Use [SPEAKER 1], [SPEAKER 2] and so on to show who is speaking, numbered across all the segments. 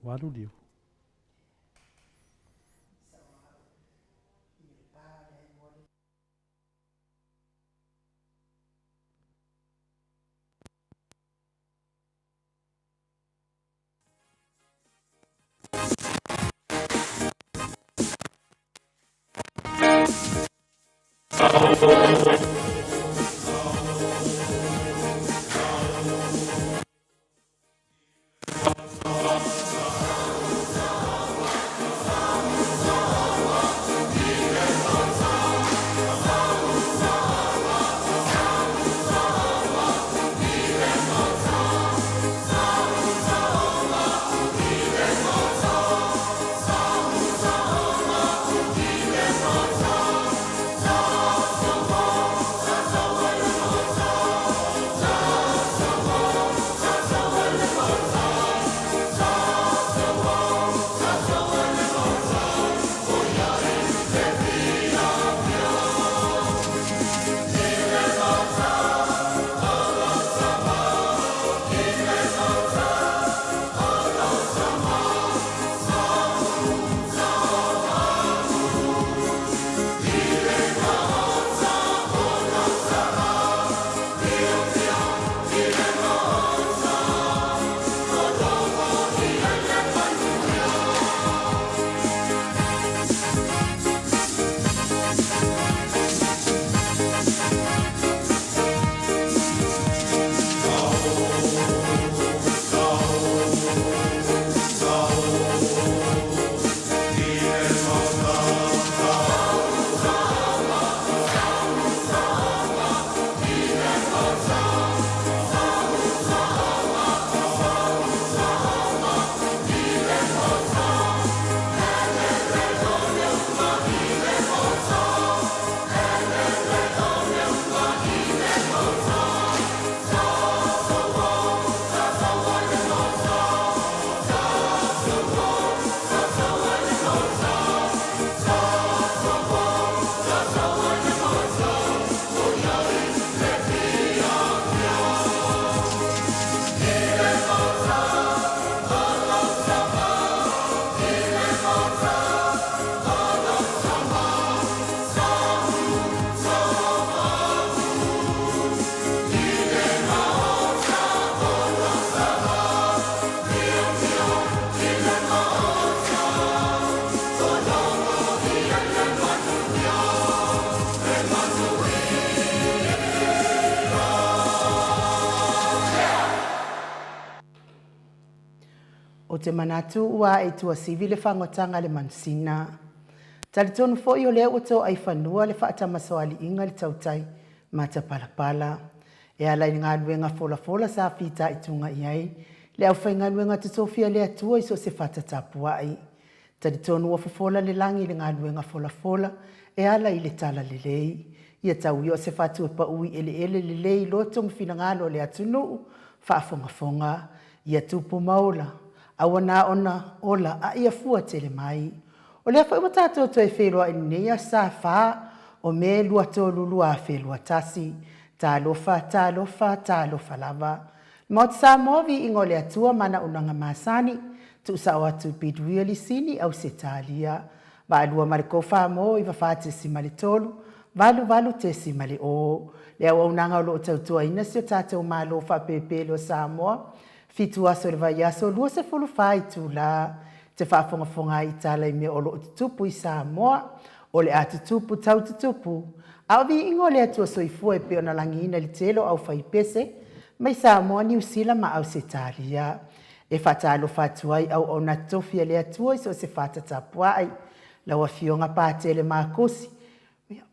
[SPEAKER 1] Ua alu liu.
[SPEAKER 2] Ou te manatu ua ae i Tuasivi le fagotanga a le manusina. Talitonu foi o lea ua toaifanua le faatamasoaliiga i le tautai matapalapala e ala i le galuega folafola sa fitaituga i ai le aufaigaluega totofi a le Atua i so o se fata tapuai. Talitonu ua fofola le lagi i le galuega folafola e ala i le talalelei. Ia tau ia o se fatu e pau i eleele lelei i loto ma finagalo o le atunuu faafogafoga. Ia tupu ma ola, aua na ona ola a ia fua tele mai. O lea foi ua tatou toe feiloai i lenei aso Sa 4 o Me 23 2021. Talofa, talofa, talofa lava. Maota Samoa, Viiga o le Atua ma ana auaunaga masani, tuusao atu i Piduia Lisini, Ausetalia. Vaalua ma le Kofa mo 94.3, 88.0. Le auaunaga o lo o tautuaina si o tatou Malo faapelepele o Samoa, fitu aso i le vaiaso, 24 itula. Te faafogafoga ai i tala i mea o lo o tutupu i Samoa, o le a tutupu tau tutupu, a o viiga o le Atua Soifua e pei ona lagiina i le tele o aufaipese mai Samoa, Niu Sila ma Ausetalia. E faatalofa atu ai auauna tofi a le Atua i so o se fata tapuai. Lau Afioga Patele Makosi,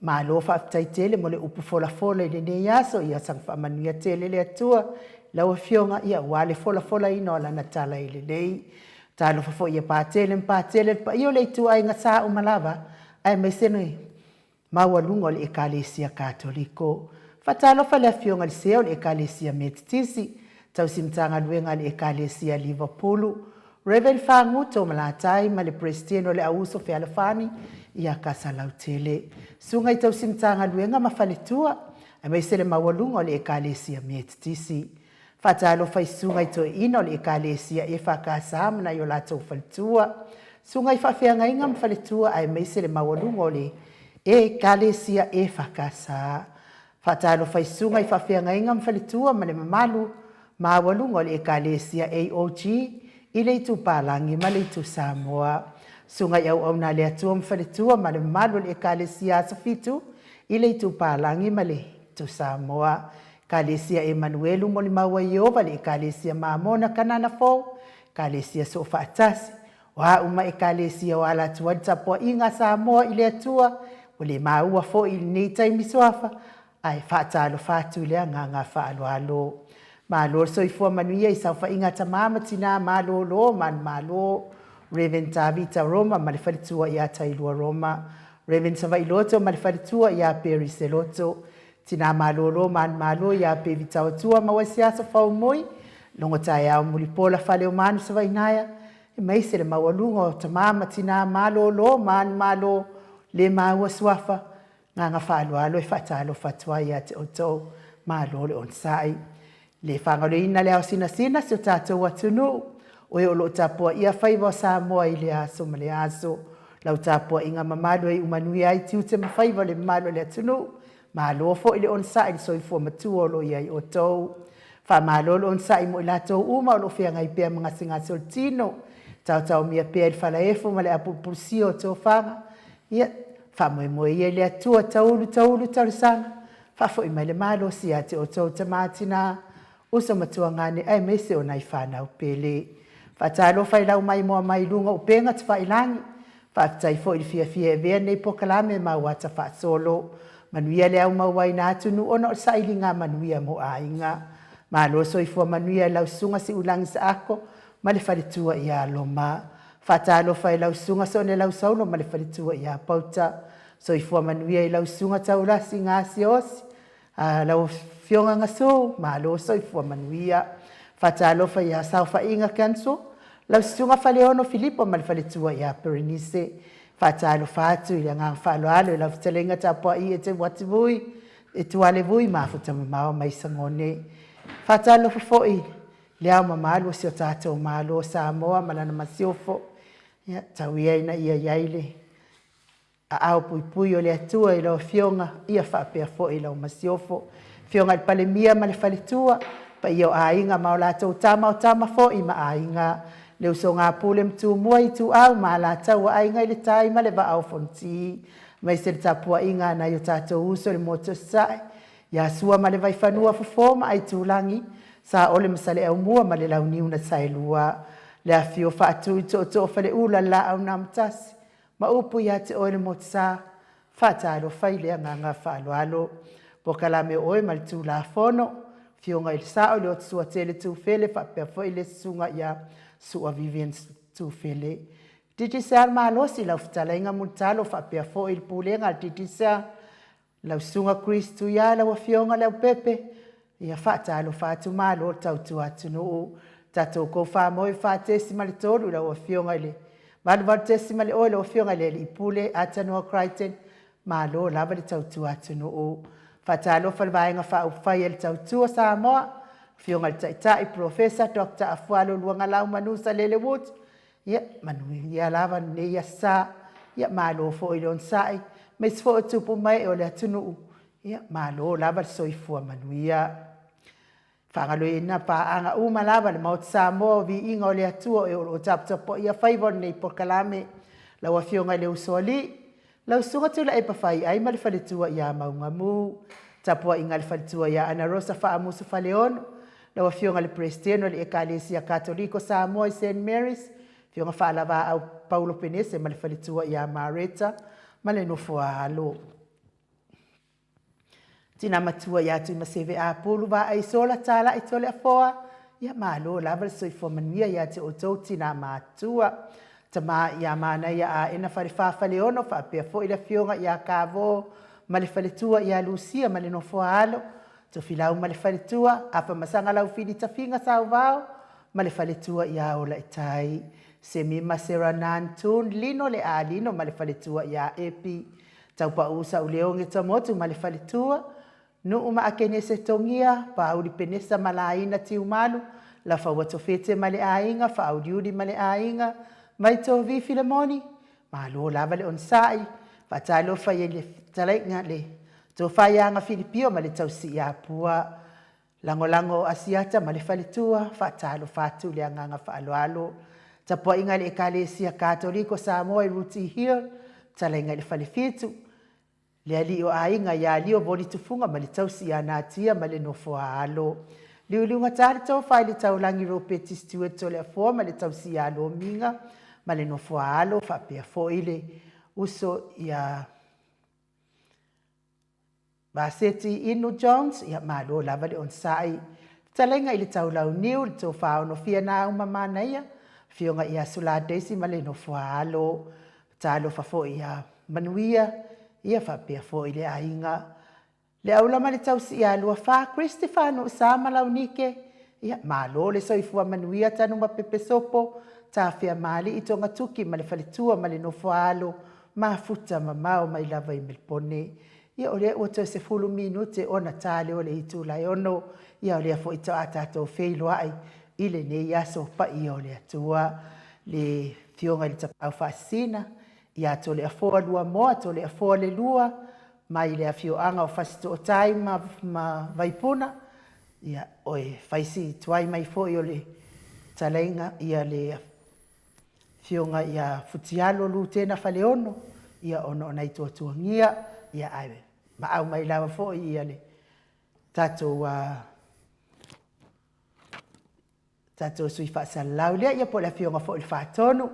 [SPEAKER 2] Malo faafetai tele mo le upu folafola i lenei aso, ia saga faamanuia tele le Atua lau Afioga ia aua le folafolaina o Lana tala e lelei. Talofa foi ia Patele ma Patele le paia o le ituaiga sa uma lava aemaise le maualuga o le Ekalesia Katoliko. Faatalofa i le Afioga i le Sea o le Ekalesia Metotisi, Tausi Matagaluega a le Ekalesia Livapulu, Rev. Faguto Malatai ma le Peresetene o le Auuso Fealofani ia Kasalautele. Susuga i Tausi Matagaluega ma Faletua, aemaise le maualuga o le Ekalesia Metotisi. Faatalofa i susuga i toeaiina o le Ekalesia EFKS ma nai o latou faletua, susuga i faafeagaiga ma faletua aemaise le maualuga o le Ekalesia EFKS. Faatalofa i susuga i faafeagaiga ma faletua ma le mamalu maualuga o le Ekalesia AOG i le Itu Palagi ma le Itu Samoa. Susuga i auauna a le Atua ma faletua ma le mamalu o le Ekalesia Aso Fitu i le Itu Palagi ma le Itu Samoa. Ekalesia Emanuelu molimau ai Ieova le Ekalesia Mamona Kanana Fou, Ekalesia Soofaatasi, o a uma Ekalesia o ala atu ai le tapuaiga a Samoa i le Atua, ua le maua foi i lenei taimi suafa, ae faatalofa atu i le agaga faaaloalo. Malo le soifua manuia i saofaiga a tama ma tina malolo manumalo, Rev. Tavita Roma ma le faletua ia Tailua Roma, Rev. Savailoto ma le faletua ia Perry Seloto, Tina malolo manumalo ia Pevi Tauatua Mauaisiaso Faumui, Logo taeao Mulipola Faleomanu Savainaea, aemaise le maualuga o tama ma tina malolo manumalo le maua suafa, Agaga faaaloalo e faatalofa atu ai ia te outou. Malo le onosai. Le faagaloina le ao sinasina si o tatou atunuu, o e o lo o tapuaia faiva o Samoa i lea aso ma lea aso. Lau tapuaiga mamalu e iu manuia ai tiute ma faiva o le mamalu o le atunuu. Malo foi le onosai i le soifua matua o lo o i ai outou. Faamalo le onosai mo i latou uma o lo o feagai pea ma gasegase o le tino, taotaomia pea i le falaefo ma le apulupulusia o tofaga. Ia, faamoemoe ia i le Atua, taulu taulu talosaga, faafoi mai le malosi ia te outou tama tina, uso ma tuagane aemaise o nai fanau pele. Faatalofa i lau maimoa mai luga o upega tafailagi, faafetai foi i le fiafia e avea lenei polokalame ma auata faasolo. Manuia le aumauaina atunuu ona o le sailiga manuia mo aiga. Malo soifua manuia i lau susuga Siuilagi Saako ma le faletua ia Loma. Faatalofa i lau susuga Soonelau Saulo ma le faletua ia Pauta. Soifua manuia i lau susuga Taulasi Gasiosi, a lau Afioga Gasu, malo soifua manuia. Faatalofa ia Saofaiga Council, lau susuga Faleono Filipo ma le faletua ia Perenise. Faatalofa atu i le agaga faaaloalo i lau fetalaiga tapuai e te Uativui, e Tualevui Mafuta Mamao mai Sagone. Faatalofa foi i Le Ao Mamalu o si o tatou Malo o Samoa ma lana Masiofo, ia, tau ia ina ia i ai le aao puipui o le Atua i lau Afioga, ia faapea foi i lau Masiofo. Afioga i le Palemia ma le Faletua, paia o aiga ma o latou tama, o tama foi ma aiga, le usoga a Pule ma Tumua, Ituau ma Alataua, Aiga i le Tai ma le Vaa o Fonoti, aemaise le tapuaiga a nai o tatou uso i le Motu o Sasae, Ia Sua ma le Vaifanua, Fofo ma Aitulagi, Saole ma Saleaaumua ma le Launiu na Saelua, le afifio o Faatui, Tootoo o Faleula, le Laau na Amotasi, ma upu ia te oe le Motusa, faatalofa i le agaga faaaloalo. Polokalame o oe ma le Tulafono, Afioga i le Sao i le Otusuatele Tufele faapea foi le Susuga ia Sua Vivian Tufele. Digicel malosi lau fetalaiga Mulitalo faapea foi le Pulega a le Digicel Lau Susuga Chris Tuia, lau Afioga Leaupepe, ia faatalofa atu malo le tautua atunuu. Tatou Kofamoi 4.3 i lau Afioga i le 88.0 lau Afioga i le Alii Pule Atanoa Crichton, malo lava le tautua atunuu. Faatalofa i le Vaega Faaupufai a le Tautua Samoa, Afioga i le Taitai Polofesa Doctor Afualo Luagalau Manusa Lele Wood, Ia, manuia lava lenei aso sa. Ia, malo foi le onosai, aemaise foi o tupu ma ee o le atunuu. Ia, malo lava le soifua manuia. Faagaloina paaga uma lava le Maota Samoa o viiga o le Atua e o lo o taputapuaia faiva o lenei polokalame. Lau Afioga i le Usoalii, lau Susuga Tuilaepa Faiai ma le faletua ia Maugamu, tapuaiga a le faletua ia Ana Rosa Faamusu Faleono, lau Afioga i le Peresetene o le Ekalesia Katoliko Samoa i Saint Mary's, Afioga Faalavaau Paulo Penese ma le faletua ia Mareta ma le nofo a alo. Tina matua ia Tuimaseve Apulu Vaai Sola Talai Toleafoa, ia malo lava le soifua manuia ia te outou tina matua. Tama ia Manaia Aena Falefa Faleono faapea foi le afioga ia Kavo ma le faletua ia Lusia ma le nofo a alo, Tofilau ma le faletua, Afamasaga Laufili Tafiga Sauvao ma le faletua ia Olaitai, Semi ma Seranan Tun Lino le Alino ma le faletua ia Epi, Taupau Sauleoge Tamotu ma le faletua, Nuu ma Akenese Togia, Paauli Penesa ma Laina Tiumalu, Lafaua Tofete ma le aiga, Faauliuli ma le aiga, Maitovi Filemoni, Malo lava le onosai, faatalofa i le fetalaiga le Tofa ia Agafilipio ma le tausi ia Pua, Lagolago o Asiata ma le faletua, faatalofa atu le agaga faaaloalo. Tapuaiga a le Ekalesia Katoliko Samoa i Rooty Hill, fetalaiga i le Falefitu, le alii o aiga ia Lio Voli Tufuga ma le tausi ia Natia ma le nofo a alo. Liuliugata le tofa i le taulagi Ropeti Stewart Toleafoa ma le tausi ia Lomiga ma le nofo a alo, faapea foi le uso ia Vaseti Inu Jones, ia malo lava le onosai. Fetalaiga i le Taulauniu, le Tofa Onofia Nauma Manaia, Afioga ia Sula Daisy ma le nofo a alo. Talofa foi ia Manuia, ia faapea foi le aiga. Le aula ma le tausi ia Luafa, Christopher Nuusa ma Launike, ia malo le soifua manuia Tanuma Pepe Sopo, Tafea Maali'i Togatuki ma le faletua ma le nofo a alo, Mafuta mamao mai lava i Melipone. Ia o lea ua toe 10 minute ona ta lea o le itula e 6, ia o lea foi toa tatou feiloai i lenei aso paia o le Atua. Le Afioga i le Tapaau Faasisina, ia Toleafoa Luamoa, Toleafoa Lelua, mai le afioaga o Fasitootai ma, ma Vaipuna, ia oe faisi tuai mai foi o le talaiga, ia le Afioga ia Futialo Lutena Faleono, ia ona o nai tuatuagia, ia ae maau mai lava foi ia le tatou tatou sui faasalalau lea, ia po o le afioga foi i le Faatonu,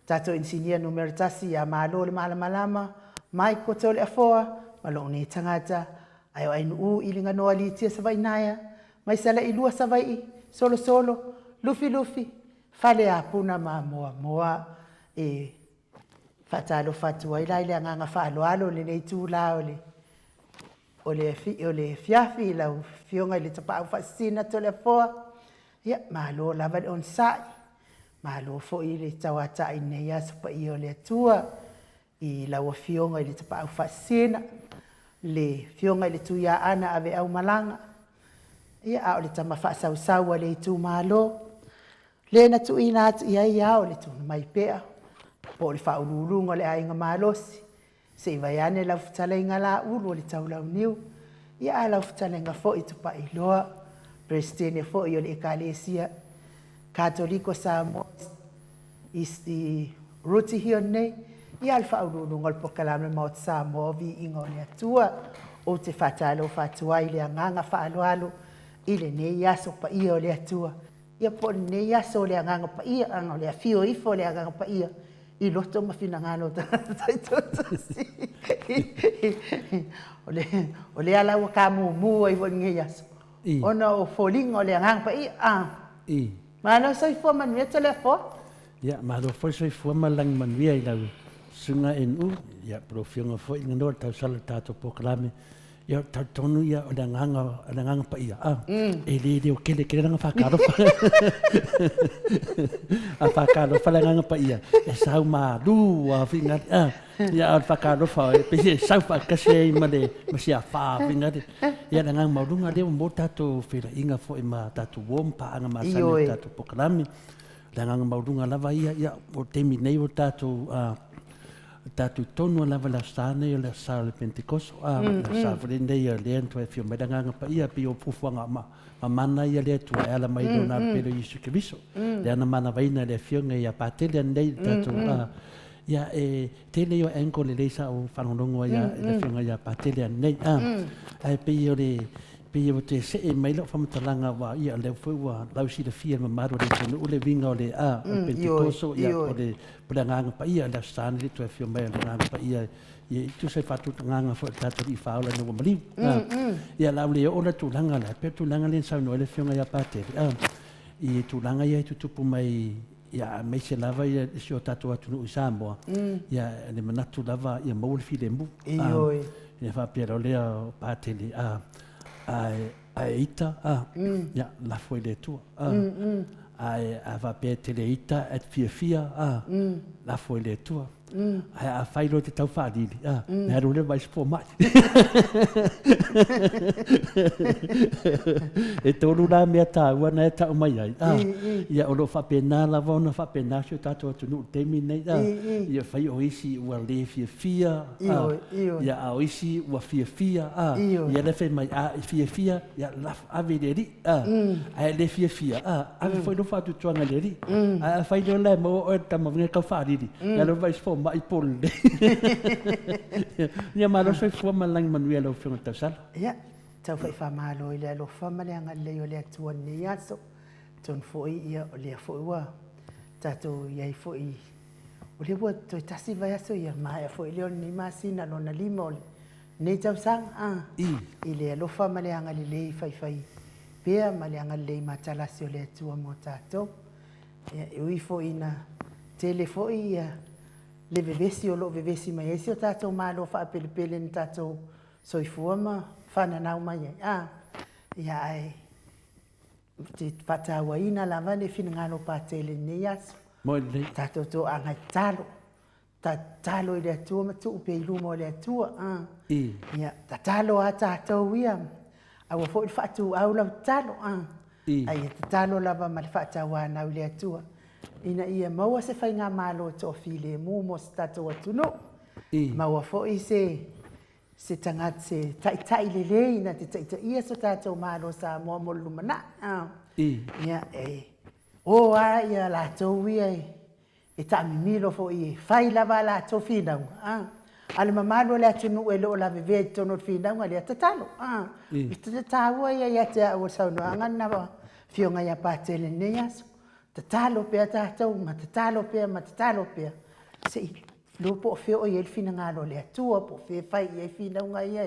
[SPEAKER 2] tatou inisinia numera 1 ia Malo le Malamalama, Michael Toleafoa ma lou nei tagata, ae o Ainuu i Liganoa Litia Savainaea, mai Salailua Savaii, Solosolo, Lufilufi, Faleapuna ma Moamoa. E faatalofa atu ai la i le agaga faaaloalo i lenei itula o le o le o le afiafi i lau Afioga i le Tapaau Faasisina Toleafoa. Ia, malo lava le onosai, malo foi le tauatai i lenei aso paia o le Atua i lau Afioga i le Tapaau Faasisina, le Afioga i le Tuiaana Aveaumalaga, ia, a o le tama faasausau a le itumalo, le na tuuina atu i ai ao le tuuina mai pea, po o le faauluuluga o le aiga malosi, se i vaeane lau fetalaiga Laulu o le Taulauniu, ia a lau fetalaiga foi Tupailoa, Peresetene foi o le Ekalesia Katoliko Samoa i Rutihio nei, ia a le faauluuluga o le Polokalame Maota Samoa o Viiga o le Atua. Ou te faatalofa atu ai i le agaga faaaloalo i lenei aso paia o le Atua. Ia po o lenei aso o le Agaga Paia, o le afio ifo o le Agaga Paia i loto ma finagalo o tagata taitoatasi. O le, o lea la ua kamumu ai foi lenei aso, ona o foliga o le Agaga Paia. Ah. Malo soifua manuia Toleafoa.
[SPEAKER 1] Ia, malo foi soifua ma lagi manuia i lau susuga NU, ia, po o lau Afioga foi i le tausala i le tatou polokalame. Ia, talitonu ia o le agaga, o le agaga paia, a, e le leo kele kele lana whakalofa. A whakalofa le agaga paia, e sau malu a whingari, a, ia o le whakalofa, e pei e sau whaakasi ai ma le, ma si a wha whingari. Ia le agaga maualuga lea ua maua tatou feilaiga foi ma tatou uo ma paaga masani o tatou polokalame. Le agaga maualuga lava ia, ia, o le taimi nei o tatou, a, tatou tonu lava le Aso Sa nei o le Aso Sa o le Pentekoso, a, le Aso Sa foi lenei o lea na toe afio mai le Agaga Paia pei o fuafuaga ma, ma mana ia le Atua e ala mai i Lona Alo Pele o Iesu Keriso. Lea na manavaina e le Afioga ia Patele anei le tatou, a, ia e tele ia o angle lelei sa ou faalogologo ai i le Afioga ia Patele anei, a, ae pei o le, pei ua toe see mai lau faamatalaga aua ia o lea foi ua lausilafia e le mamalu o le atunuu le uiga o le a, o le Pentekoso, ia po o le po le Agaga Paia, le Aso Sa nei le toe afio mai o le Agaga Paia ia e tusa i faatutagaga foi o le tatou Alii Faaola ina ua maliu. Ia o le a ou le oo la i le tulaga lea, pei o le tulaga lea na saunoa ai le Afioga ia Patele, i tulaga ia e tutupu mai ia aemaise lava ia si o tatou atunuu i Samoa, ia le manatu lava ia maua le filemu.
[SPEAKER 2] Ioe.
[SPEAKER 1] Ia faapea loa lea o Patele, ae ae ita, ia lafo i le Atua. Ae a faapea e te le ita ae te fiafia, lafo i le Atua. Ae afai loa e te tau faalili, a, na alu lea vaai se fomai. E tolu la mea taua na e tau mai ai, a, ia o lo o faapena lava ona faapena si o tatou atunuu i le taimi lenei, a, ia fai o isi ua le fiafia, a, ia a o isi ua fiafia, a, ia lea fai mai, a e fiafia, ia lafo, ave i le Alii. A, ae le fiafia, a, ave foi lou faatuatuaga i le Alii. Ae afai loa la e maua oe e le tama e tau faalili, ia alu vaai se fomai po o lelei. Ia malo soifua ma le lagi manuia i lau Afioga i le Tausala.
[SPEAKER 2] Ia, tau fai faamalo i le alofa ma le agalelei o le Atua i lenei aso. Atonu foi, ia, o lea foi ua tatou i ai foi, o lea ua toe tasi vaiaso, ia maea foi lea o lenei masina lona lima o le Lenei tausaga, a, i le alofa ma le agalelei faifai pea ma le agalelei matalasi o le Atua mo tatou. Ia, e ui foi ina tele foi ia le vevesi o lo o vevesi mai ai si o tatou Malo faapelepele na tatou soifua ma fananau mai ai, a, ia ae ou te faatauaina lava le finagalo Patele i lenei aso.
[SPEAKER 1] Moi lelei.
[SPEAKER 2] Tatou toaga e tatalo. Tatalo i le Atua ma tuu pea i luma o le Atua. A.
[SPEAKER 1] I.
[SPEAKER 2] Ia, tatalo a tatou ia, aua foi le faatuau lau tatalo. A.
[SPEAKER 1] I.
[SPEAKER 2] A ia tatalo lava ma le faatauanau i le Atua, ina ia maua se faigamalo toafilemu mo se tatou atunuu.
[SPEAKER 1] I.
[SPEAKER 2] Maua foi se se tagata, se taitai lelei na te taitaia so tatou Malo Samoa mo le lumanai. A.
[SPEAKER 1] I.
[SPEAKER 2] Ia, e o a ia latou ia e e taamimilo foi e fai lava a latou finauga, a. A o le mamalu o le atunuu e le o lavevea i totonu o le finauga lea, tatalo, a. O le taua ia ia te au o le saunoaga lena a Afioga ia Patele i lenei aso. Tatalo pea tatou ma tatalo pea ma tatalo pea, se i iloa po o fea o i ai le finagalo o le Atua, po o fea e fai i ai finauga ia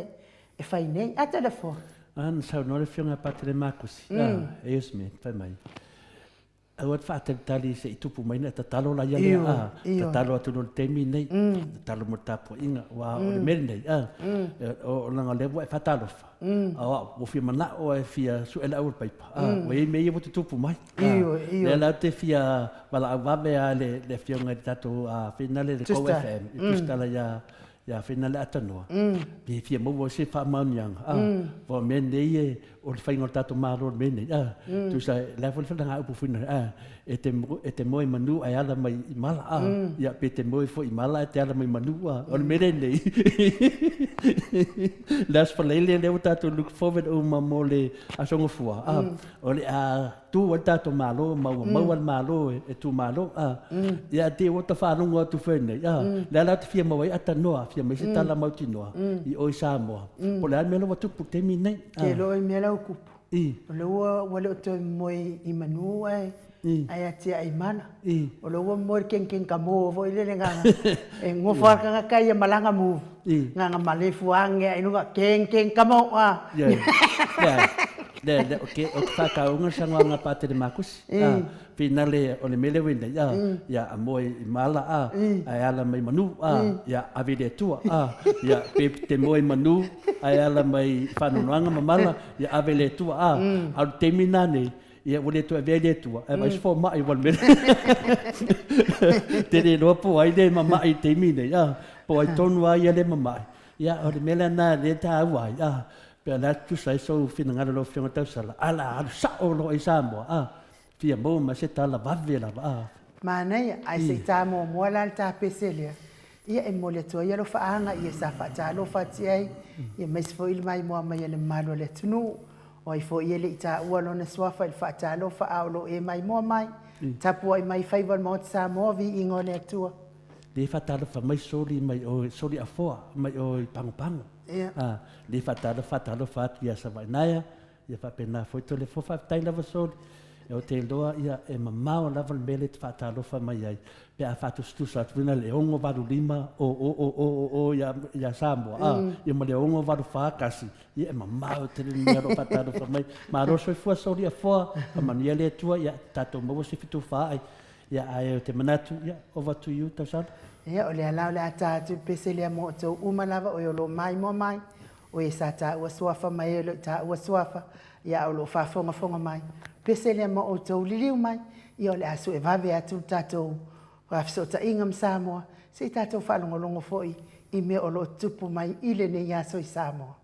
[SPEAKER 2] e fai nei. A telefoni.
[SPEAKER 1] A na saunoa le Afioga ia Patele Makusi, a, e Yasmin, fai mai. Aua te faatalitali se i tupu mai na tatalo la ia lea a tatalo atu loa i le taimi lenei tatalo mo le tapuaiga aua o le mea lenei a o leaga o lea ua e faatalofa a o au ua fia manao e fia sue le au o le paipa a ua i ai mea ia ua tutupu mai lea la ou te fia valaau vave lava i le afioga i le tatou finale le Go FM i tusitala ia ia finale Atanoa pe fia maua se faamaoniaga a o mea nei e o le faiga o le tatou Malo i le mea nei, a, tusa, o le a foi le falagaupu foi lena, a, e te, e te moe i manu ae ala mai i mala, a, ia, pe te moe foi i mala ae te ala mai i manu, a, o le mea lenei, le Aso Faraile lea ua tatou look forward uma mo le Aso Gafua, a, o le a tu ai le tatou Malo ma ua maua le Malo e tumalo, a, ia, te i ua ta faalogo atu foi nei, a, lea la ou te fia maua ai atanoa, fia maua ai se tala mautinoa i o i Samoa, po o le a le mea la ua tupu i le taimi lenei.
[SPEAKER 2] Ke loa i mea la ua tupu. O lea ua ua le o toe moe i manu ae ae atiae i mala. O lea ua moe i le kenkeng ka mo foi lele nganga e nofo lava le tagata ia malaga move nganga malefu age ae i luga kengkeng ka mo a.
[SPEAKER 1] Le le o ke o te whakaunga sa ngā pātere makusi. Finale o le mele wei nei, a, ia a moe i mala, a, ae ala mai manu, a, ia ave i le Atua, a, ia pe te moe manu, ae ala mai i faanoanoaga ma mala, ia ave i le Atua, a, a o le taimi lena nei, ia ua le toe avea i le Atua, ae vaai se fomai ua le mele. Te le iloa po o ai le mama'i i le taimi nei, a, po o ai tonu lava ia le mama'i, ia o le mea lena lea e taua ai, a, pe o le a tusa ai sou finagalo lau Afioga Tausala, a o le a alu sao loa i Samoa, a, Fia maua mai se tala vave lava a.
[SPEAKER 2] Manaia, ae se i ta muamua la le ta pese lea, ia e momoli atu ai alofaaga ia sa faatalofa atu ai, ia aemaise foi le maimoa mai a le mamalu o le atunuu, o ai foi e le i taua lona suafa i le faatalofa a o lo o e maimoa mai, tapuai mai faiva o le Maota Samoa, viiga o le Atua.
[SPEAKER 1] Le faatalofa mai soli mai o soli afoa mai o i Pagopago.
[SPEAKER 2] Ia.
[SPEAKER 1] A, le faatalofa faatalofa atu ia Savainaia, Ia faapena foi to lefo faafetai lava Soli. Ou te iloa ia e mamao lava le mea lea e te faatalofa mai ai pe a faatusatusa atu foi na le 685 o o o o o o ia ia Samoa a ia ma le 684 1 ia e mamao tele le mea o lo o faatalofa mai. Malo soifua Soli Afoa, faamanuia le Atua ia tatou maua se fitu faaai. Ia ae ou te manatu ia over to you Tausala.
[SPEAKER 2] Ia o lea la o le a ta atu le pese lea mo outou uma lava o e o lo o maimoa mai. O e sa taua suafa ma e e le o taua suafa, ia a o lo o faafogafoga mai, pese lea ma outou liliu mai, ia o le a sue vave atu le tatou fesootaiga ma Samoa, Se i tatou faalogologo foi i mea o lo o tutupu mai i lenei aso i Samoa.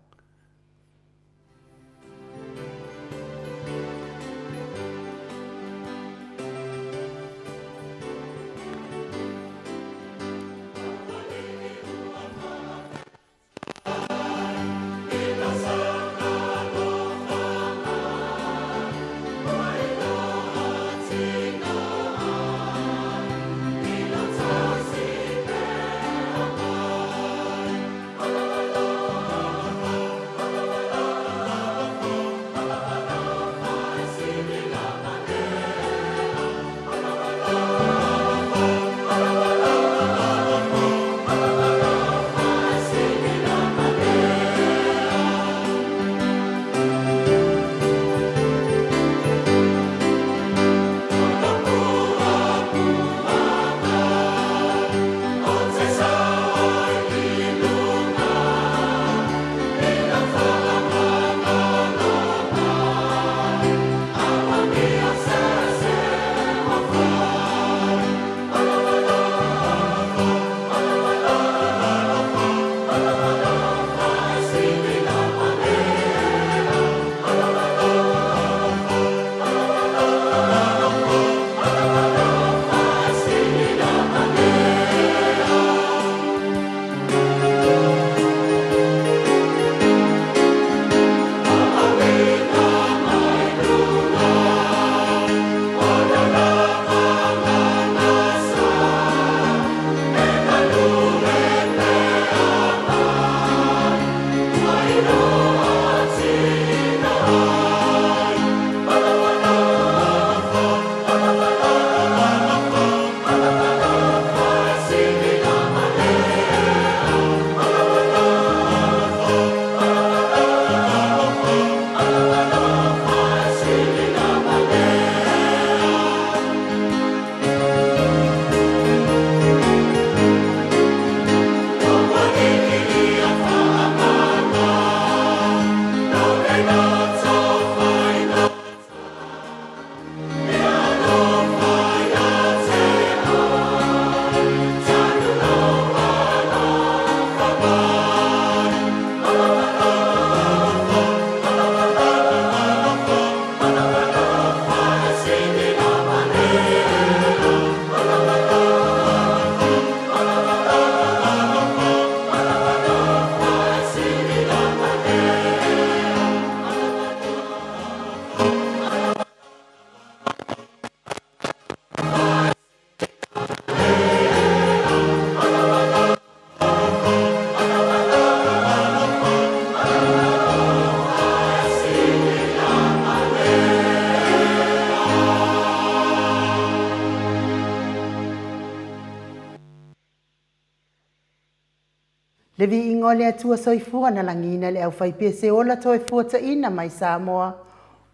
[SPEAKER 2] Le viiga o le Atua Soifua na lagiina le aufaipese ola toe fuataina mai Samoa,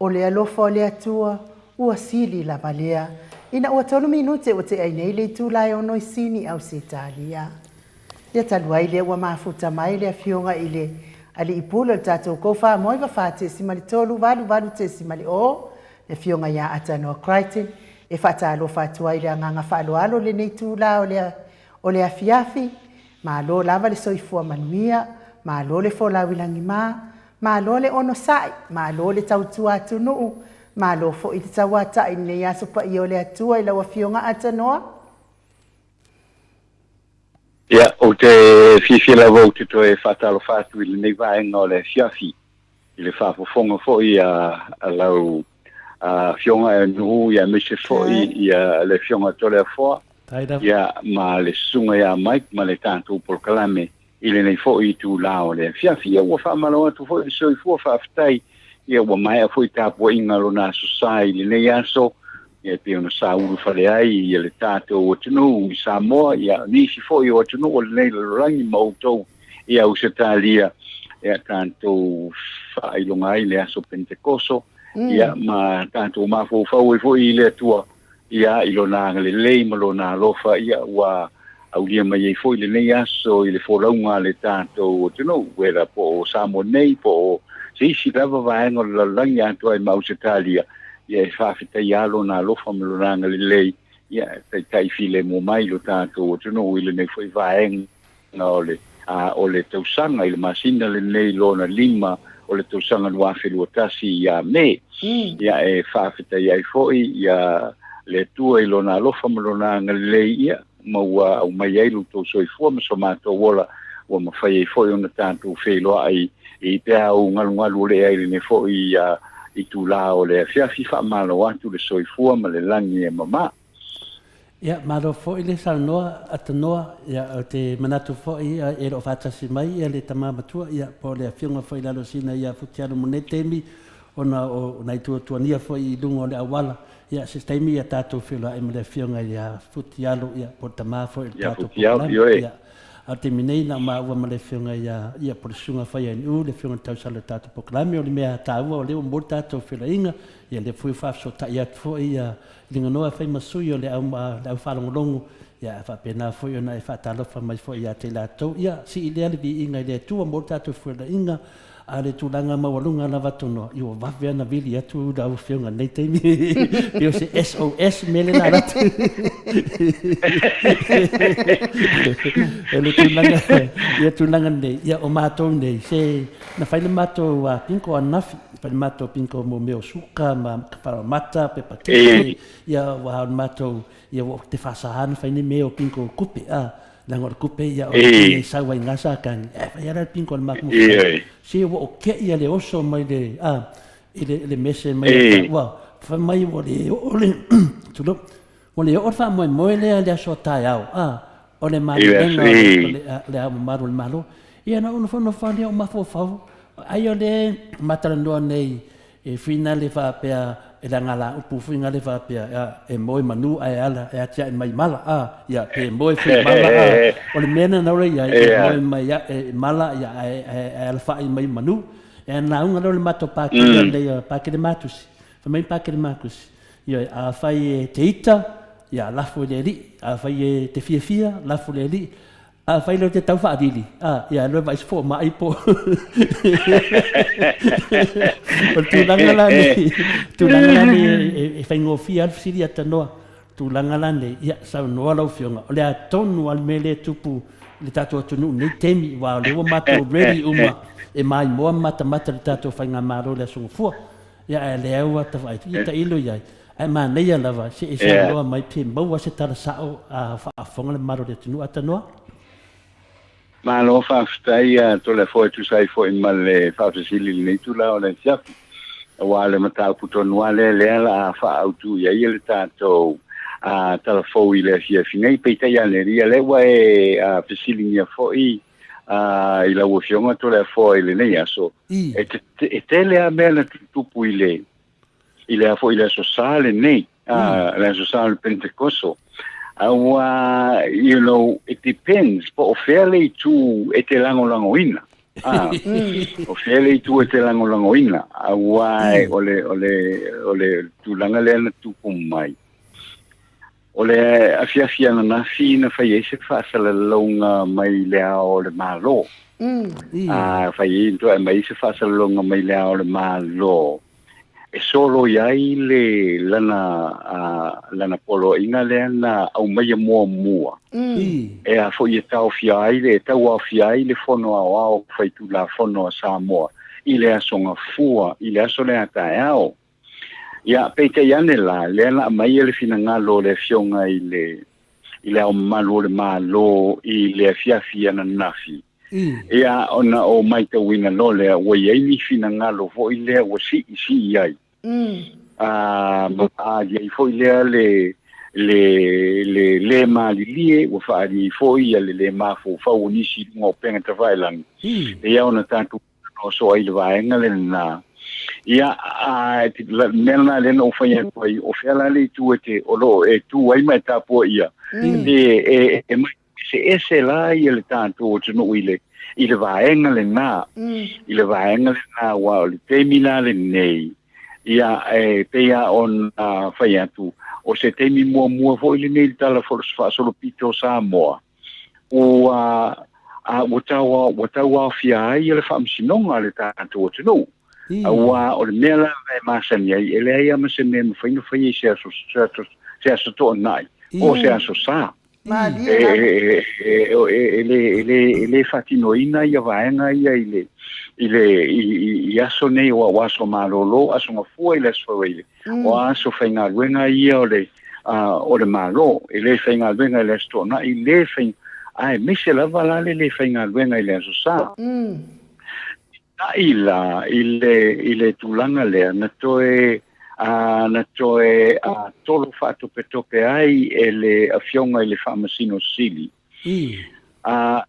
[SPEAKER 2] o le alofa o le Atua ua sili lava lea. Ina ua tolu minute ua tea ai nei le itula e ono i Sini, Ausetalia. Ia talu ai lea ua mafuta mai le Afioga i le Alii Pule o le tatou Kofa 94.3 88.0, le Afioga ia Atanoa Crichton, e faatalofa atu ai le agaga faaaloalo lenei itula o le afiafi. Malo lava le soifua manuia, malo le folau i lagima, malo le onosai, malo le tautua atunuu, malo foi le tauatai i lenei aso paia o le Atua i lau Afioga Atanoa.
[SPEAKER 3] Ia, ou te fiafia lava ou te toe faatalofa atu i lenei vaega o le afiafi, i le faafofoga foi a lau Afioga e Nu'u, ia aemaise foi ia le Afioga Toleafoa, ia ma le Susuga ia Mike ma le tatou polokalame i lenei foi itula o le afiafi. Ia ua faamalo atu foi le soifua, faafetai, ia ua maea foi tapuaiga lona Aso Sa i lenei aso, ia e pei ona saulu fale ai ia le tatou atunuu i Samoa, ia nisi foi o atunuu o lenei lalolagi ma outou i Ausetalia, ia tatou faailoga ai le aso Pentekoso, ia ma tatou mafaufau ai foi i le Atua, ia i lona agalelei ma lona alofa, ia ua aulia mai ai foi lenei aso i le folauga a le tatou atunuu, uela po o Samoa nei po o se isi lava vaega o le lalolagi atoa ai ma Ausetalia, ia e faafetaia lona alofa ma lona agalelei. Ia, e taitai filemu mai lo tatou atunuu i lenei foi vaega o le, a, o le tausaga i le masina lenei lona lima o le tausaga 2021 ia Me. Ia, e faafetai ai foi ia le Atua i lona alofa ma lona agalelei, ia, ma ua aumai ai lo outou soifua ma so matou ola, ua mafai ai foi ona tatou feiloai i peau galugalu o le ea i lenei foi itulā o le afiafi. Faamalo atu le soifua ma le lagi e mamā.
[SPEAKER 1] Ia, malo foi le saunoa a Tanoa. Ia, ou te manatu foi e le o faatasi mai ia le tama matua, ia, po o le afioga foi i Lalosina ia Futialu mo nei taimi, ona o nai tuatuania foi i luga o le auala. Ia, se taimi ia tatou feiloai ma le afioga ia Futialu, ia, po o le tama foi o le
[SPEAKER 3] Ia
[SPEAKER 1] tatou
[SPEAKER 3] Futialu,
[SPEAKER 1] polokalame.
[SPEAKER 3] ioe.
[SPEAKER 1] Ia, a o le taimi nei, na o maua ma le afioga ia, ia, po o le susuga foi a NU, le afioga i le tausala o le tatou polokalame. O le mea taua o lea ua maua le tatou feiloaiga, ia, lea foi ua faafesootai atu foi ia Liganoa e fai ma sui o le au, le au faalogologo, ia, a faapena foi ona e faatalofa mai foi ia te i latou. Ia, sii lea le viiga i le Atua mo le tatou feiloaiga. A o le tulaga maualuga lava Tonoa, i ua vave lava ona vili atu lau Afioga i lenei taimi, pei o se SOS mea lea na alu atu. O le tulaga, ia tulaga nei, ia o matou nei, se na fai le matou pinko ananafi, fai le matou pinko mo mea o suka ma falaoamata, pepa keke, ia ua o le matou, ia ua te faasaā na fai nei mea o pinko kupe, a. Leaga o le kupe ia o le sau ai gasa kani. E fai ala le pinko le maku mo. Se ua o ke ia le oso mai le a i le le mese mai le ua fai mai ua le o le tulo ua le o fa moe moe le le aso taeao a o le malilega o le le ao mamalu o le Malo. Ia na ona fono fa le o mafaufau ai o le matalanoa nei E finale faapea e le gala upu finale faapea e moe manu ae ala e atiae mai mala a ia pe moe foi mala a o le mea na naura ia e moe mai e mala ia ae ae ala fai mai manu e na unga lo le mato pa ke le ia pa ke le matusi fa mai pa ke le matusi ia a fai e te ita ia lafo le li a fai e te fia fia lafo le li Afai lea ou te tau faalili, a, ia alu e vaai se fomai po o le tulaga la nei, tulaga la nei e faigofie lava le fesili ia Tanoa. Tulaga la nei, ia saunoa lau Afioga, o le a tonu lava le mea lea e tupu i le tatou atunuu i lenei taimi, aua o lea ua matou ready uma e maimoa ma matamata i le tatou faigamalo i le Aso Gafua. Ia ae lea ua tavaai, ia tailo i ai. Ae manaia lava se i saunoa mai pe maua se tala sao a faafofoga le mamalu o le atunuu. Atanoa.
[SPEAKER 3] Malo faafetai ia Toleafoa e tusa ai foi ma le faafesili i lenei itula o le afiafi. Aua o le mataupu tonu lava lea lea la a faaautu i ai le tatou tala fou i le afiafi nei. Peitai ane, ia lea ua e fesiligia foi i lau Afioga Toleafoa i lenei aso, e tele lava mea na tutupu i le i le foi le aso Sa lenei, le aso Sa o le Pentekoso. Aua, you know, it depends po o fea le itu e te lagolagoina. Ah, o fea le itu e te lagolagoina. Aua o le, o le, o le tulaga lea na tupu mai. O le afiafi ananafi na fai ai se faasalalauga mai le ao o le Malo. A fai ai toe mai se faasalalauga mai le ao o le Malo e solo i ai le lana lana poloaiga lea na aumaia muamua. E a foi e taofia ai le e tauaofia ai le Fono Aoao Faitulafono a Samoa i le Aso Gafua i le aso lea taeao. Ia, peitai ane la, lea na aumaia le finagalo o le Afioga i le, i le Ao Mamalu o le Malo i le afiafi ananafi. Ia, ona o maitauina loa lea, ua i ai ni finagalo foi lea ua siisii ai. A, ma faaali ai foi lea le, le, le lē malilie, ua faaali ai foi ia le lē mafaufau o nisi i luga o upega tafailagi. Ia, ona tatou oso ai le vaega lena. Ia, a, mea lena lea na ou fai atu ai, o fea la le itu e te, o lo o e tu ai ma e tapuaia, e, e, e mai se ese la ia le tatou atunuu i le, i le vaega lena, i le vaega lena, aua o le taimi la lenei, ia, e pei lava ona fai atu, o se taimi muamua foi lenei i le Tala Faasolopito o Samoa, ua a ua tau ua tauaofia ai le faamasinoga a le tatou atunuu. Aua o le mea lava e masani ai, e leai lava ma se mea e mafai ona faia i se aso, se aso, se aso toonai. Po o se Aso Sa. E le faatinoina ia vaega ia i le i le i aso nei, o aso malolo, aso gafua i le Aso Faraile, o aso faigaluega ia o le Malo. E le faigaluega i le Aso Toonai, le fai, aemaise lava la le le faigaluega i le Aso Sa. Taʻi la i le tulaga lea na toe na toe tolo faatopetope ai e le Afioga i le Faamasino Sili ia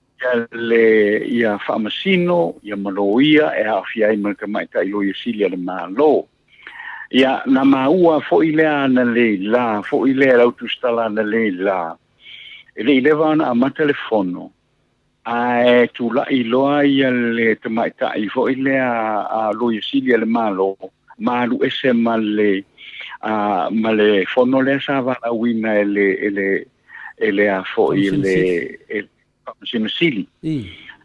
[SPEAKER 3] le ia Faamasino ia ma Loia e aafia ai ma le Tamaitai Loia Sili a le Malo. Ia na maua foi lea analeila foi lea lau tusitala analeila e le i leva ona amata le fono, Ae tulai loa ia le tamaitai foi lea a Loia Sili a le Malo ma alu ese ma le ma le fono lea sa valaauina e le e le e le a foi e le e Faamasino Sili.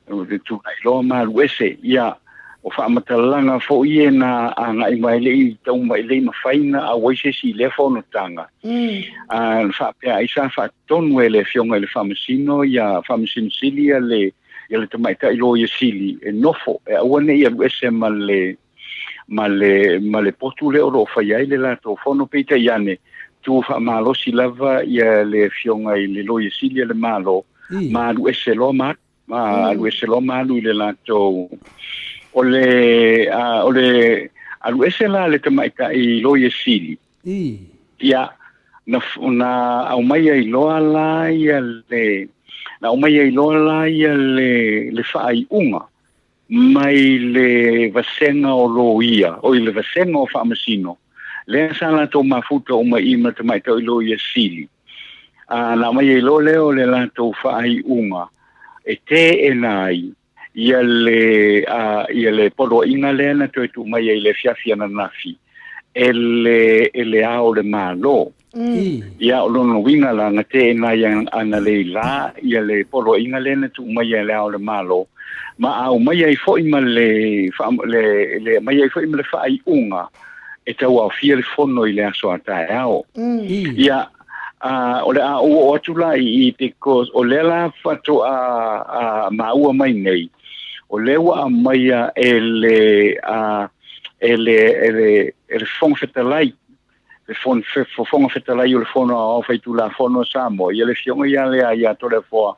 [SPEAKER 3] Tulai loa ma alu ese. Ia, o faamatalaga foi ia na agai mai le i tau mai le i mafai ona auai se isi i lea fonotaga. A faapea ai sa faatonu e le Afioga i le Faamasino ia Faamasino Sili ia le ia le Tamaitai Loia Sili e nofo e aua ne i alu ese ma le ma le ma le potu lea o lo o faia ai le latou fono. Peitai ane, tu faamalosi lava ia le Afioga i le Loia Sili a le Malo ma alu ese loa ma ma alu ese loa ma alu i le latou. O le o le alu ese la le Tamaitai Loia Sili, ia na na aumai ai loa la ia le na aumai ai loa la ia le le faaiuga mai le vasega o loia, o i le vasega o Faamasino lea sa latou mafuta uma i ma le Tamaitai Loia Sili. A na aumai ai loa lea o le latou faaiuga e teena ai ia le ia le poloaiga lea na toe tuu mai ai i le afiafi ananafi e le e le Ao o le Malo. Ia, o lona uiga la, na teena ai analeila ia le poloaiga lea na tuu mai e le Ao o le Malo, ma aumai ai foi ma le le le aumai ai foi ma le faaiuga e tauaofia le fono i le aso a taeao. Ia, o le a ou oo atu la i i, because o lea la faatoa maua mai nei, o lea ua aumaia e le e le e le e le Fofoga Fetalai, le Fofoga Fetalai o le Fono Aoao Faitulafono a Samoa, ia le Afioga ia lea ia Toleafoa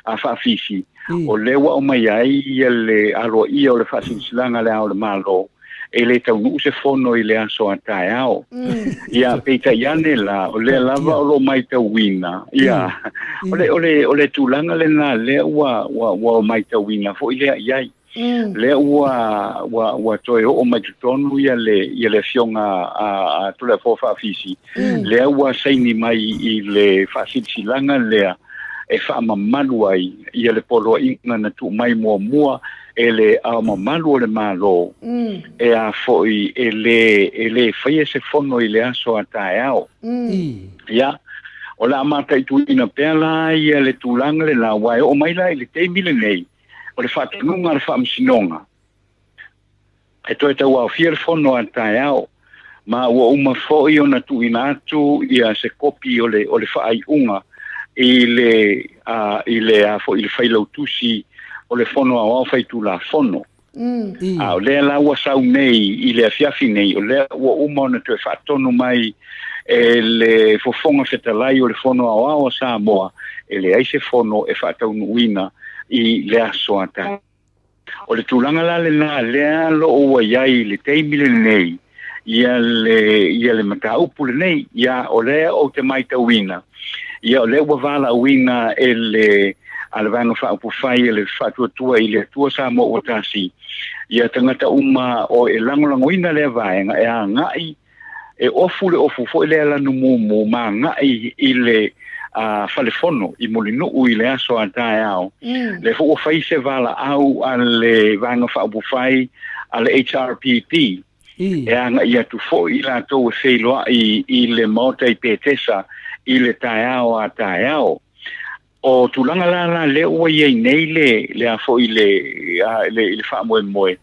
[SPEAKER 3] a Faafisi, o lea ua aumai ai ia le aloaia o le faasilasilaga a le Ao o le Malo e le taunuu se fono i le aso a taeao. Ia, peitai ane la, o lea lava o lo o maitauina, ia, o le, o le, o le tulaga lena lea ua, ua, ua maitauina foi lea i ai. Lea ua, ua, ua toe oo mai totonu ia le, ia le Afioga a, a Toleafoa Faafisi, lea ua saini mai i le faasilasilaga lea e faamamalu ai ia le poloaiga na tuu mai muamua e le Ao Mamalu o le Malo, e a foi e le, e le faia se fono i le aso a taeao. Ia, o le a mataituina pea la ia le tulaga lena, aua e oo mai la i le taimi lenei, o le faatonuga a le Faamasinoga, e toe tauaofia le fono a taeao, ma ua uma foi ona tuuina atu ia se kopi o le, o le faaiuga i le, i le, a foi, i le Failautusi o le Fono Aoao Faitulafono. A o lea la ua sau nei i le afiafi nei, o lea ua uma ona toe faatonu mai e le Fofoga Fetalai o le Fono Aoao a Samoa, e leai se fono e faataunuuina i le aso a taeao. O le tulaga la lena lea lo o ua i ai i le taimi lenei ia le, ia le mataupu lenei. Ia, o lea ou te maitauina, ia o lea ua valaauina e le a le Vaega Faaupufai e le Faatuatua i le Atua Samoa Ua Tasi, ia tagata uma o e lagolagoina lea vaega e agai e ofu le ofu foi lea lanu mumu ma agai i le falefono i Mulinuu i le aso a taeao. Lea foi ua fai se valaau a le Vaega Faaupufai a le HRPP e agai atu foi i latou e feiloai i le Maota i Petesa i le taeao a taeao. O tulaga la la lea ua i ai nei le le a foi le a, le, le faamoemoe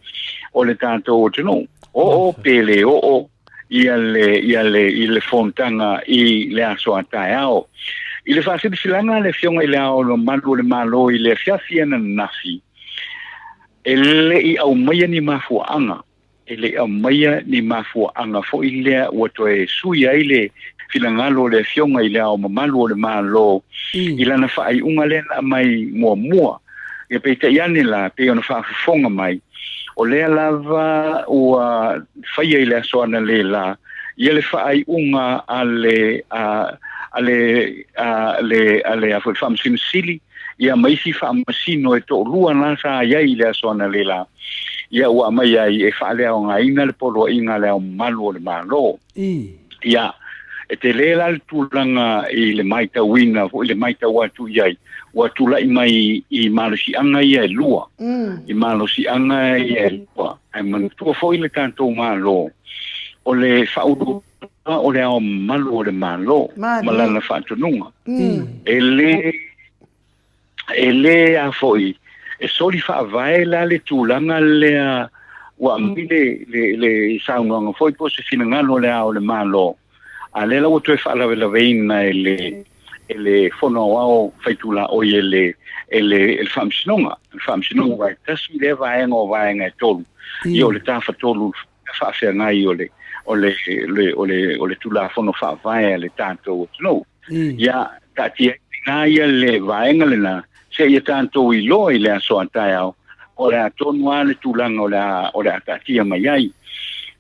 [SPEAKER 3] o le tatou atunuu. Oo pe le oo. Ia le, ia le, i le fonotaga i le aso a taeao. I le faasilasilaga a le Afioga i Le Ao Mamalu o le Malo i le afiafi ananafi, e le i aumaia ni mafuaaga, e le i aumaia ni mafuaaga foi lea ua toe sui ai le finagalo o le Afioga i Le Ao Mamalu o le Malo i lana faaiuga lea na aumai muamua. Ia peitai ane la, pei ona faafofoga mai, o lea lava ua faia i le aso analeila ia le faaiuga a le a a le a le a le a foi Faamasino Sili ia ma isi faamasino e toalua la sa i ai i le aso analeila, ia ua aumai ai e faaleaogaina le poloaiga a le Ao Mamalu o le Malo. Ia, e tele la le tulaga i le matauina foi le matau atu i ai, ua tulai mai i malosiaga ia e lua. I malosiaga ia e lua. Ae manatua foi le tatou Malo, o le faauluuluga o le Ao Mamalu o le Malo ma lana faatonuga. E le e le a foi e soli faavae la le tulaga lea ua aumai le, le, le saunoaga foi po o se finagalo o le Ao o le Malo, a lea la ua toe faalavelaveina e le e le Fono Aoao Faitulaoi e le e le e le Faamasinoga, le Faamasinoga aua e tasi lea vaega o vaega e tolu, ia o le tafatolu faafeagai o le o le o le o le Tulafono Faavae a le tatou atunuu. Ia, taatia ai i ina ia le vaega lena, seia tatou iloa i le aso a taeao, o le a tonu lava le tulaga o le a, o le a taatia mai ai.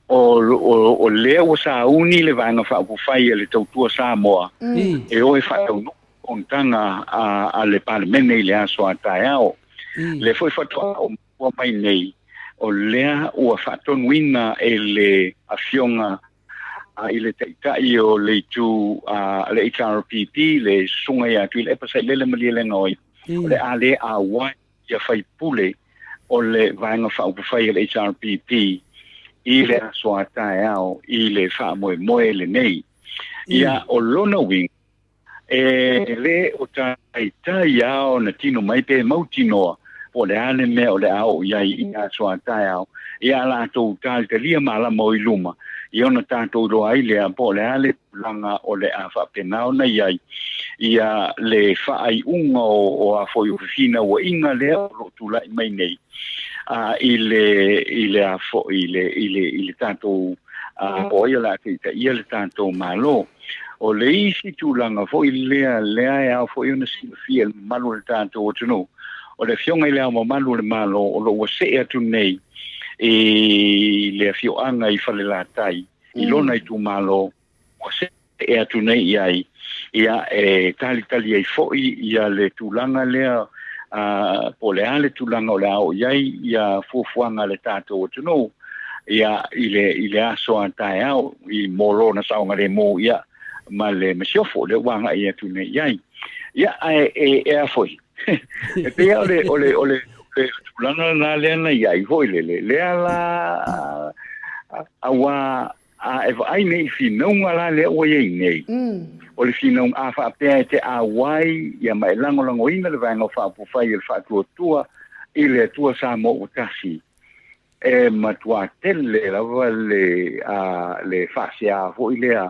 [SPEAKER 3] O, o, o lea ua sauni le Vaega Faaupufai a le Tautua Samoa e o e faataunuu fonotaga a, a le Palemene i le aso a taeao. Lea foi faatoa oo maua mai nei, o lea ua faatonuina e le Afioga i le Taitai o le itu a le HRPP, le Susuga ia Tuilaepa Sailele Malielegaoi, o le a le auai ia faipule o le Vaega Faaupufai a le HRPP i le aso a taeao i le faamoemoe lenei. Ia, o lona uiga, E le o taitai lava ona tino mai pe mautinoa po o le a le mea o le a oo i ai i aso a taeao, ia a latou talitalia malama o i luma, ia ona tatou iloa ai lea po o le a le tulaga o le a faapena ona i ai ia le faaiuga o a foi o fefinauaiga lea o lo o tulai mai nei a i le i le a foi i le i le i le tatou a po o ai o le a taitaia le tatou Malo. O le isi tulaga foi lea, lea e ao foi ona silafia e le mamalu o le tatou atunuu, o le Afioga i Le Ao Mamalu o le Malo o lo o ua see atu nei i le afioaga i Falelatai, i lona itumalo, ua see atu nei i ai, ia, e talitali ai foi ia le tulaga lea, po o le a le tulaga o le a oo i ai ia fuafuaga a le tatou atunuu. Ia, i le, i le aso a taeao, i mo lona saogalemu, ia, ma le masiofo, lea ua agai atu nei i ai. Ia, ae, e, e a foi, e pei o le, o le, o le, le tulaga lena lea na i ai foi lele, lea la, auā, a e vaai nei i finauga la lea ua i ai nei, o le finauga, a faapea e te auai, ia, ma e lagolagoina le Vaega Faaupufai o le Faatuatua i le Atua Samoa ua Tasi, E matuā tele lava le le faasea foi lea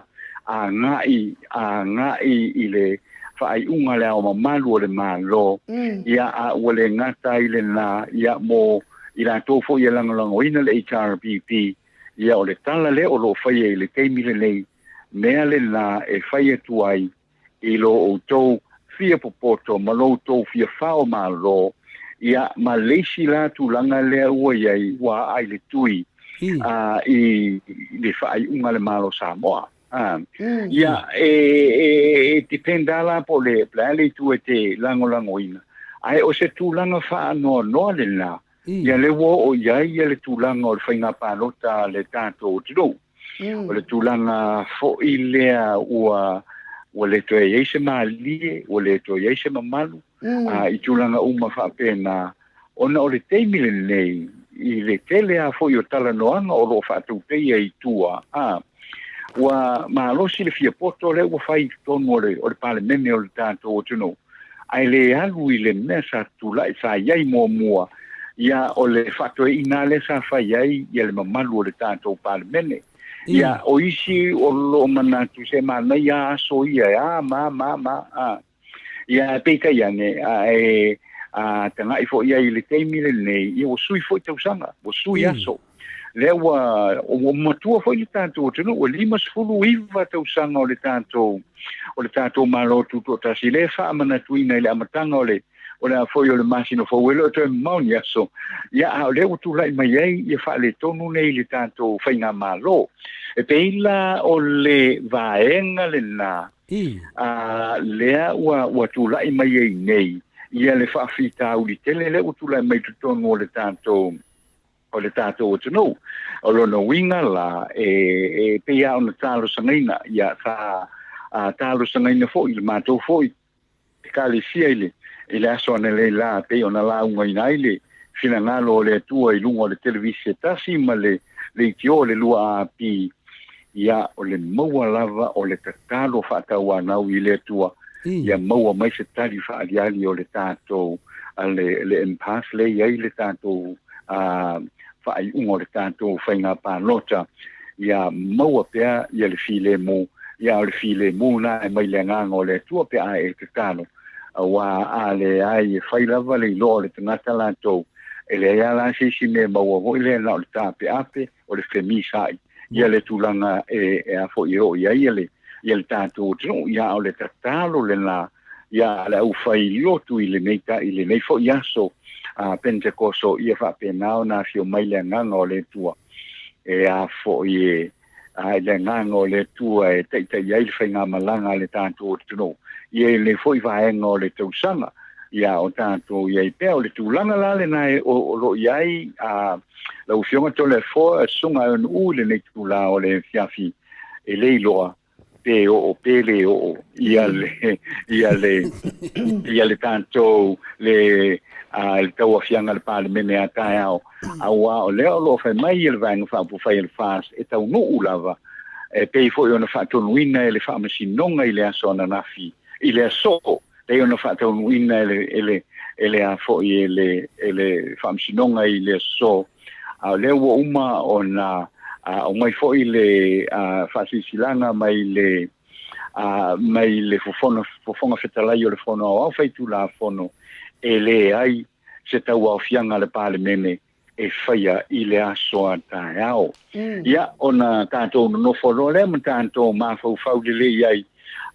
[SPEAKER 3] agai agai i le faaiuga a le Ao Mamalu o le Malo, ia a ua le gata ai lena, ia mo i latou foi e lagolagoina le HRPP, ia o le tala lea o lo o faia i le taimi lenei, mea lena e fai atu ai i lo outou fia popoto ma lo outou fia fao malo, ia, ma le isi la tulaga lea ua i ai, ua aa i le tui a, i le faaiuga a le Malo Samoa. A, ia, e, e, e depend lava la po o le, po o le a le itu e te lagolagoina, ae o se tulaga faanoanoa lena, ia lea ua oo i ai ia le tulaga o le faiga palota a le tatou atunuu. O le tulaga foi lea ua ua le toe i ai se malie, ua le toe i ai se mamalu i tulaga uma faapena, ona o le taimi lenei, i le tele lava foi o talanoaga o lo o faatauteia i tua, a, ua malosi le fiapoto lea ua fai i totonu o le, o le Palemene o le tatou atunuu, ae le alu i le mea sa tulai, sa i ai muamua, ia o le faatoeaina lea sa fai ai ia le mamalu o le tatou Palemene. Ia, o isi o loo manatu se manaia aso ia e a ma ma ma a. Ia, peitai ane, a e a taga'i foi ai i le taimi lenei, ia ua sui foi tausaga, ua sui aso. Lea ua ua matua foi le tatou atunuu, ua 59 tausaga o le tatou o le tatou Malo Tutoatasi, lea e faamanatuina i le amataga o le o le a foi o le masina fou, e le o toe mamao ni aso. Ia, a o lea ua tulai mai ai ia faaletonu nei i le tatou faigamalo. E pei la o le vaega lena a lea ua ua tulai mai ai nei ia le faafitauli tele lea ua tulai mai totonu o le tatou o le tatou atunuu. O lona uiga la, e, e pei lava ona talosagaina, ia, sa a, talosagaina foi i le matou foi ekalesia i le, i le aso analeila pei ona laugaina ai le finagalo o le Atua i luga o le televise e tasi ma le leitio le 2AP, ia, o le maua lava o le tatalo faatauanau i le Atua, ia maua mai se tali faaaliali o le tatou, a le, le impasse lea e i ai le tatou a, faaiuga o le tatou faiga palota, ia maua pea ia le filemu, ia o le filemu lena e mai le agaga o le Atua pe a e tatalo, aua a leai e fai lava le iloa o le tagata latou, e leai lava la se isi mea e maua foi lea na o le taapeape o le femisa'i ia le tulaga e, e a foi e oo i ai ia le, ia le tatou atunuu, ia a o le tatalo lena ia le aufailotu i lenei ta, i lenei foi aso a Penetekoso, ia faapena ona afio mai le agaga o le Atua e a foi e a i le agaga o le Atua e taita'i ai le faigamalaga a le tatou atunuu ia i lenei foi vaega o le tausaga ia o tatou i ai pea. O le tulaga la lena e o, o lo o i ai a lau Afioga Toleafoa, Susuga Eunu'u i lenei itulā o le afiafi e le iloa pe oo pe le oo ia le ia le ia le tatou le a le tauaofiaga a le Palemene a taeao, aua o lea o lo o fai mai le Vaega Faaupufai a le FAST e taunuu lava e pei foi ona faatonuina e le Faamasinoga i le aso ananafi i le aso pei ona faataunuuina e le e le e le a foi e le e le Faamasinoga i le aso, a o lea ua uma ona aumai foi le faasilasilaga mai le mai le Fofoga Fofoga Fetalai o le Fono Aoao Faitulafono e leai se tauaofiaga a le Palemene e faia i le aso a taeao. Ia, ona tatou nonofo loa lea ma tatou mafaufau lelei ai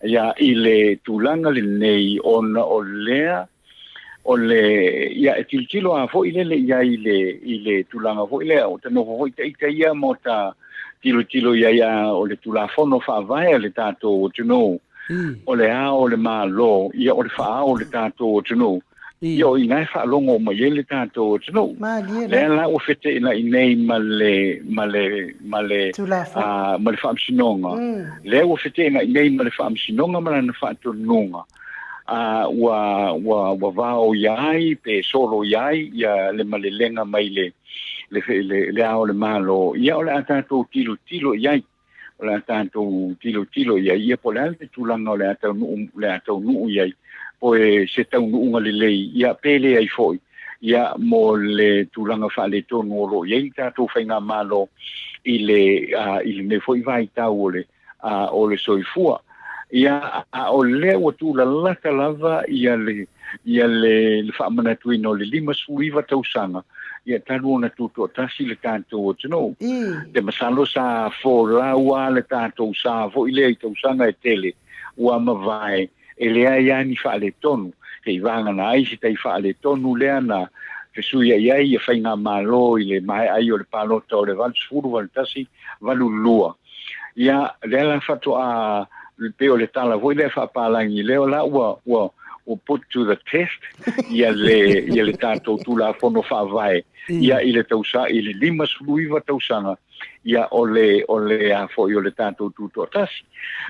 [SPEAKER 3] ia i le tulaga lenei ona o lea o le ia e tilotilo lava foi lele i ai i le i le tulaga foi lea o ta nofo foi ita ia ma ta tilotilo i ai a o le Tulafono Faavae a le tatou atunuu o le Ao o le Malo, ia o le faa-ao o le tatou atunuu. Ia o i ina e faalogo mai ai le tatou atunuu. Lea la ua feteenai nei ma le ma le ma le ma le Faamasinoga. Lea ua feteenai nei ma le Faamasinoga ma lana faatonuga. Ua ua ua vaoia ai pe soloia ai ia le malelega mai le le le le Ao o le Malo. Ia o le a tatou tilotilo i ai. O le a tatou tilotilo i ai, ia po o le a le tulaga o le a taunuu, le a taunuu i ai, po e se taunuuga lelei, ia pe leai foi, ia mo le tulaga faaletonu o lo o i ai le tatou faigamalo i le, a, i lenei foi vaitau o le, a, o le soifua. Ia, a o lea ua tulalata lava ia le, ia le, le faamanatuina o le 59 tausaga, ia talu ona tutoatasi le tatou atunuu. Te masalo sa folau lava le tatou sa foi lea i tausaga e tele ua mavae e leai lava ni faaletonu. Se'i vagana ai se tai faaletonu lea na fesuiai ai ia faigamalo i le maea ai o le palota o le 80, 81, 82. Ia, lea la faatoa pei o le tala foi lea faapalagi lea la ua ua ua put to the test ia le ia le tatou Tulafono Faavae ia i le tausa i le 59 tausaga ia o le o le a foi o le tatou tutoatasi.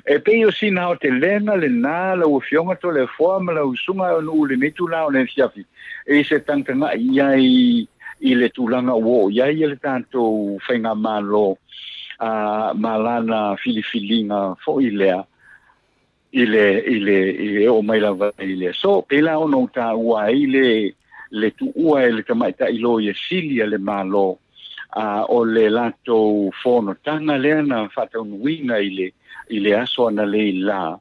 [SPEAKER 3] E pei o sina aotelega lena lau Afioga Toleafoa ma lau Susuga Aonuu i lenei itula o le afiafi e se tagatagai i ai i le tulaga ua oo i ai le tatou faigamalo a ma lana filifiliga foi lea i le i le i le oo mai lava i le aso. Pei la ona ou taua ai le le tuua e le tamaitai loia sili a le Malo. O le latou fonotaga lea na faataunuuina i le i le aso analeila,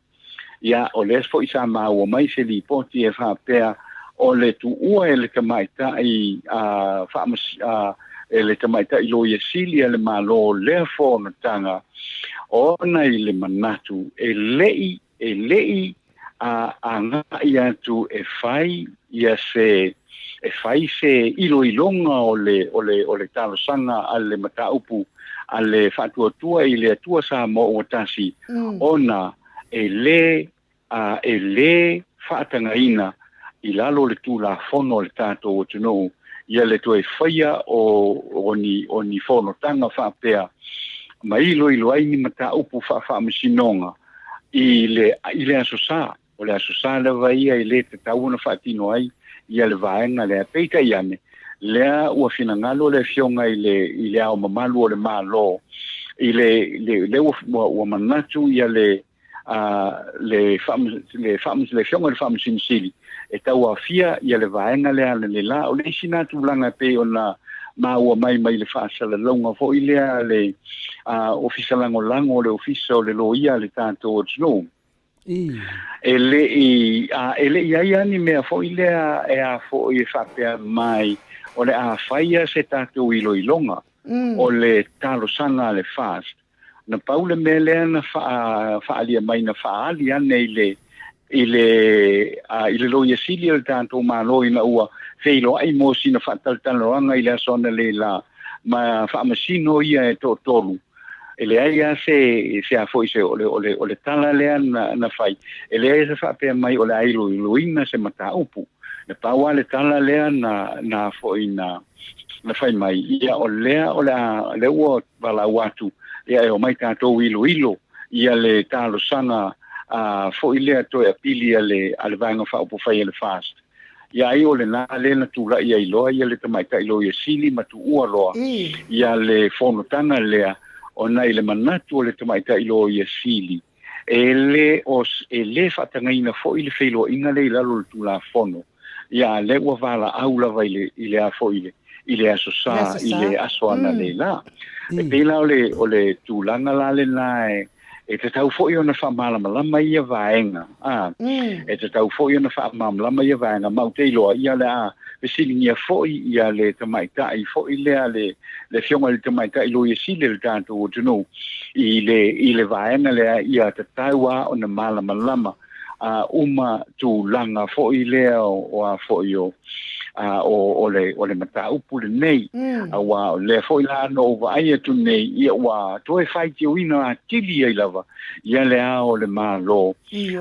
[SPEAKER 3] ia o lea foi sa maua mai se lipoti e faapea o le tuua e le tamaitai a faamas a e le tamaitai Loia Sili a le Malo lea fonotaga ona i le manatu e le'i e le'i a agai atu e fai ia se e fai se iloiloga o le o le o le talosaga a le mataupu a le Faatuatua i le Atua Samoa ua Tasi ona e lē a e lē faatagaina i lalo o le Tulafono a le tatou atunuu ia le toe faia o o ni o ni fonotaga faapea ma iloilo ai ni mataupu faafaamasinoga i le i le Aso Sa. O le Aso Sa lava ia e lē tatau ona faatino ai ia le vaega lea. Peitai ane, lea ua finagalo le Afioga i le i le Ao Mamalu o le Malo i le le lea ua ua manatu ia le a le le le Afioga i le Faamasino Sili e tauaofia ia le vaega lea analeila. O le isi na tulaga e pei ona maua mai mai le faasalalauga foi lea a le Ofisa Lagolago o le Ofisa o le Loia a le tatou atunuu, e le i a e le i ai lava ni mea foi lea e a foi e faapea mai o le a faia se tatou iloiloga o le talosaga a le FAST. Na pau le mea lea na faaalia mai, na faaali ane i le i le i le Loia Sili o le tatou Malo ina ua feiloai mo sina faatalatalanoaga i le aso analeila ma faamasino ia e toatolu. E leai lava se se a foi se o le o le o le tala lea na na fai, e leai se faapea mai o le a iloiloina se mataupu. Na pau lava le tala lea na na foi na na fai mai, ia o lea o le a lea ua valaau atu, ia e omai tatou iloilo ia le talosaga a foi lea toe apili a le a le Vaega Faaupufai a le FAST. Ia ai o lena lea na tulai ai loa ia le tamaitai Loia Sili ma tuua loa ia le fonotaga lea ona i le manatu o le tamaitai Loia Sili e le o e le faatagaina foi le feiloaiga lea i lalo o le Tulafono. Ia a lea ua valaau lava i le i le a foi i le i le Aso Sa i le aso analeila. E pei la o le o le tulaga la lena e e tatau foi ona faamalamalama ia vaega, a e tatau foi ona faamalamalama ia vaega, ma ou te iloa ia o le a fesiligia foi ia le tamaitai foi lea le le Afioga i le Tamaitai Loia Sili o le tatou atunuu i le i le vaega lea ia tatau lava ona malamalama a uma tulaga foi lea o a foi o a o o le o le mataupu lenei. Auā o lea foi la na ou vaai atu nei, ia ua toe faitioina atili ai lava ia le Ao o le Malo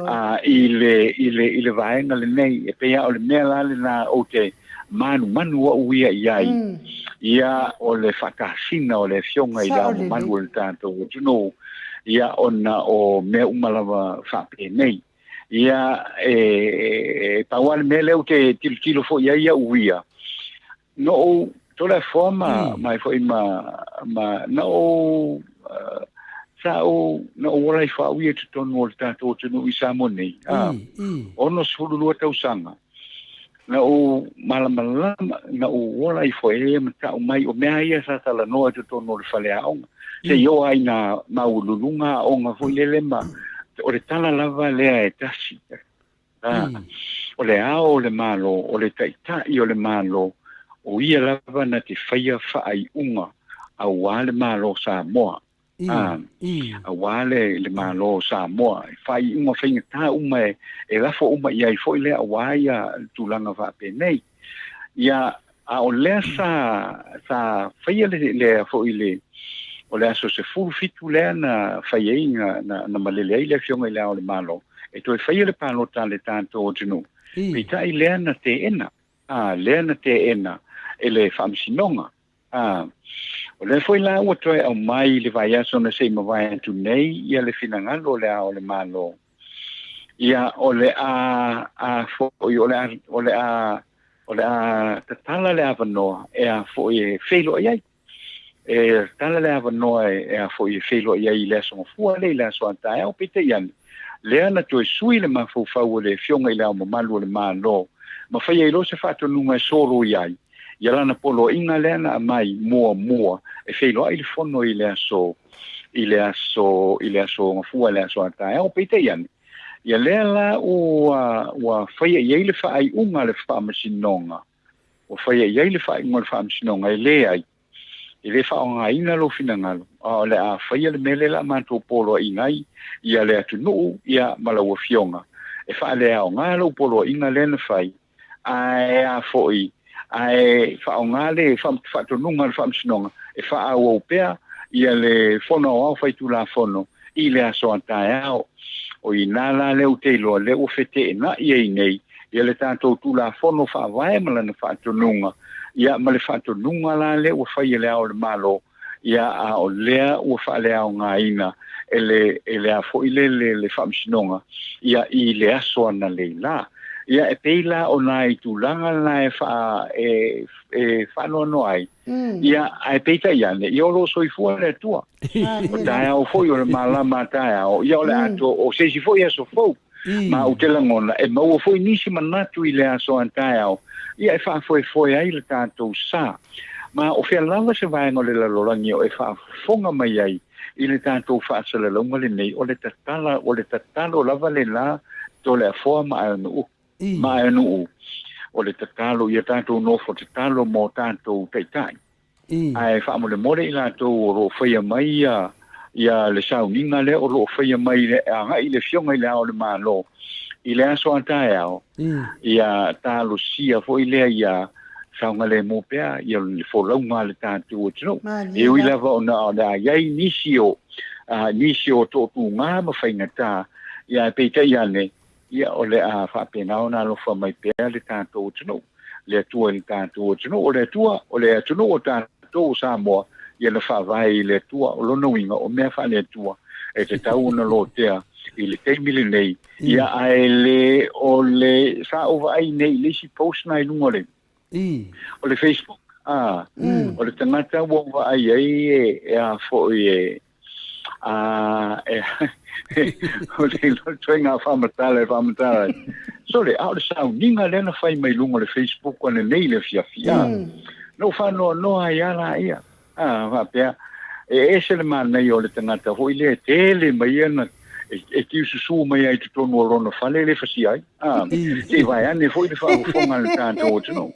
[SPEAKER 3] a i le i le i le vaega lenei. E pei lava o le mea la lena ou te manumanu au ia i ai, ia o le faatasina o le Afioga i le Ao Mamalu o le tatou atunuu, ia ona o mea uma lava faapenei. Ia e pau lava le mea lea ou te tilotilo foi i ai au ia, na ou Toleafoa ma ma foi ma ma na ou sa ou na ou ola ifo au ia i totonu o le tatou atunuu i Samoa nei, a, 62 tausaga. Na ou malamalama, na ou ola ifo e ma ta'u mai, o mea ia sa talanoa i totonu o le faleaoga, seia oo lava i nā maualuluga aoga foi lele ma, o le tala lava lea e tasi, a, o le Ao o le Malo, o le Taitai o le Malo, o ia lava na te faia faaiuga auā le Malo o Samoa. A, auā le, le Malo o Samoa, e faaiuga faigata uma e, e lafo uma i ai foi lea auā ia tulaga faapenei. Ia, a o lea sa, sa faia le, le foi le, o le aso 17 lea na fai ai, na, na, na malele ai le Afioga i Le Ao o le Malo, e toe faia le palota a le tatou atunuu. Peitai lea na teena, a, lea na teena e le Faamasinoga. A, o lea foi la ua toe aumai i le vaiaso na se i mavae atu nei ia le finagalo o Le Ao o le Malo, ia o le a a foi o le a o le a o le a tatala le avanoa e a foi e feiloai ai. E tatala le avanoa e a foi e feiloai ai i le aso Gafua lea i le aso a taeao, peitai ane, lea na toe sui le mafaufau o le Afioga i Le Ao Mamalu o le Malo ma fai ai loa se faatonuga e solo i ai. Ia lana poloaiga lea na aumai muamua e feiloai le fono i le aso i le aso i le aso Gafua i le aso a taeao. Peitai ane, ia lea la ua ua faia i ai le faaiuga a le Faamasinoga, ua faia i ai le faaiuga a le Faamasinoga e leai, e le faaaogaina lou finagalo, a o le a faia le mea lea o le a matou poloaiga ai ia le atunuu ia ma lau Afioga, e faaleaoga lou poloaiga lea na fai, ae a foi, ae faaaoga le faatonuga a le Faamasinoga e faaauau pea ia le Fono Aoao Faitulafono i le aso a taeao. O i ina la lea ou te iloa lea ua feteenai ai nei ia le tatou Tulafono Faavae ma lana faatonuga, ia ma le faatonuga la lea ua fai e Le Ao o le Malo, ia a o lea ua faaleaogaina e le e le a foi le le le Faamasinoga ia i le aso analeila. Ia e pei la o nai tulaga la e faa e e faanoanoa ai, ia ae peitai ane, ia o lo o soifua le Atua. O taeao foi o le malama a taeao, ia o le atoa o se isi foi aso fou. Ma ou te lagona e maua foi nisi manatu i le aso a taeao, ia e faafoefoe ai le tatou sa. Ma o fea lava se vaega o le lalolagi o e faafofoga mai ai i le tatou faasalalauga lenei, o le tatala, o le tatalo lava lena Toleafoa ma Aeanuu, ma Aeanuu, o le tatalo ia tatou nofo tatalo mo tatou taitai. Ae faamolemole i latou o lo o faia mai ia, ia le sauniga lea o lo o faia mai le, agai i le Afioga i Le Ao o le Malo i le aso a taeao, ia talosia foi lea ia saogalemu pea ia le folauga a le tatou atunuu. E ui lava ona o le a i ai nisi o, nisi o toatuga ma faigata, ia ae peitai ane, ia o le a faapena ona alofa mai pea le tatou atunuu, le Atua i le tatou atunuu. O le Atua, o le atunuu o tatou o Samoa, ia na faavae i le Atua. O lona uiga, o mea faale-Atua e tatau ona lotea i le taimi lenei, ia ae le o le, sa ou vaai nei i le isi post na i luga o le, o le Facebook, a, o le tagata ua ou vaai ai e, e a foi e, a, e, o le ituaiga faamatala e faamatala ai. Sole, a o le sauniga lea na fai mai luga o le Facebook ananei i le afiafi, a, na ou faanoanoa ai lava laia. A, faapea, e ese le manaia o le tagata foi lea e tele mai ana, e, e tiususu mai ai i totonu o lona fale le fasia ai. A, se i vaeane foi le faafofoga a le tatou atunuu.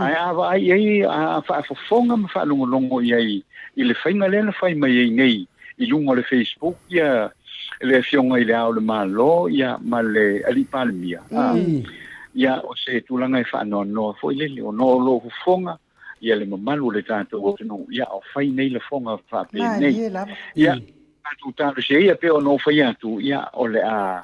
[SPEAKER 3] Ae a vaai i ai, a faafofoga ma faalogologo i ai i le faiga lea na fai mai ai nei i luga o le Facebook ia le Afioga i Le Ao o le Malo ia ma le Alii Palemia, a, ia o se tulaga e faanoanoa foi lele, ona o lo o fofoga ia le mamalu o le tatou atunuu, ia o fai nei lafoga faapenei. Ia, tatou talosia ia pei ona ou fai atu, ia o le a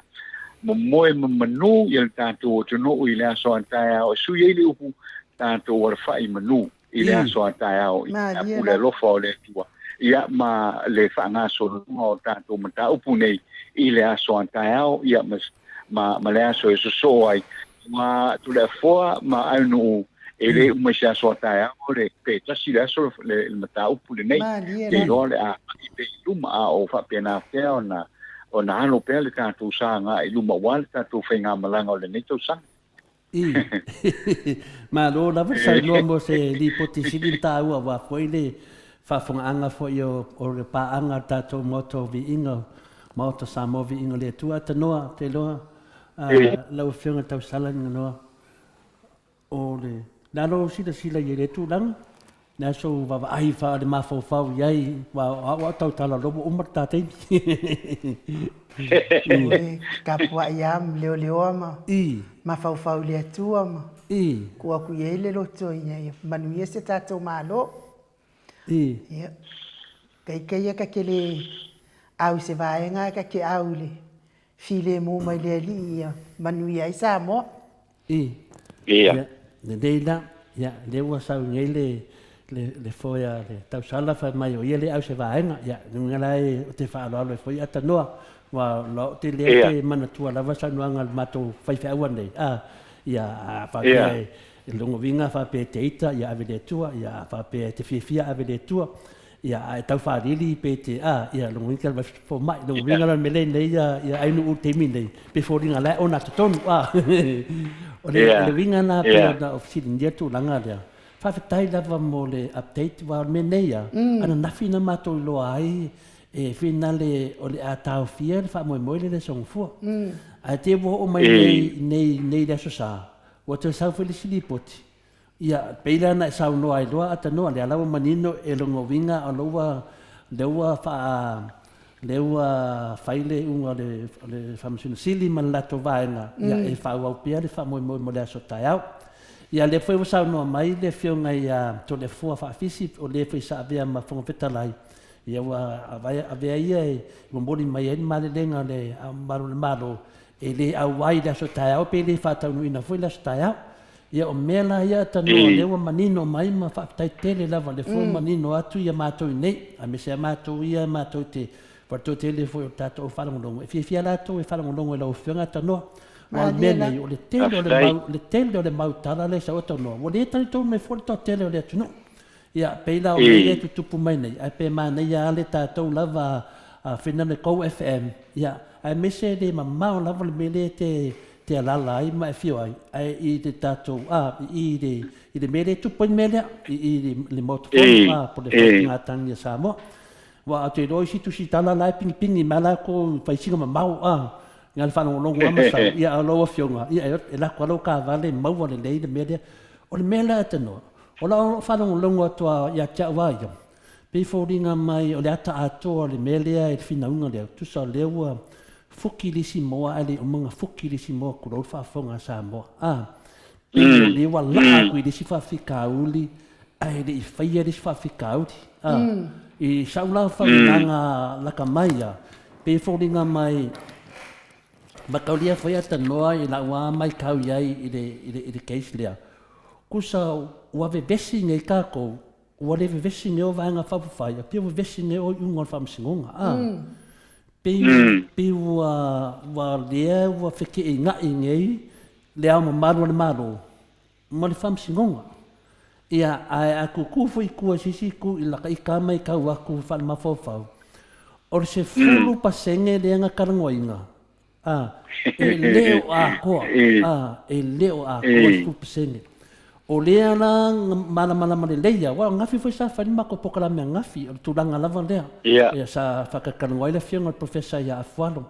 [SPEAKER 3] momoe ma manu ia le tatou atunuu i le aso a taeao e sui ai le upu tatou alafai i manu i le aso a taeao i le pule alofa o le Atua ia ma le faagasologa o tatou mataupu nei i le aso a taeao ia ma, ma, ma le aso e sosoo ai ma Toleafoa ma Aunuu e le uma i se aso a taeao le pe tasi le aso le, le mataupu lenei. Te iloa le a i pe i luma a o faapena pea ona ona alo pea le tatou sa agai i luma aua le tatou faigamalaga o lenei tausaga.
[SPEAKER 1] I. Malo lava le saunoa mo se lipoti sili na taua aua foi le faafogaaga foi o, o le paaga a le tatou Maota o Viiga, Maota Samoa Viiga o le Atua. Atanoa, te iloa lau Afioga Tausala Niganoa, o le lalo silasila i ai tulaga, le aso vaavaai fa le mafaufau i ai, wa o au au tautala lobo uma le tateimi.
[SPEAKER 2] Oi, tapuai lava ma leoleoa ma mafaufau i le Atua ma tuu atu i ai le loto ina ia manuia se tatou Malo. Ia, teitei ia ta te le au i se vaega ae ta te au i le filemu mai le Alii ia manuia ai Samoa.
[SPEAKER 1] I.
[SPEAKER 3] Ia.
[SPEAKER 1] Lelei la, ia, lea ua sau nei le, le, le foe a le tausala fai mai o ia le au se vaega. Ia, luga la e o te faaaloalo ai foi Atanoa, ua loa o te lea te manatua lava saunoaga a le matou faifeau anei. A, ia, a faapea e, e lona uiga faapea e te ita, ia ave i le Atua, ia a faapea e te fiafia, ave i le Atua. Ia, a e tau faalili pe te, a, ia, lona uiga le fomai, lona uiga la le mea lea nei ia, ia Ainuu i le taimi lenei, pe foliga la e ona totonu, a. O le, o le uiga lena pei ona ou fesiligia le tulaga lea. Faafetai lava mo le update aua o le mea nei a, ananafi na matou iloa ai e finale o le a taofia le faamoemoe lea i le Aso Gafua. Ae te i ua oo mai nei nei nei le Aso Sa, ua toe sau foi le isi lipoti, ia pei la ona e saunoa ai loa Atanoa, lea la ua manino e lona uiga o lea ua lea ua faa lea ua fai le iuga o le o le Faamasino Sili ma le latou vaega, ia e faaauau pea le faamoemoe mo le aso taeao. Ia lea foi ua saunoa mai le Afioga ia Toleafoa Faafisi, o le foi sa avea ma Fofoga Fetalai, ia ua avea ia e momoli mai ai le malelega a le mamalu o le Malo e le auai i le aso taeao pe le faataunuuina foi le aso taeao. Ia o mea la ia tanoa lea ua manino mai ma faafetai tele lava lea foi ua manino atu ia matou i nei, aemaise lava matou ia matou te Faletuatele foi o le tatou faalogologo, e fiafia latou e faalogologo i lau Afioga Tanoa. Aua o le mea nei, o le tele o le mau, le tele o le mau tala lea e sau Tanoa, ua le talitonu mai fua le toatele o le atunuu. Ia, pei la o mea ia e tutupu mai nei, ae pe manaia lava le tatou lava Finale Go FM, ia, aemaise e le mamao lava le mea lea e te te alaala ai ma e afio ai, ae i le tatou, a, i i le, i le mea lea e tupu ai le mea lea, i i le Maota Fono, a, po o le Faautugatagi a Samoa. Aua ou te iloa isi tusitala la e pigipigi mai a latou faisiga mamao a na o le faalogologo lava ma sau ia a o lau afioga ia e lako lava lau taavale maua lelei le mea lea. O le mea la e tanoa o lau faalogologo atu lava ia te au lava ia pei e foliga mai o le ata atoa o le mea lea i le finauga lea tusa o lea ua fuki le isi moa ae le i uma ona fuki le isi moa tulou le faafofoga a Samoa a pei o lea ua laa atu i le isi faafitauli ae le i faia le isi faafitauli. A, i sau la faamatalaga laka mai ia, pei e foliga mai, mataulia foi a tanoa i lau lava matau i ai i le, i le, i le case lea, tusa ua vevesi nei tatou, ua le vevesi nei o Vaega Faaupufai, a pei ua vevesi nei o iuga o le Faamasinoga. A, pei, pei ua, ua lea ua feteenai nei le Ao Mamalu o le Malo ma le Faamasinoga. Ia, ae a tutu foi i tua i se isi itu i lata ita matau atu faalemafaufau, o le 10% lea na talanoaina, a, e le o atoa, a, e le o atoa le 10%. O lea la na malamalama lelei lava, aua o ananafi foi sa fai le matou polokalame ananafi, o le tulaga lava lea. Ia, sa faatalatalanoa ai le afioga i le Professor ia Afualo.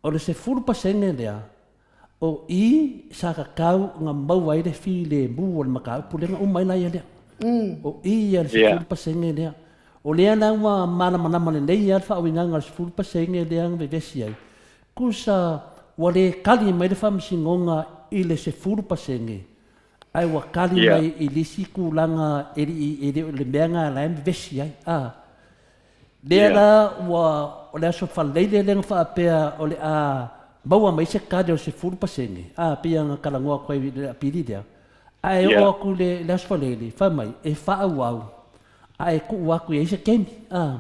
[SPEAKER 1] O le 10% lea, O i sa tatau ona maua ai le filemu o le mataupu lea na uma ai la ia lea. O i ia le 10% lea. O lea la ua malamalama lelei lava le faauigaga o le 10% lea na vevesi ai. Tusa ua le tali mai le Faamasinoga i le 10% ae ua tali mai i le isi tulaga e le i, e le o le mea lena la e vevesi ai. A. Lea la ua, o le Aso Faraile lea na faapea o le a maua mai se tali o le 10%, a, pei ona talanoa atu ai i le apili lea, ae oo atu i le Aso Faraile, fai mai, e faaauau, ae tuu atu e i ai se taimi, a.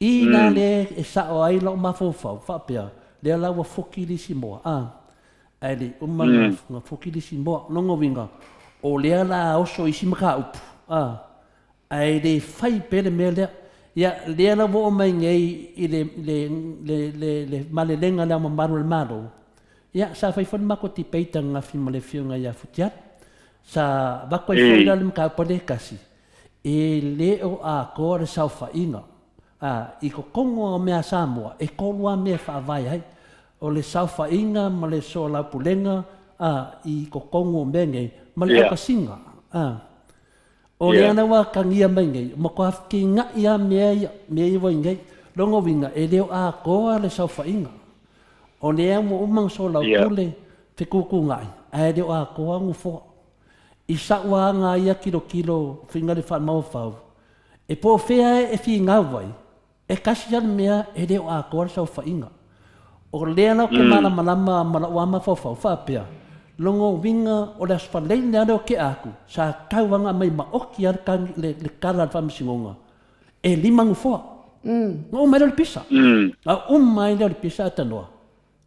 [SPEAKER 1] I la lea e sao ai lou mafaufau, faapea, lea la ua fuki le isi moa, a, ae le i uma ona fuki le isi moa. O lona uiga, o lea la oso isi mataupu, a. Ae le fai pea le mea lea. Ia, lea la ua oo mai nei i le, le, le, le, le malelega a Le Ao Mamalu o le Malo, ia, sa fai foi le matou debate ananafi ma le Afioga ia Futialu. Sa avatu ai foi la le mataupu a le tasi, e le o atoa le saofaiga. A, i totonu lava o mea a Samoa, e tolu lava mea e faavae ai, o le saofaiga ma le soalaupulega, a, i totonu o mea nei, ma le autasiga. A. O lea la ua atagia mai nei, ua matua fekeina'i lava mea ia, mea ia ua i nei. Lona uiga, e le o atoa le saofaiga. O lea ua uma ona soalaupule, fetuutuunai, ae le o atoa nofoa. I sa'u aga ia tilotilo finagalo faamaufau, e po o fea e finau ai, E tasi lava le mea e le o atoa le saofaiga. O lea la ou te malamalama ma lou lava mafaufau faapea, lona uiga o le Aso Faraile lea o tea atu, sa tau lava ona aumai maoti lava le tagi, le tala a le Faamasinoga, e lima nofoa. Ona uma ai lea o le pisa. Na uma ai lea o le pisa ae tanoa.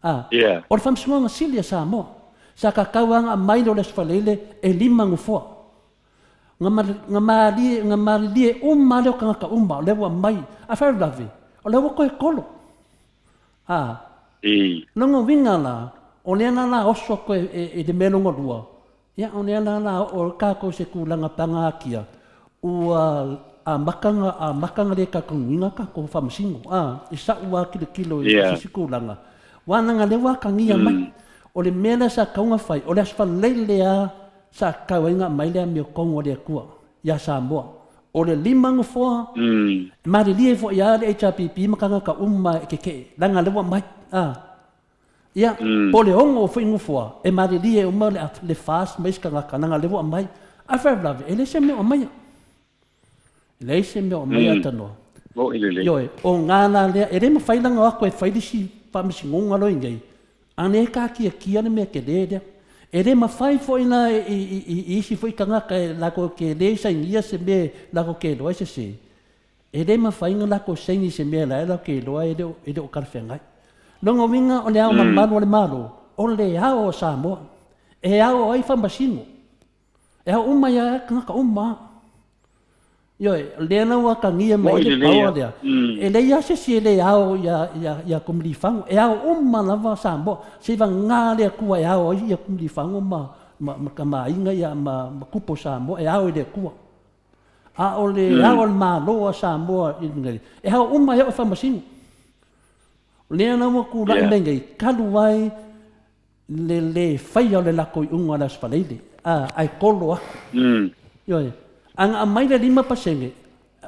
[SPEAKER 1] A, o le Faamasinoga Sili a Samoa, sa tatau lava ona aumai lea o le Aso Faraile e lima nofoa. Na malie, na malilie uma lea o tagata uma, o lea ua mai. A faalavelave, o lea ua toe tolo. A, lona uiga la, o lea la la oso atu e, e, e le mea lona lua. Ia, o lea la la oo ai tatou i se tulaga pagatia, ua amata ona amata ona le talitonuina tatou faamasino, a, i sa'u lava tilotilo i se isi tulaga, aua leaga o lea ua atagia mai. O le mea lea sa tatau ona fai, o le Aso Faraile lava sa tatau ai ona aumai le amiotonu a le Atua ia Samoa. O le 5 nofoa, e malilie foi lava le HRPP ma tagata uma e tetee, leaga o lea ua aumai, a. Ia, po o le 6 foi nofoa, e malilie uma le FAST ma isi tagata, leaga o lea ua aumai. Ae faalavelave, e leai se mea o aumaia. E leai se mea o aumaia tanoa. Ioe, o ga la lea, e le mafai la ona o atu e fai le isi faamasinoga loa i inei, a o lea e taatiatia le mea tele lea. E le mafai foi la i isi foi tagata e latou te le sainia se mea latou te iloa e sese, E le mafai ona latou saini i se mea la e latou te iloa e le o talafeagai. Lona uiga o le ao mamalu o le Malo, o le ao o Samoa. E ao ai faamasino. E ao uma ai lava tagata uma lava. Ioe, o lea la ua atagia mai ai le power lea, e leai lava se isi e le ao ia Tumilifago. E ao uma lava Samoa, seivagana le Atua e ao ai ia Tumilifago ma ma aiga ma tupu o Samoa, e ao i le Atua. A o le ao o le Malo a Samoa i luga nei, e ao uma ai au e faamasino. O lea la ua tulai mai nei, talu ai le le faia o le latou iuga o le Aso Faraile, ae tolo atu. Ioe. A na aumai le 5%,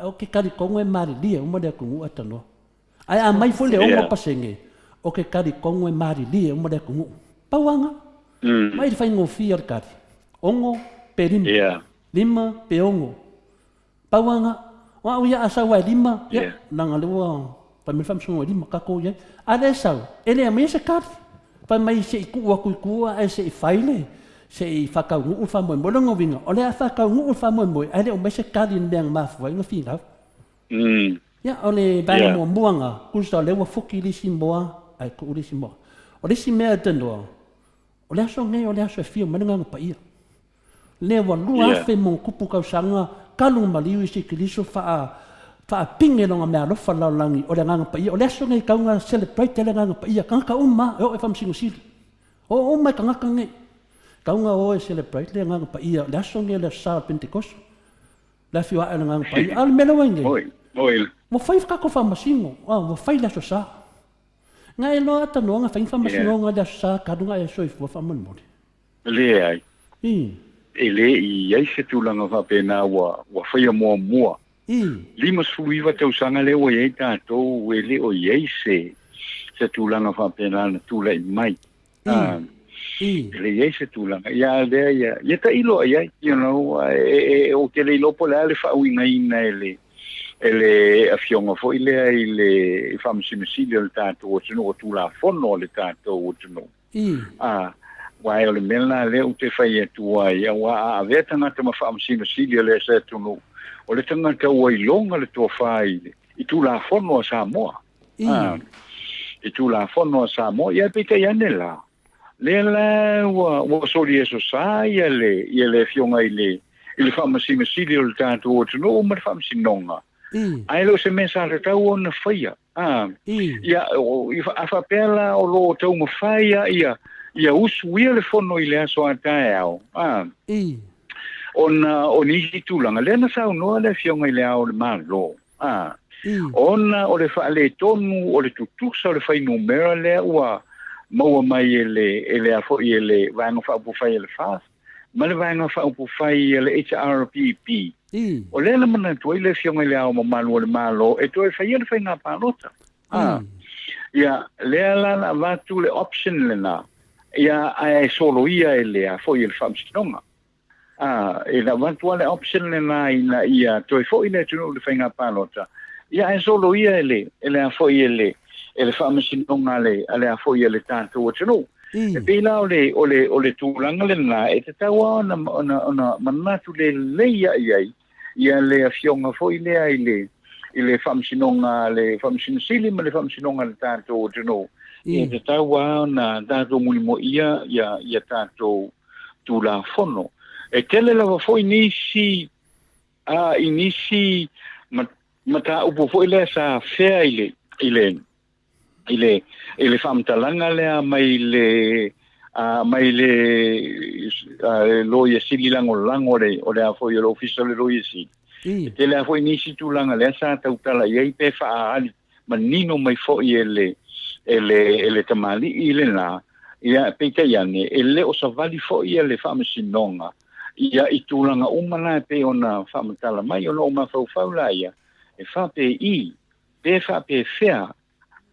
[SPEAKER 1] ou te talitonu e malilie uma le atunuu ae tanoa. Ae a aumai foi le 6%, ou te talitonu e malilie uma le atunuu. Pau lava lena. Vaai i le faigofie o le tali, 6 pe 5. 5 pe 6. Pau lava lena. O au ia a sau lava e 5, ia, leaga o lea ua fai mai le faamasinoga e 5 tatou i ai. A le sau, e le aumaia se tali. Fai mai se i tuu atu i tua ae se i fai le, se i faataunuu le faamoemoe. O lona uiga, o le a faataunuu le faamoemoe ae le aumai se tali i le mea na mafua ai ona finau. Ia, o le vaega muamua lena, tusa o lea ua fuki le isi moa ae tuu le isi moa. O le isi mea e tanoa, o le aso lenei o le aso e afio mai le Agaga Paia. Lea ua 2000 ma ona tupu tausaga talu ona maliu Iesu Keriso faa faapine lona meaalofa i le lalolagi o le Agaga Paia. O le aso lenei e tatau ona celebrate ai le Agaga Paia, tagata uma lava e oo i Faamasino Sili. O uma i tagata nei. Tatau ona o e celebrate le Agaga Paia, o le aso lenei o le Aso Sa o le Pentekoso. Le afio ae o le Agaga Paia. A o le mea lea ua i nei, ua fai tatou faamasino, ua fai le Aso Sa. Na e iloa tanoa na fai ni faamasinoga i le Aso Sa talu ona e soifua faamolemole?
[SPEAKER 3] Leai. E le i i ai se tulaga faapena ua ua faia muamua. 59 tausaga lea ua i ai tatou e le o i ai se se tulaga faapena na tulai mai. E le i ai se tulaga. Ia lea ia ia tailo i ai, you know, e e ou te le iloa po o le a le faauigaina e le e le afioga foi lea i le Faamasino Sili o le tatou atunuu, o Tulafono a le tatou atunuu. A, aua o le mea lena lea ou te fai atu ai, aua a avea tagata ma Faamasino Sili o le se atunuu, o le tagata ua iloga le tofa i le i Tulafono a Samoa. A, i Tulafono a Samoa, ia peitai ane la, lea la ua, ua soliesosa ia le, ia le afioga i le, i le Faamasino Sili o le tatou atunuu ma le Faamasinoga. Ae le o se mea sa tatau ona faia. A, ia, a faapea la o lo o taumafai a ia, ia usuia le fono i le aso a taeao, a, ona o nisi tulaga, lea na saunoa le Afioga i le Ao o le Malo, a, ona o le faaletonu o le tutusa o le fuainumera lea ua maua mai e le, e le a foi e le Vaega Faaupufai a le FAST, ma le Vaega Faaupufai a le HRPP, o lea na manatu ai le Afioga i Le Ao Mamalu o le Malo e toe faia le faiga palota. A, ia, lea la na avatu le option lena, ia, ae soloia e le a foi e le Faamasinoga. A, e na avatu lava le option lena ina ia toe foi le atunuu i le faiga palota, ia ae soloia e le, e le a foi e le, e le Faamasinoga a le, a le a foi a le tatou atunuu. E pei la o le, o le, o le tulaga lena e tatau lava ona, ona, ona manatu lelei lava i ai ia le afioga foi lea i le, i le Faamasinoga a le Faamasino Sili ma le Faamasinoga a le tatou atunuu. E tatau lava ona tatou mulimuaia ia, ia tatou Tulafono. E tele lava foi nisi, a, i nisi mataupu foi lea sa afea i le, i le, i le, i le faamatalaga lea mai le, mai le le Loia Sili Lagolago o le, o le a foi o le Ofisa o le Loia Sili. E tele lava foi nisi tulaga lea sa tautala i ai pe faaali manino mai foi e le, e le, e le tamalii lena, ia, peitai ane, e le o savali foi le Faamasinoga ia i tulaga uma la e pei ona faamatala mai. Ona ou mafaufau laia, e faapei, pe faapefea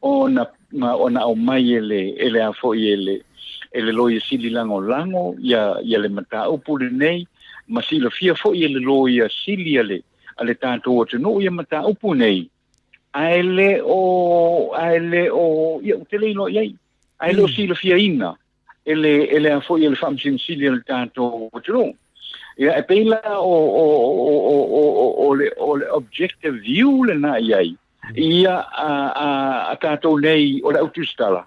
[SPEAKER 3] ona ona aumai e le e le a foi e le e le Loia Sili Lagolago ia ia le mataupu lenei, ma silafia foi e le Loia Sili a le a le tatou atunuu ia mataupu nei, ae le o ae le o ia ou te le iloa i ai, ae le o silafiaina e le e le a foi e le Faamasino Sili a le tatou atunuu. Ia e pei la o o o o o o le o le objective view lena i ai ia a a a tatou nei o le au tusitala.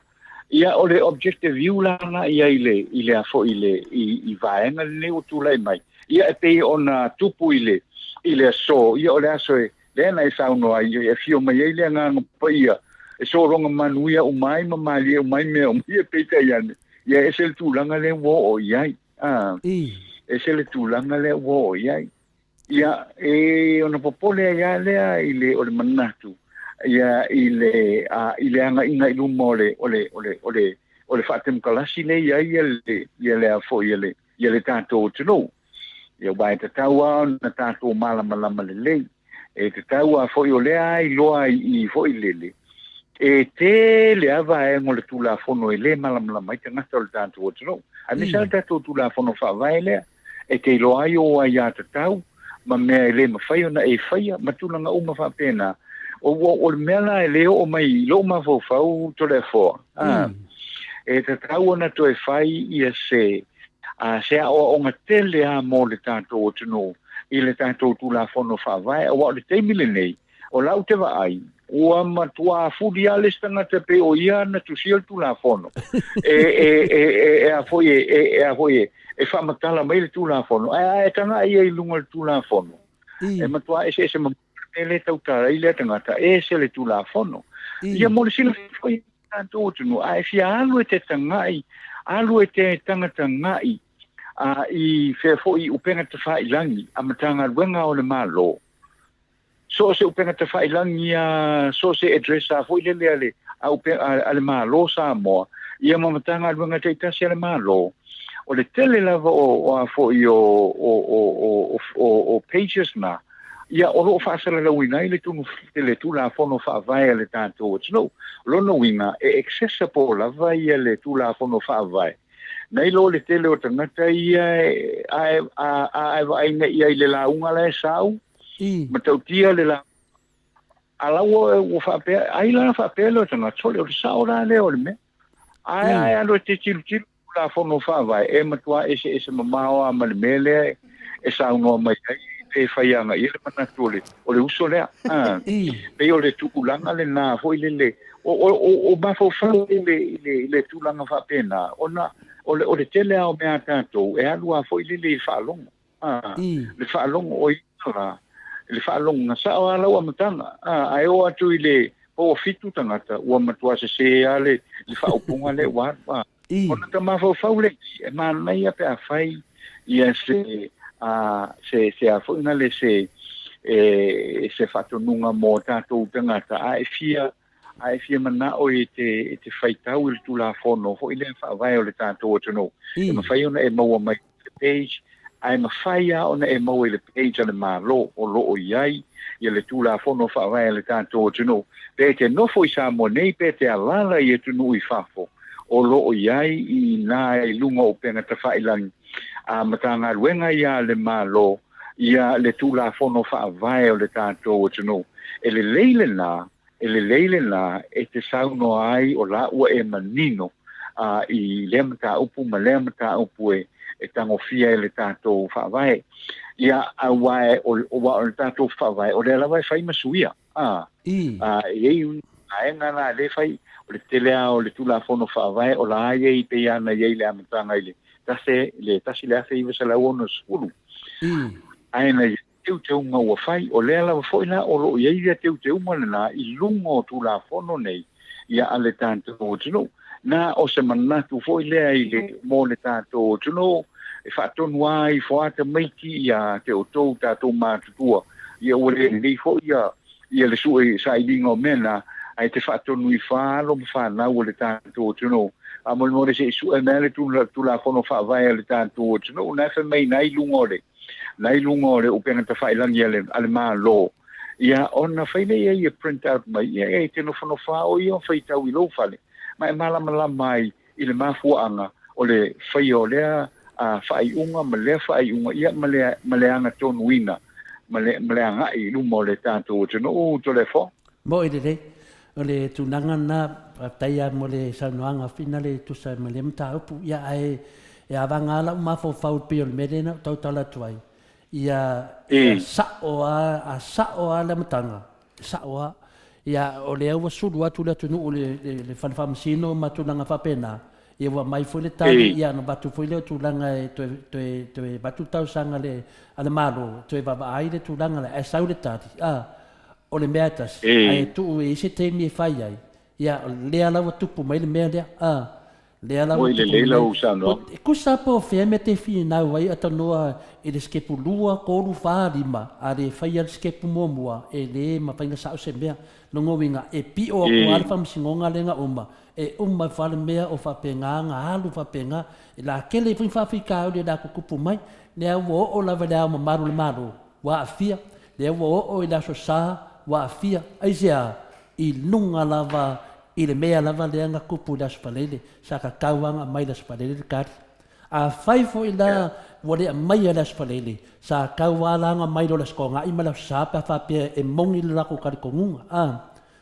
[SPEAKER 3] Ia o le objective view la na i ai le i le a foi le i i vaega lenei ua tulai mai. Ia e pei ona tupu i le i le aso, ia o le aso e lea na e saunoa ai, e afio mai ai le Agaga Paia e sologa manuia uma ai ma malie uma ai mea uma ia, peitai ane, ia ese le tulaga lea ua oo i ai. A, ese le tulaga lea ua oo i ai. Ia, e ona popole ai lava lea i le, o le manatu, ia, i le, a, i le agaiga i luma o le, o le, o le, o le, o le faatemokalasi lea e i ai le, ia le a foi, ia le, ia le tatou atunuu. Ia, aua e tatau lava ona tatou malamalama lelei. E tatau lava foi, o lea lava iloa i i foi lele, e tele lava vaega o le Tulafono e le malamalama ai tagata o le tatou atunuu. Aemaise lava le tatou Tulafono Faavae lea, e te iloa ai ou aiatatau ma mea e le mafai ona e faia ma tulaga uma faapena. O, o, o le mea la e le oo mai i lou mafaufau Toleafoa, a, e tatau ona toe fai ia se, a, se aoaoga tele lava mo le tatou atunuu i le tatou Tulafono Faavae, aua o le taimi lenei, o lau te vaai, ua matuā fuli lava le isi tagata pei o ia na tusia le Tulafono. E, e, e, e, e a foi e, e, e a foi e, e faamatala mai le Tulafono, ae a e tagai ai i luga o le Tulafono, e matuā eseese mamao le mea lea e tautala ai lea tagata, e ese le Tulafono. Ia mo le silafia foi e le tatou atunuu, a e fia alu e te tagai, alu e te tagatagai a, i fea foi i upega tafailagi a Matagaluega o le Malo, So o se upega tafailagi a, so o se address a foi lele a le, a upe, a, a le Malo Samoa, ia ma Matagaluega taitasi a le Malo. O le tele lava o, o a foi o, o, o, o, o, o pages na, ia o lo o faasalalauina ai le, tunu, le Tulafono Faavae a le tatou atunuu. O lona uiga, e accessible lava ia le Tulafono Faavae, nai lo le tele o tagata ia e, a, a, a, a e vaai nei i ai i le lauga la e sau, Matautia le la a la ua ua faapea ai la faapea le o tagata sole o le sao la lea o le mea. Ae ae alu e te tilotilo Tulafono Faavae e matua eseese mamao lava ma le mea lea e saunoa mai ai pe fai agai ai le manatu o le o le uso lea. A pei o le tulaga lena foi lele o o o mafaufau i le i le i le tulaga faapena ona o le o le tele lava o mea a tatou e alu lava foi lele i le faalogo. A, le faalogo o ia la, le faalogo na sao lava lau amataga, a, ae oo atu i le po ua fitu tagata, ua matua sese lava le, le faaupuga lea ua alu, a. Ona ta mafaufau lea i, e manaia pe afai ia se, a, se, se a foi na le se, e, se faatonuga mo tatou tagata, a e fia, a e fia manao e te, e te faitau i le Tulafono foi lea Faavae o le tatou atunuu, e mafai ona e maua mai i le page, ae mafai lava ona e maua i le page a le Malo o lo o i ai ia le Tulafono Faavae a le tatou atunuu, pe e te nofo i Samoa nei pe e te alaala i atunuu i fafo, o lo o i ai i ina i luga o upega tafailagi a Matagaluega ia a le Malo ia le Tulafono Faavae o le tatou atunuu. E lelei lena E lelei lena e te saunoa ai o la ua e manino a i lea mataupu ma lea mataupu e e tagofia e le tatou Faavae. Ia, aua e o aua o le tatou Faavae o lea lava e fai ma suia, a. A e i ai vaega la lea e fai, o le tele lava o le Tulafono Faavae o la e i ai pei lava ona i ai i le amataga i le tase le 1960. Ae na i teuteuga ua fai, o lea lava foi la o lo o i ai lea teuteuga lena i luga o Tulafono nei ia a le tatou atunuu. Na o se manatu foi lea i le, mo le tatou atunuu, e faatonu lava ifo lava tamaiti ia te outou tatou matutua, ia ua le lelei foi ia ia le sue sailiga o mea na, ae te faatonu ifo lava alo ma fanau a le tatou atunuu. Faamolemole se i sue mai le Tulafono Faavae a le tatou atunuu, na e fai mai na i luga o le na i luga o le upega tafailagi a le, a le Malo, ia ona fai lea ia print out mai, ia e te nofonofo lava oe ia ma faitau i lou fale, ma e malamalama ai i le mafuaaga o le faia o lea faaiuga ma lea faaiuga, ia ma le, ma le agatonuina ma le, ma le agai i luma o le tatou atunuu. Toleafoa.
[SPEAKER 1] Moe lelei. O le tulaga lena, faafetai lava mo le saunoaga finale e tusa ai ma lea mataupu. Ia ae e avaga lava lau mafaufau e pei o le mea lea na ou tautala atu ai, ia ia sa'o lava, a sa'o lava le amataga, e sa'o lava. Ia o lea ua sulu atu le atunuu i le le fale faamasino ma tulaga faapena, ia ua aumai foi le tali, ia ona avatu foi lea o tulaga e toe toe toe avatu le talosaga a le a le Malo e toe vaavaai le tulaga lea, ae sau le tali, a. O le mea e tasi, ae tuu e i ai se taimi e fai ai, ia, o lea la ua tupu mai le mea lea, a, lea la ua
[SPEAKER 3] tupu mai. Lau saunoaga.
[SPEAKER 1] E tusa po o fea mea te finau ai atanoa i le sikepu 2, 3, 4, 5, a le faia le sikepu muamua, e le mafai ona sao se mea. Lona uiga, e pio atu lava le faamasinoga lea na uma, e uma ifo lava le mea o faapena ona alu faapena. E la tele ai foi ni faafitauli o le a tutupu mai, lea ua oo lava i Le Ao Mamalu o le Malo, ua aafia, lea ua oo i le Aso Sa, ua aafia. Aisea? I luga lava i le mea lava lea na tupu i le Aso Faraile, sa tatau lava ona aumai i le Aso Faraile le tali. Afai foi la ua le aumaia i le Aso Faraile, sa tatau lava la ona aumai loa i le Aso Toonai ma le Aso Sa pe a faapea e moni le latou talitonuga. A.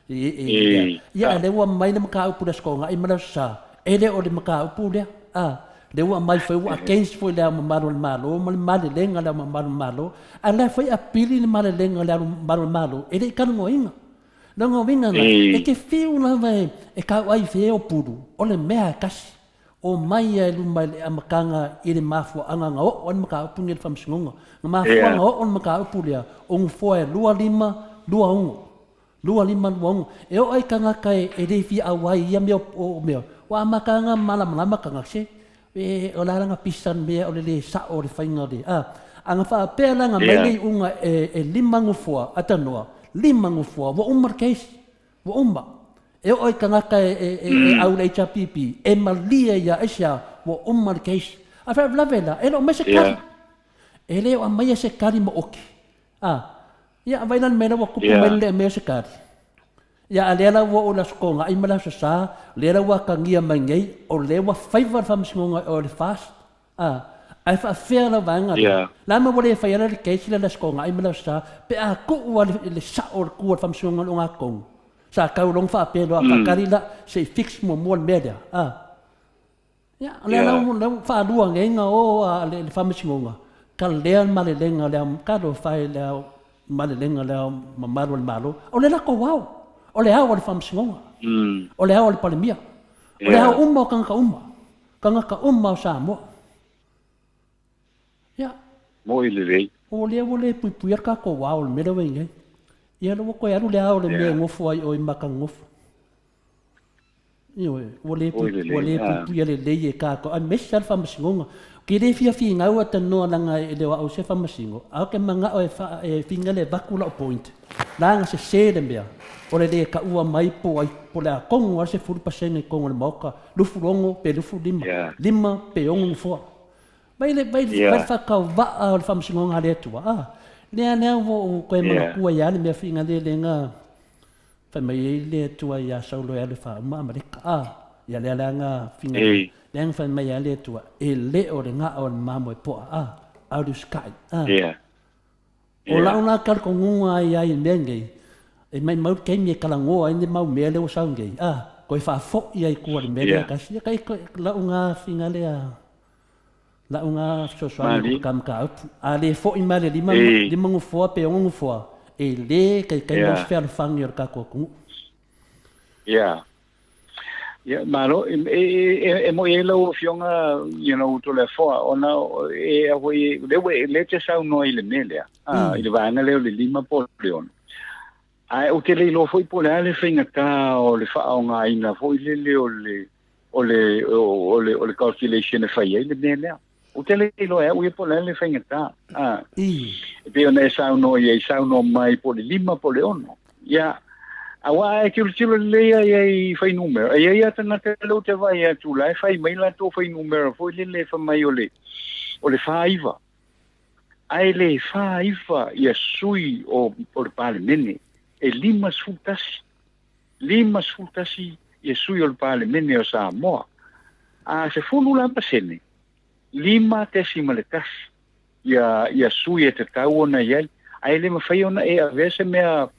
[SPEAKER 1] Ia, a o lea ua aumai le mataupu i le Aso Toonai ma le Aso Sa, e le o le mataupu lea. A, lea ua aumai foi ua against foi le Ao Mamalu o le Malo ma le malelega a le Ao Mamalu o le Malo, a o la e foi apili le malelega a le Ao Mamalu o le Malo e le i talanoaina. Lona uiga la, e te fiu lava e tauai i fea o pulu, o le mea e tasi. Omai ia i luma i le amataga i le mafuaaga na oo ai le mataupu lenei i le Faamasinoga. Na mafua na oo le mataupu lea, o nofoa e 25, 26. 2526. E oo ai tagata e le fia auai i ia mea o mea, ua amata ona malamalama tagata, se, e, o le a lana pisa le mea o le le sao o le faiga o le, a. A na faapea la na mai le iuga e lima nofoa, atanoa, lima nofoa, ua uma le case, ua uma. E oo ai tagata e, e, e au i le HRPP, e malie ia, aisea, ua uma le case. A faalavelave la, e le o aumai se tali. E le o aumaia se tali maoti. A, ia, vaai la i le mea la ua tupu mai le mea o se kari. Ia, a lea la ua oo i le Aso Toonai ma le Aso Sa, lea la ua atagia mai nei, o lea ua faiva le faamasinoga o le FAST. A, ae faafefea lau vaega lea? Le a mea ua le faia la le case lea i le Aso Toonai ma le Aso Sa, pe a tuu lava le sao o le tu a le faamasinoga i le ogatotonu? Sa tau loa ona faapea loa, a faatali la, se i fix muamua le mea lea. A. Ia, o lea la ua faalua nei ona o a le Faamasinoga, ka lea malelega o le ao, talofa e i le ao, malelega o le Ao Mamalu o le Malo, o le latou ao, o le ao a le Faamasinoga, o le ao a le Palemia, o le ao uma o tagata uma, tagata uma o Samoa. Ia.
[SPEAKER 3] Moi lelei.
[SPEAKER 1] O lea ua le puipuia le tatou ao i le mea lea ua i ai nei. Ia lea ua toe alu le ao i le mea e nofo ai oe i Matagogofo. Ioe, ua le ua le puipuia lelei e tatou, aemaise lava le faamasinoga. Ou te le fia finau a tanoa leaga e le o au se faamasino, ae ou te manao e faa e finagale e avatu lau point, leaga sese le mea, o le le taua mai po o ai po o le a tonu lava le 10% i totonu o le Maota, 26 pe 25, 5 pe 6 nofoa. Mai le mai le faatauvaa o le faamasinoga a le Atua, a, lea lea ua ou toe manatua ai lava le mea finagale lea na Fai mai ai le Atua iā Saulo e alu e faauma Amaleka. A, ia lea la na finagalo, lea na fai mai ai le Atua, e le o le gaʻa o le mamoe poa, a, a o le usikai. A. O lau la talitonuga ai ai i le mea lenei, e maimau le taimi e talanoa ai le mau mea lea ua sau nei, a, toe faafoi ai i tua i le mea lea tasi. Ia, kai, lau na finagale a, Lau na fesoasoani i ka mataupu. A le foi mai le lima, lima nofoa pe ono nofoa, e le taitai mau se fealofani o le tatou atunuu.
[SPEAKER 3] Ia. Ia, malo, e, e, e, e moi ai lau afioga, you know, Toleafoa, ona e a foi, le ua, le te saunoa i le mea lea, i le vaega lea o le lima po o le ono. Ae ou te le iloa foi po o le a le faigata o le faaaogaina foi lele o le, o le, o le, o le calculation e fai ai le mea lea. Ou te le iloa e au ia po o le a le faigata. A, e pei ona e saunoa i ai, saunoa mai po o le 5 po o le 6. Ia, aua a e tilotilo lelei lava i ai i fuainumera, e i ai lava tagata lea ou te vaai atu la e fai mai latou fuainumera foi lele fai mai o le, o le 49. Ae le 49 ia sui o, o le Palemene, e 51. 51 ia sui o le Palemene o Samoa. A 10 la pasene, 5.1 ia, ia sui e tatau ona i ai. Ae le mafai ona e avea se mea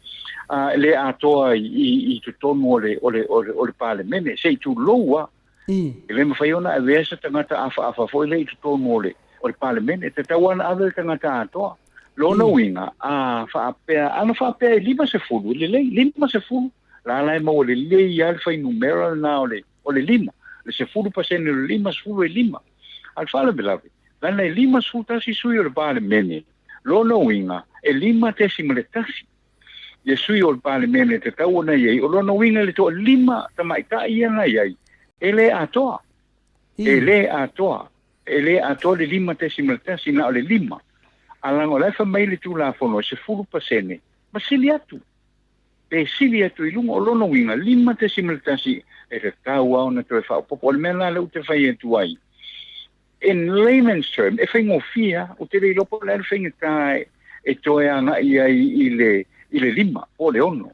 [SPEAKER 3] a, le atoa i, i, i totonu o le, o le, o le, o le Palemene, se i tulou a. E le mafai ona avea se tagata afaafa foi lea i totonu o le, o le Palemene. E tatau lava ona ave le tagata atoa. Lona uiga, a faapea, ana faapea e 50, e lelei, 50, la la e maua lelei lava le fuainumera lena o le, o le 5. Le 10% o le 50 e 5. A o le faalavelave, leaga e 51 sui o le Palemene, lona uiga, e 5.1 ia sui o le Palemene e tatau ona i ai, o lona uiga i le toalima tamaitai ia na i ai, e le atoa. E le atoa. E le atoa le 5.1, na o le 5. A leaga o la e fai mai le Tulafono e 10% ma sili atu. Pe sili atu i luga, o lona uiga, 5.1 e tatau lava ona toe faaopoopo. O le mea la lea ou te fai atu ai, In layman's term, e faigofie lava, ou te le iloa po o le a le faigata e toe agai ai i le, i le 5 po o le 6.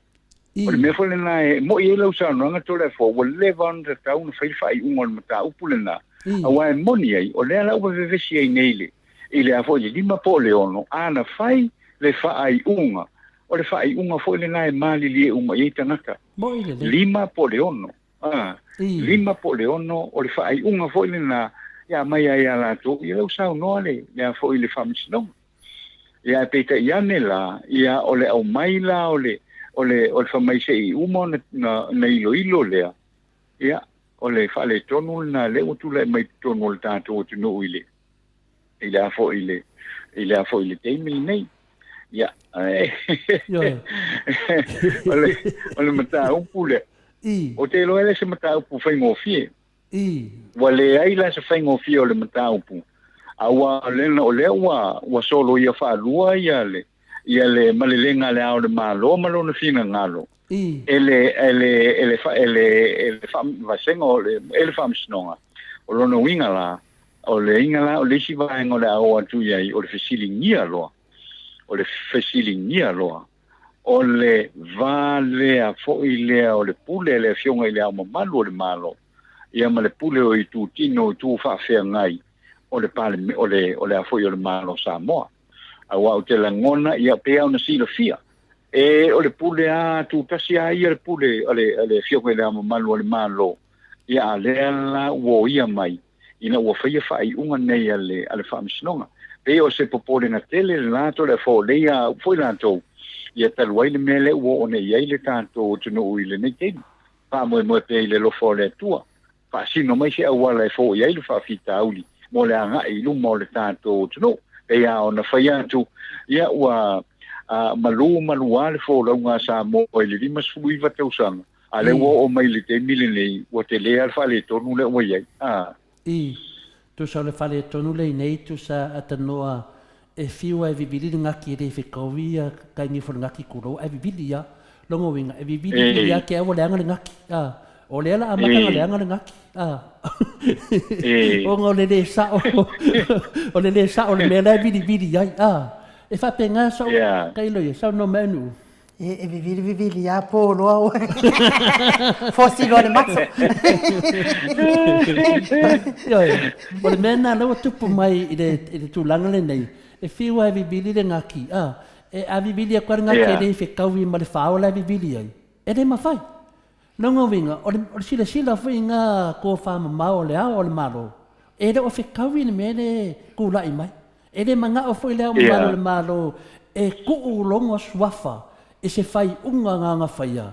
[SPEAKER 3] O le mea foi lena e moi ai lau saunoaga Toleafoa, ua leva ona tatau ona fai le faaiuga o le mataupu lena, aua e moni ai, o lea la ua vevesi ai nei le, i le a foi le 5 po o le 6, a na fai le faaiuga, o le faaiuga foi lena e malilie uma i ai tagata. 5 po o le 6. A, 5 po o le 6, o le faaiuga foi lena e aumai ai ia latou, ia lea ua saunoa le, le a foi le Faamasinoga. Ia ae peitai ane la, ia o le aumai la o le, o le, o le fai mai se i uma ona na, na iloilo lea, ia, o le faaletonu lena lea ua tulai mai totonu o le tatou atunuu i le, i le a foi i le, i le a foi i le taimi lenei. Ia, ae, o le, o le mataupu lea, Ou te iloa e le se mataupu faigofie. Ua leai la se faigofie o le mataupu, aua o lea ua, ua soloia faalua ia le, ia le malelega a Le Ao o le Malo ma lona finagalo e le, e le, e le, e le, e le vasega o le, e le Faamasinoga. O lona uiga la, o le uiga la o le isi vaega o le a oo atu i ai, o le fesiligia loa, o le fesiligia loa O le va lea foi lea o le pule a le Afioga i Le Ao Mamalu o le Malo, ia ma le pule o itutino o itu faafeagai o le Paleme, o le, o le a foi o le Malo o Samoa. Aua ou te lagona, ia, pei lava ona silafia, e, o le pule lava tutasi lava ia le pule a le, a le Afioga i Le Ao Mamalu o le Malo, ia, a lea la ua oia mai, ina ua faia faaiuga nei a le, a le Faamasinoga. Pei o se popolega tele lena Toleafoa foi latou, ia talu ai le mea lea ua oo nei i ai le tatou atunuu i lenei taimi. Faamoemoe pea i le alofa o le Atua, faasino mai se auala e foia ai le faafitauli mo le agai i luma o le tatou atunuu. Pei lava ona fai atu, ia ua malu malu lava le folauga a Samoa i le 59 tausaga, A lea ua oo mai i le taimi lenei, ua tele lava le faaletonu lea ua i ai. A.
[SPEAKER 1] I, tusa o le faaletonu lea inei, tusa a tanoa e fiu a e vivili le gaki e le fekaui ia kaingi fo le gaki kulou, ae vivili ia. Lona uiga, e vivili vivili a ke a ua leaga le gaki. A, o lea la amata na leaga le gaki. A. Ona o le le sao, o le le sao o le mea la e vilivili ai. A. E faapena sau tailo ia, saunoa mai Nuu.
[SPEAKER 2] E, e vivili vivili a po loa oe. Fosi loa le maso.
[SPEAKER 1] Ioe, o le mea lena lea ua tupu mai i le, i le tulaga lenei, e fiu lava e vivili le gaki, a, e, a vivili atu lava le gaki e le fetaui ma le fao la e vivili ai, e le mafai. Lona uiga, o le, o le silasila foi i ngā kōwhāmamao o le ao o le Malo, e le o fetaui le mea lea e tulai mai. E le manao foi le Ao Mamalu o le Malo e tuu lona suafa i se faaiuga gagafaia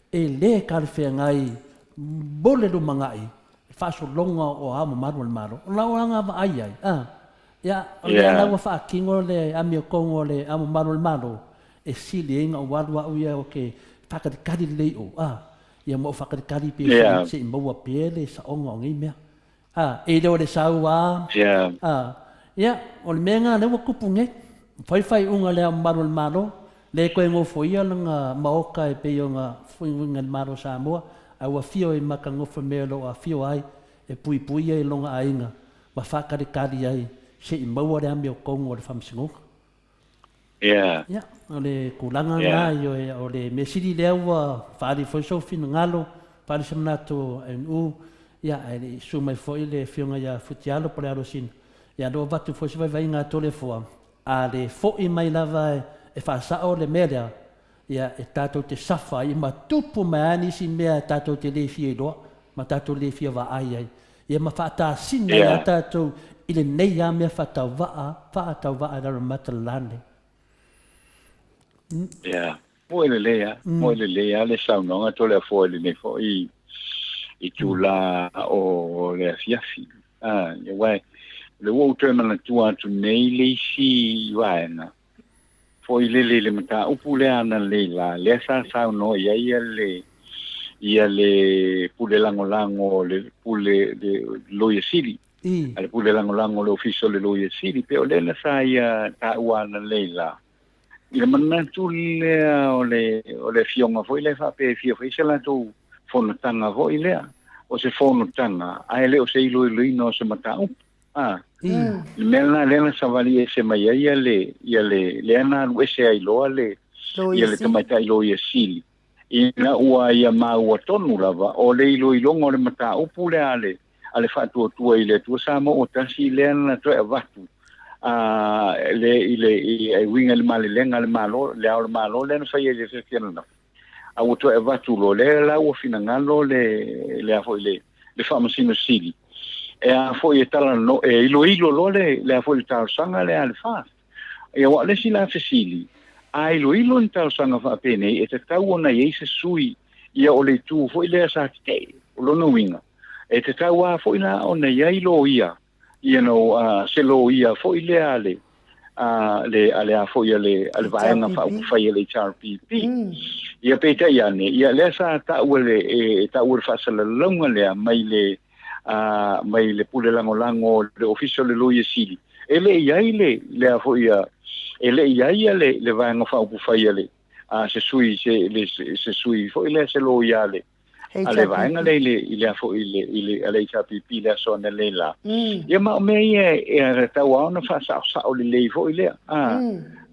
[SPEAKER 1] e le talafeagai mo le lumanai i faasologa o Ao Mamalu o le Malo. O lau lava vaai ai, a, ia, o lea la ua faatino le amiotonu a le Ao Mamalu o le Malo e sili ai ona ou alu au ia ou te faatalitali lelei i o, a, ia ma ou faatalitali pe se i maua pea le saoga o nei mea. A, e le o le sau a, a. Ia, o le mea lena lea ua tupu nei. Fai faaiuga a Le Ao Mamalu o le Malo, le toe nofoia lana maota e pei ona fuifuiga e le Malo o Samoa, ae ua afio i Matanofa mea o lo o afio ai e puipui ia i lona aiga ma faatalitali ai se i maua le amiotonu a le Faamasinoga.
[SPEAKER 3] Ia.
[SPEAKER 1] Ia, o le tulaga lena, ioe, o le mea sili lea ua faaali foi sou finagalo, faaali se manatu o NU, ia, ae le i susu mai foi le Afioga ia Futialo po o le Alosina, ia, lea ua avatu foi se vaivaiga a Toleafoa, a le foi mai lava e faasao le mea lea, ia, e tatou te safa ai ma tupu mai lava nisi mea tatou te le fia iloa ma tatou le fia vaai ai, ia ma faatasina ai lava tatou i lenei lava mea faatauvaa, faatauvaa i lalo o le matalalane.
[SPEAKER 3] Ia, moe lelei lava, moe lelei lava le saunoaga Toleafoa i lenei foi itula o le afiafi. Ah, ia aua o lea ua ou toe manatua atu nei le isi vaega foi lele i le mataupu lea analeila, lea sa saunoa i ai le ia le pule lagolago le pule le loia sili a le pule lagolago le ofisa o le loia sili pe o lea na sa ia taua analeila i le manatu lea o le o le afioga foi lea faapea e fia fai se latou fonotaga foi lea o se fonotaga ae le o se iloiloina o se mataupu A, le mea lena lea na savali ese mai ai ia le, ia le, lea na alu ese ai loa le, ia le tamaitai loia sili, ina ua ia maua tonu lava o le iloiloga o le mataupu lea a le, a le Faatuatua i le Atua Samoa ua tasi lea na toe avatu a le, i le, i, e uiga i le malelega a le Malo, le Ao o le Malo lea na faia i le afiafi ananafi, a ua toe avatu loa lea la ua finagalo le, le a foi le, le Faamasino Sili e a foi e talanoa e iloilo loa le, le a foi le talosaga lea a le FAST. Ia aua o le isi la fesili, a iloilo ni talosaga faapenei e tatau ona i ai se sui ia o le itu foi lea sa tetee. O lona uiga, e tatau lava foi la ona i ai loia you know, se loia foi lea a le, a le, a le a foi a le, a le vaega faaupufai a le HRPP. Ia peitai ane, ia lea sa taua le, e, taua le faasalalauga lea mai le, a, mai le pule lagolago le ofisa o le loia sili. E le i ai le, le a foi a, e le i ai a le, le vaega faaupufai a le, a se sui, se, le, se, se sui foi lea se loia a le, a le vaega lea i le, i le, i le, i le, a le HRPP i le aso analeila. Ia ma o mea ia e tatau lava ona faasaosao lelei foi lea. A,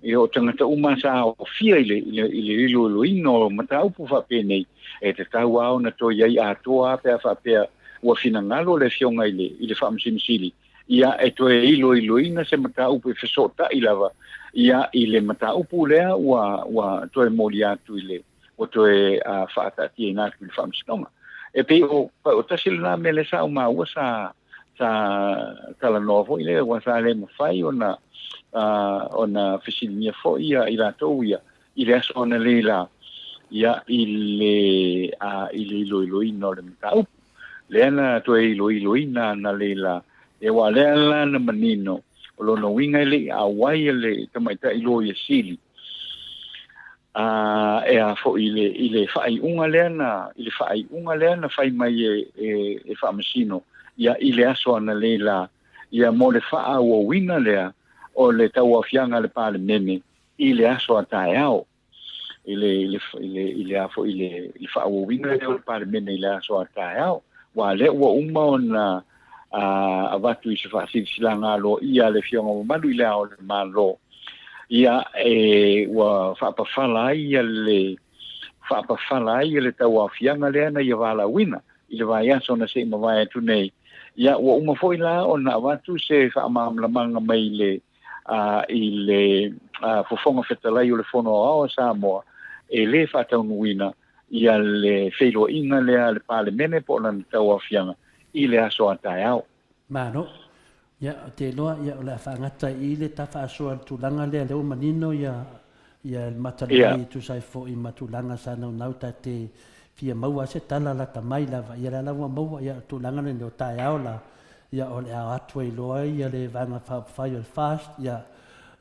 [SPEAKER 3] ia o tagata uma sa aofia i le, i le, i le iloiloina o mataupu faapenei, e tatau lava ona toe i ai atoa pe a faapea ua finagalo le Afioga i le, i le Faamasino Sili, ia e toe iloiloina se mataupu e fesootai lava ia i le mataupu lea ua, ua toe molia atu i le, ua toe faataatiaina atu i le faamasinoga. E pei o, o tasi lena mea lea sa ou maua sa, sa talanoa foi lea, aua sa le mafai ona, ona fesiligia foi ia i latou ia i le aso analeila ia i le, i le iloiloina o le mataupu. Lea na toe iloiloina analeila, aua lea la na manino, o lona uiga e le i auai le tamaitai loia sili a e a foi i le, i le faaiuga lea na, i le faaiuga lea na fai mai e, e, e Faamasino, ia, i le aso analeila, ia, mo le faaauauina lea o le tauaofiaga a le Palemene i le aso a taeao, i le, i le, i le, i le a foi i le, i le faaauauina lea o le Palemene i le aso a taeao. Aua lea ua uma ona a, avatu i se faasilasilaga aloaia a le Afioga Mamalu i Le Ao o le Malo, ia, e, ua faapafala ai ia le, faapafala ai ia le tauaofiaga lea na ia valaauina i le vaiaso na se i mavae atu nei. Ia, ua uma foi la ona avatu se faamalamalamaga mai le, a, i le a, Fofoga Fetalai o le Fono Aoao a Samoa, e le faataunuuina ia le feiloaiga lea a le Palemene po o lana tauaofiaga i le aso a taeao.
[SPEAKER 1] Malo. Ia, ou te iloa, ia, o le a faagata i i le ta faasoa i le tulaga lea, lea ua manino ia, ia le matalelei e tusa ai foi ma tulaga sa naunau ta te fia maua ai se tala lata mai lava, ia lea la ua maua, ia, o le tulaga lenei o taeao la, ia, o le a o atu ai loa ia le Vaega Faaupufai o le FAST, ia,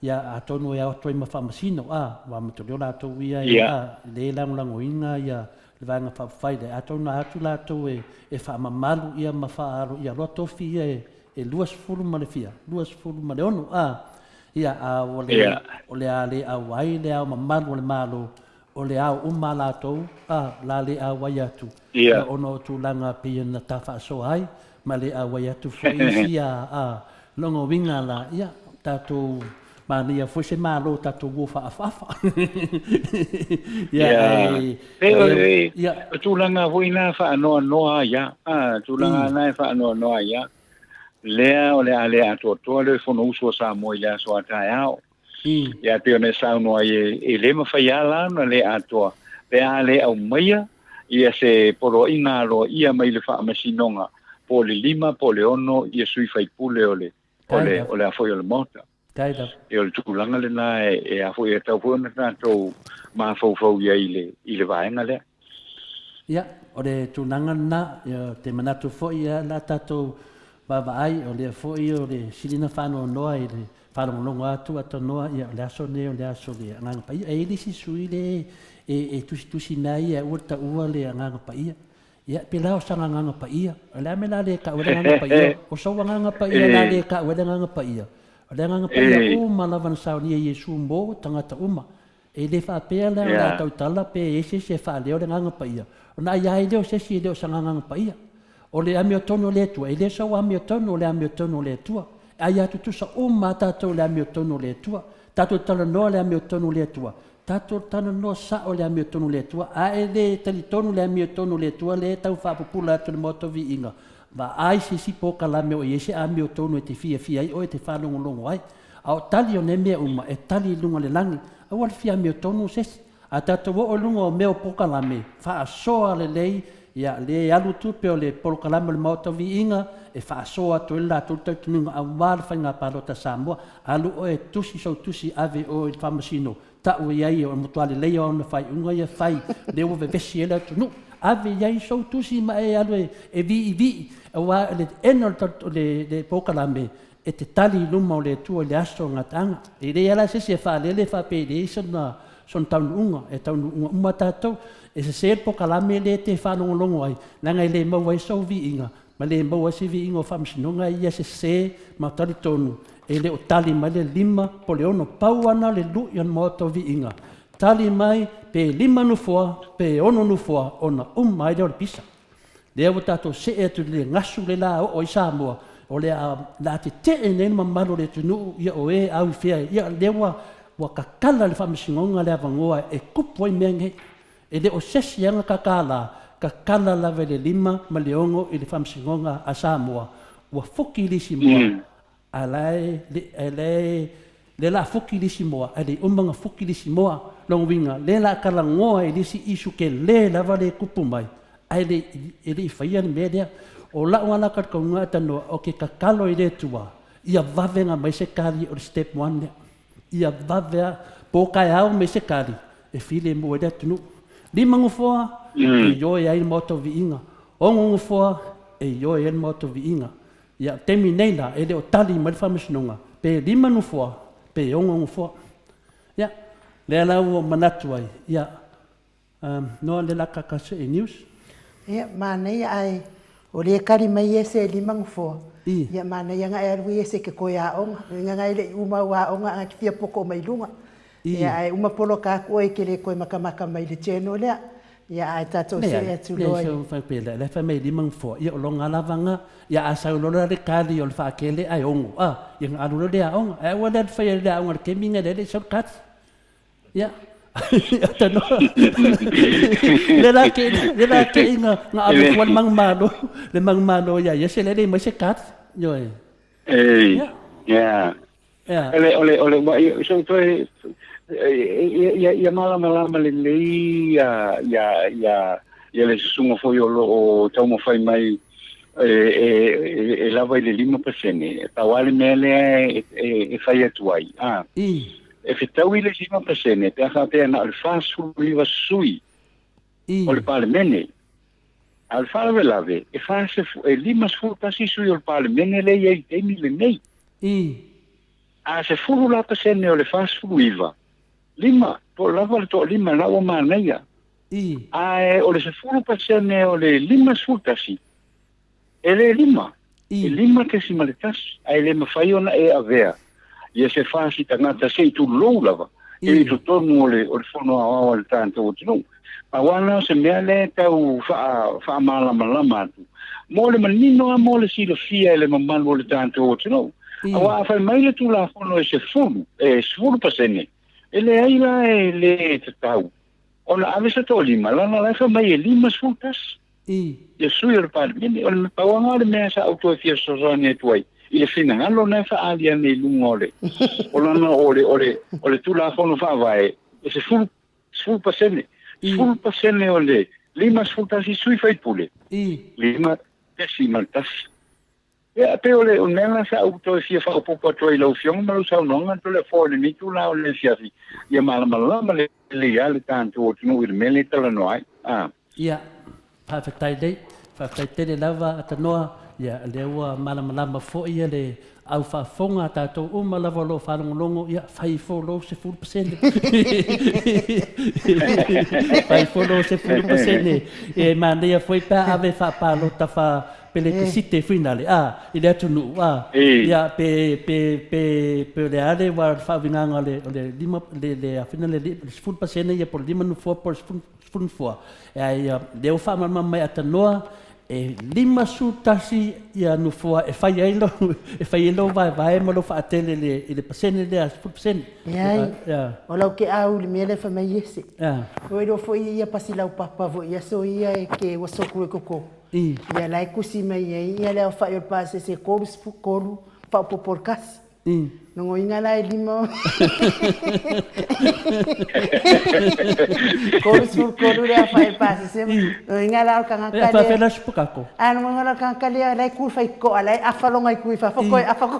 [SPEAKER 1] ia, atonu e ao atu ai ma Faamasino, a, ua amatalia o latou ia e, a, le lagolagoina ia le Vaega Faaupufai lea, atonu a atu latou e, e faamamalu ia ma faaalo ia loa tofi ia e, e 20 ma le fia, 26, a, ia, a ua le, o le a le auai le Ao Mamalu o le Malo, o le ao uma a latou, a, la le auai atu, ia, ona o tulaga pei ona ta faasoa ai, ma le auai atu foi isi, a, a, lona uiga la, ia, tatou manaia foi se Malo tatou uo faaafaafa. Ia,
[SPEAKER 3] ae, e, ia, o tulaga foi na faanoanoa ai a, a, tulaga na e faanoanoa ai a, lea o le a le atoatoa le Fonousu a Samoa i le aso a taeao. Ia e pei ona e saunoa ai e, e le mafai lava la ona le atoa pe a le aumaia ia se poloaiga aloaia mai le Faamasinoga po o le 5 po o le 6 ia sui faipule o le o le o le a foi o le Maota. E o le tulaga lena e, e a foi e tatau foi ona tatou mafaufau i ai i le i le vaega lea.
[SPEAKER 1] Ia, o le tulaga lena, ia, ou te manatu foi ia la tatou vaavaai, o lea foi o le sili ona faanoanoa i le faalogologo atu a tanoa, ia, o le aso lenei o le aso o le Agaga Paia. E i ai le isi sui usufono e, e tusitusi mea ia, aua le taua le Agaga Paia. Ia, pe la o sana Agaga Paia. O le a mea la le tau ai le Agaga Paia? O sou Agaga Paia la le tau ai le Agaga Paia. O le Agaga Paia uma lava na saunia e Iesu mo tagata uma. E le faapea la o le a tautala pe i ai se isi e faaleo le Agaga Paia, ona ai ai lea o se isi e le o sana Agaga Paia. O le amiotonu o le Atua, e le sou amiotonu o le amiotonu o le Atua. E ai a tutusa uma a tatou i le amiotonu o le Atua. Tatou talanoa le amiotonu o le Atua, tatou talanoa sao le amiotonu o le Atua, a e le talitonu le amiotonu o le Atua lea e tau faapupula atu i le Maota o Viiga, vaai se isi polokalame o i ai se amiotonu e te fiafia ai oe e te faalogologo ai. A o tali o nei mea uma, e tali i luga o le lagi. Aua le fia amiotonu se isi. A tatou oo i luga o mea o polokalame, faasoa lelei, ia, le alu tupe o le polokalame o le Maota o Viiga e faasoa atu ai le latou talitonuga aua le faiga palota a Samoa. Alu oe e tusi sou tusi ave oe i le faamasino, tau i ai o le matua lelei o ana faaiuga ia fai, lea ua vevesi ai le atunuu. Ave i ai sou tusi ma e alu e viivii, aua o le ena o le polokalame e te tali i luma o le Atua i le aso o gataaga. E leai lava la se isi e faalele faapea e leai sona, sona taunuuga, e taunuuga uma tatou. E sese le polokalame lea e te faalogologo ai, leaga e le maua ai sou viiga, ma le maua ai se viiga o Faamasinoga ia sese ma talitonu e le o tali mai le lima po o le ono. Pau lava lena o le lui o le Maota o Viiga, tali mai pe lima nofoa pe ono nofoa ona uma ai lea o le pisa. Lea ua tatou see atu i le gasu le la oo ai Samoa, o le a, le a tetee nei le mamalu o le atunuu, ia o e au i fea, ia lea ua, ua kakala le faamasinoga le avanoa e tupu ai mea nei. E le o sesi lava na kakala, kakala lava i le 5 ma le 6 i le faamasinoga a Samoa, ua fuki le isi moa, A la e, e le, le la fuki le isi moa, ae le uma na fuki le isi moa. Lona uiga, le la talanoa i le isi issue tele lava lea e tupu mai, ae le, e le i faia le mea lea. O la'u lava la talitonuga a tanoa, ou te tatalo i le Atua, ia vave ona aumai se tali o le step one lea. Ia vave lava, po o taeao aumai se tali, e filemu ai le atunuu. Lima nofoa, e ioe ai le Maota o Viiga. Ono nofoa, e ioe ai le Maota o Viiga. Ia, taimi nei la, e le o tali mai le Faamasinoga, pe 5 nofoa, pe 6 nofoa. Ia, lea la ua ou manatu ai, ia, um, noa le la kaka se e news.
[SPEAKER 2] Ia, manaia ae o lea e kali mai ia se 5 nofoa. I. Ia, manaia nga e alu ia se ke koe aoga. Nga nga e le i uma au aoga anga ki fia poko mai lunga. I. Ia, ae uma poloka aku oe ke le koe makamaka mai le channel lea. Ia, ae tatou see atu loa i.
[SPEAKER 1] Leai, fai pea, lea fai mai lima nofoa, ia o loga lava nga, ia a sau loa le kali o le faakele ae ono, a, ia na alu loa le aoga. Ae aua le alu faia i le aoga i le taimi nga lea e le i sau le kali. Ia, tanoa, le la ke, le la ke i nga, nga ave fua le manumalo, le manumalo ia ia se le le mai se kali. Ioe.
[SPEAKER 3] Ei, yeah. Yeah. Ole, ole, ole, wa, so toe, ia, ia malamalama lelei ia, ia, ia, ia le susuga foi o lo o taumafai mai e, e, e, e lava i le 5%. E pau lava le mea lea e, e, e fai atu ai. A, e fetaui le 5% pe a faapea na o le 49 sui o le Palemene. A o le faalavelave, e, e 51 sui o le Palemene lea e i ai i le taimi lenei. A sefulu la pasene o le 49, lima, po o lava le toalima la ua manaia. Ae o le sefulu pasene o le 51, e le lima. E 5.1, ae le mafai ona e avea ia se fasi tagata se i tulou lava e i totonu o le o le fono aoao a le tatou atunuu. Pau lava lena o se mea lea e tau faamalamalama atu mo le manino lava mo le silafia e le mamalu o le tatou atunuu. Aua a fai mai le Tulafono e 10, e 10%, e leai la e le tatau ona ave se toalima, leaga o la e fai mai e 51. Ia sui o le Palemene. O le pau lava o le mea sa ou toe fia fesoasoani atu ai i le finagalo lena e faaali ane i luga o le o lana o le o le o le Tulafono Faavae e 10 10%, 10% o le 51 sui faipule, 5.1. Ia, e pei o le mea lena sa ou toe fia faaopoopo atu ai i lau Afioga ma lau saunoaga, Toleafoa, i lenei itula o le afiafi, ia malamalama lelei lava le tatou atunuu i le mea lea e talanoa ai. A.
[SPEAKER 1] Ia, faafetai lei, faafetai tele lava Atanoa, ia lea ua malamalama foi le au faafofoga a tatou uma lava o lo o faalogologo, ia fai ifo lou 10%. Fai ifo lou 10%. E manaia foi pe a ave faapalota faa pelekisite finale a i le atunuu a ia pe pe pe pe o le a le ua faauigaga o le o le lima le le afina le 10% ia po o le lima nofoa po o le 10 nofoa e ai lea ua faamalamalama mai Atanoa e 51 ia nofoa e fai ai lou e fai ai lou vaevae ma lou faatele i le i le pasene lea 10%.
[SPEAKER 2] Leai, o lau keau i le mea lea fai mai iese. Ua iloa foi ia pasi laupapa foi i aso ia e ke ua soku e koko. Ia la e kusi mai ai ia le aofai o le pasese e 33 faaopoopo le kasi. Logoina la e lima 33 le aofai o le pasese. Logoina la o le tagata lea. E faafefea
[SPEAKER 1] la supakako?
[SPEAKER 2] A logoina la o le tagata lea la e ku fai koa la e afa lona i ku i fafo koe afa koe.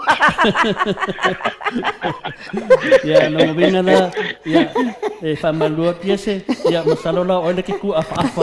[SPEAKER 1] Ia, lona uiga la, ia, e faamalulu atu Iese, ia, masalo la o oe le ke ku afaafa.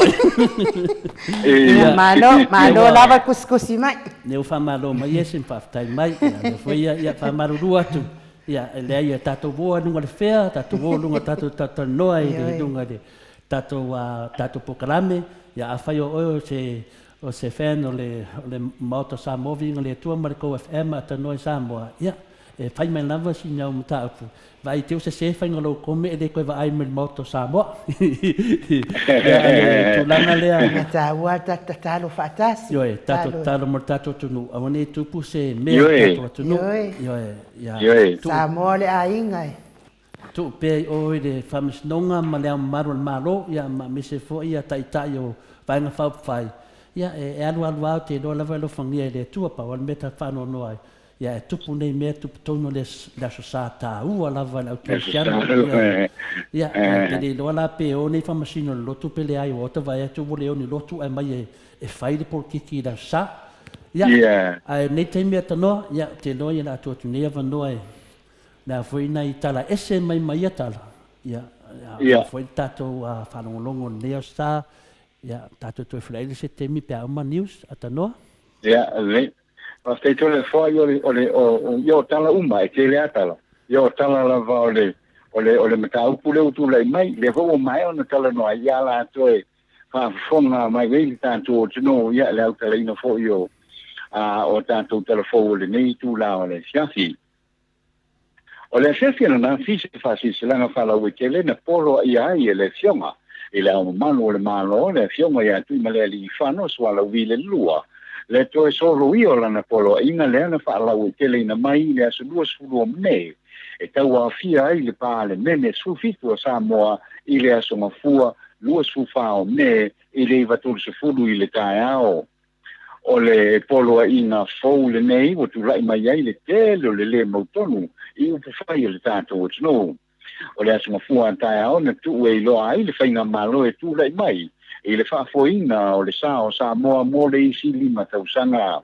[SPEAKER 2] Ia, malo, malo lava kusikusi mai.
[SPEAKER 1] Lea ua faamalo mai Iese ma faafetai mai. Ia, lea foi ia, ia faamalulu atu. Ia, e leai, ia tatou o i luga o le fea, tatou o i luga o tatou talatalanoa i luga i le tatou, tatou polokalame. Ia, afai o oe o se, o se fan o le, o le Maota o Samoa, Viiga i le Atua ma le kou FM a tanoa i Samoa, ia, E fai mai lava si au mataupu, vaai te o sese faiga o lou kome e le koe vaai mai le Maota o Samoa. Ia, a le tulaga lea.
[SPEAKER 2] Mea taua ta tatalo faatasi.
[SPEAKER 1] Ioe, tatou tatalo mo le tatou atunuu, aua ne i tupu se mea i le tatou atunuu.
[SPEAKER 2] Ioe.
[SPEAKER 1] Ioe, ia.
[SPEAKER 3] Ioe.
[SPEAKER 2] Samoa o le aiga e.
[SPEAKER 1] Tuu pea i o i le Faamasinoga ma le Ao Mamalu o le Malo, ia, ma aemaise foi ia Taitai o Vaega Faaupufai, ia, e alualu lava, ou te iloa lava e alofagia e le Atua, pau lava le mea ta te faanoanoa ai, Ia, e tupu nei mea, tupu tonu le Aso Sa taua lava i le au kerisiano. Ia, ia, te le iloa la pe o nei faamasino i le lotu pe leai, ua ota vaai atu ua le o ni lotu ae mai e fai le polokiki i le Aso Sa. Ia, ae nei taimi atanoa, ia, ou te iloa ia o le a tuu atu nei avanoa e le a foi nai tala ese mai ma ia tala, ia, ia foi le tatou faalogologo i lenei Aso Sa, ia, tatou toe feiloai i le isi taimi pe a uma news, atanoa.
[SPEAKER 3] Ia, lelei. Faafetai tele foai o le o le o ia o tala uma e tele a tala. Ia o tala lava o le o le o le mataupu lea ua tulai mai, lea foi ua maea ona talanoa ai ia la toe faafofoga mai ai le tatou atunuu ia le autalaina foi o a o tatou talafou o lenei itula o le afiafi. O le afiafi ananafi se faasilasilaga faalauaitele na poloaia ai e le Afioga i Le Ao Mamalu o le Malo, le Afioga ia Tuimalealiifano Sualauvi le Lua, le toe soloia o lana poloaiga lea na faalauaiteleina mai i le aso 20 o Me e tauaofia ai le Palemene 17 o Samoa i le aso Gafua 24 o Me i le 9:30 i le taeao. O le poloaiga fou lenei ua tulai mai ai le tele o le lē mautonu i upufai o le tatou atunuu. O le aso Gafua a taeao na tuu e iloa ai le faigamalo e tulai mai i le faafoeina o le sa o Samoa mo le isi lima tausaga.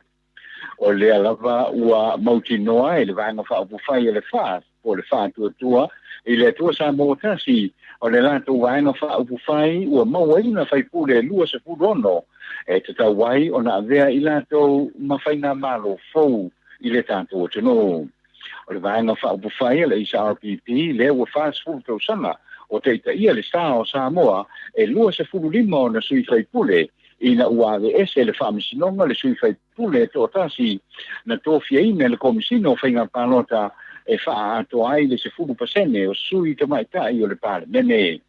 [SPEAKER 3] O lea lava ua mautinoa e le Vaega Faaupufai a le FAST po o le Faatuatua i le Atua Samoa Tasi, o le latou Vaega Faaupufai ua mauaina faipule e 26 e tatau ai ona avea i latou ma faigamalo fou i le tatou atunuu. O le Vaega Faaupufai a le HRPP lea ua 40 tausaga o taitaia le sa o Samoa, e 25 ona sui faipule. Ina ua aveese e le Faamasinoga le sui faipule e toatasi na tofiaina e le Komesina o Faiga Palota e faaatoa ai le 10% o sui tamaitai o le Palemene.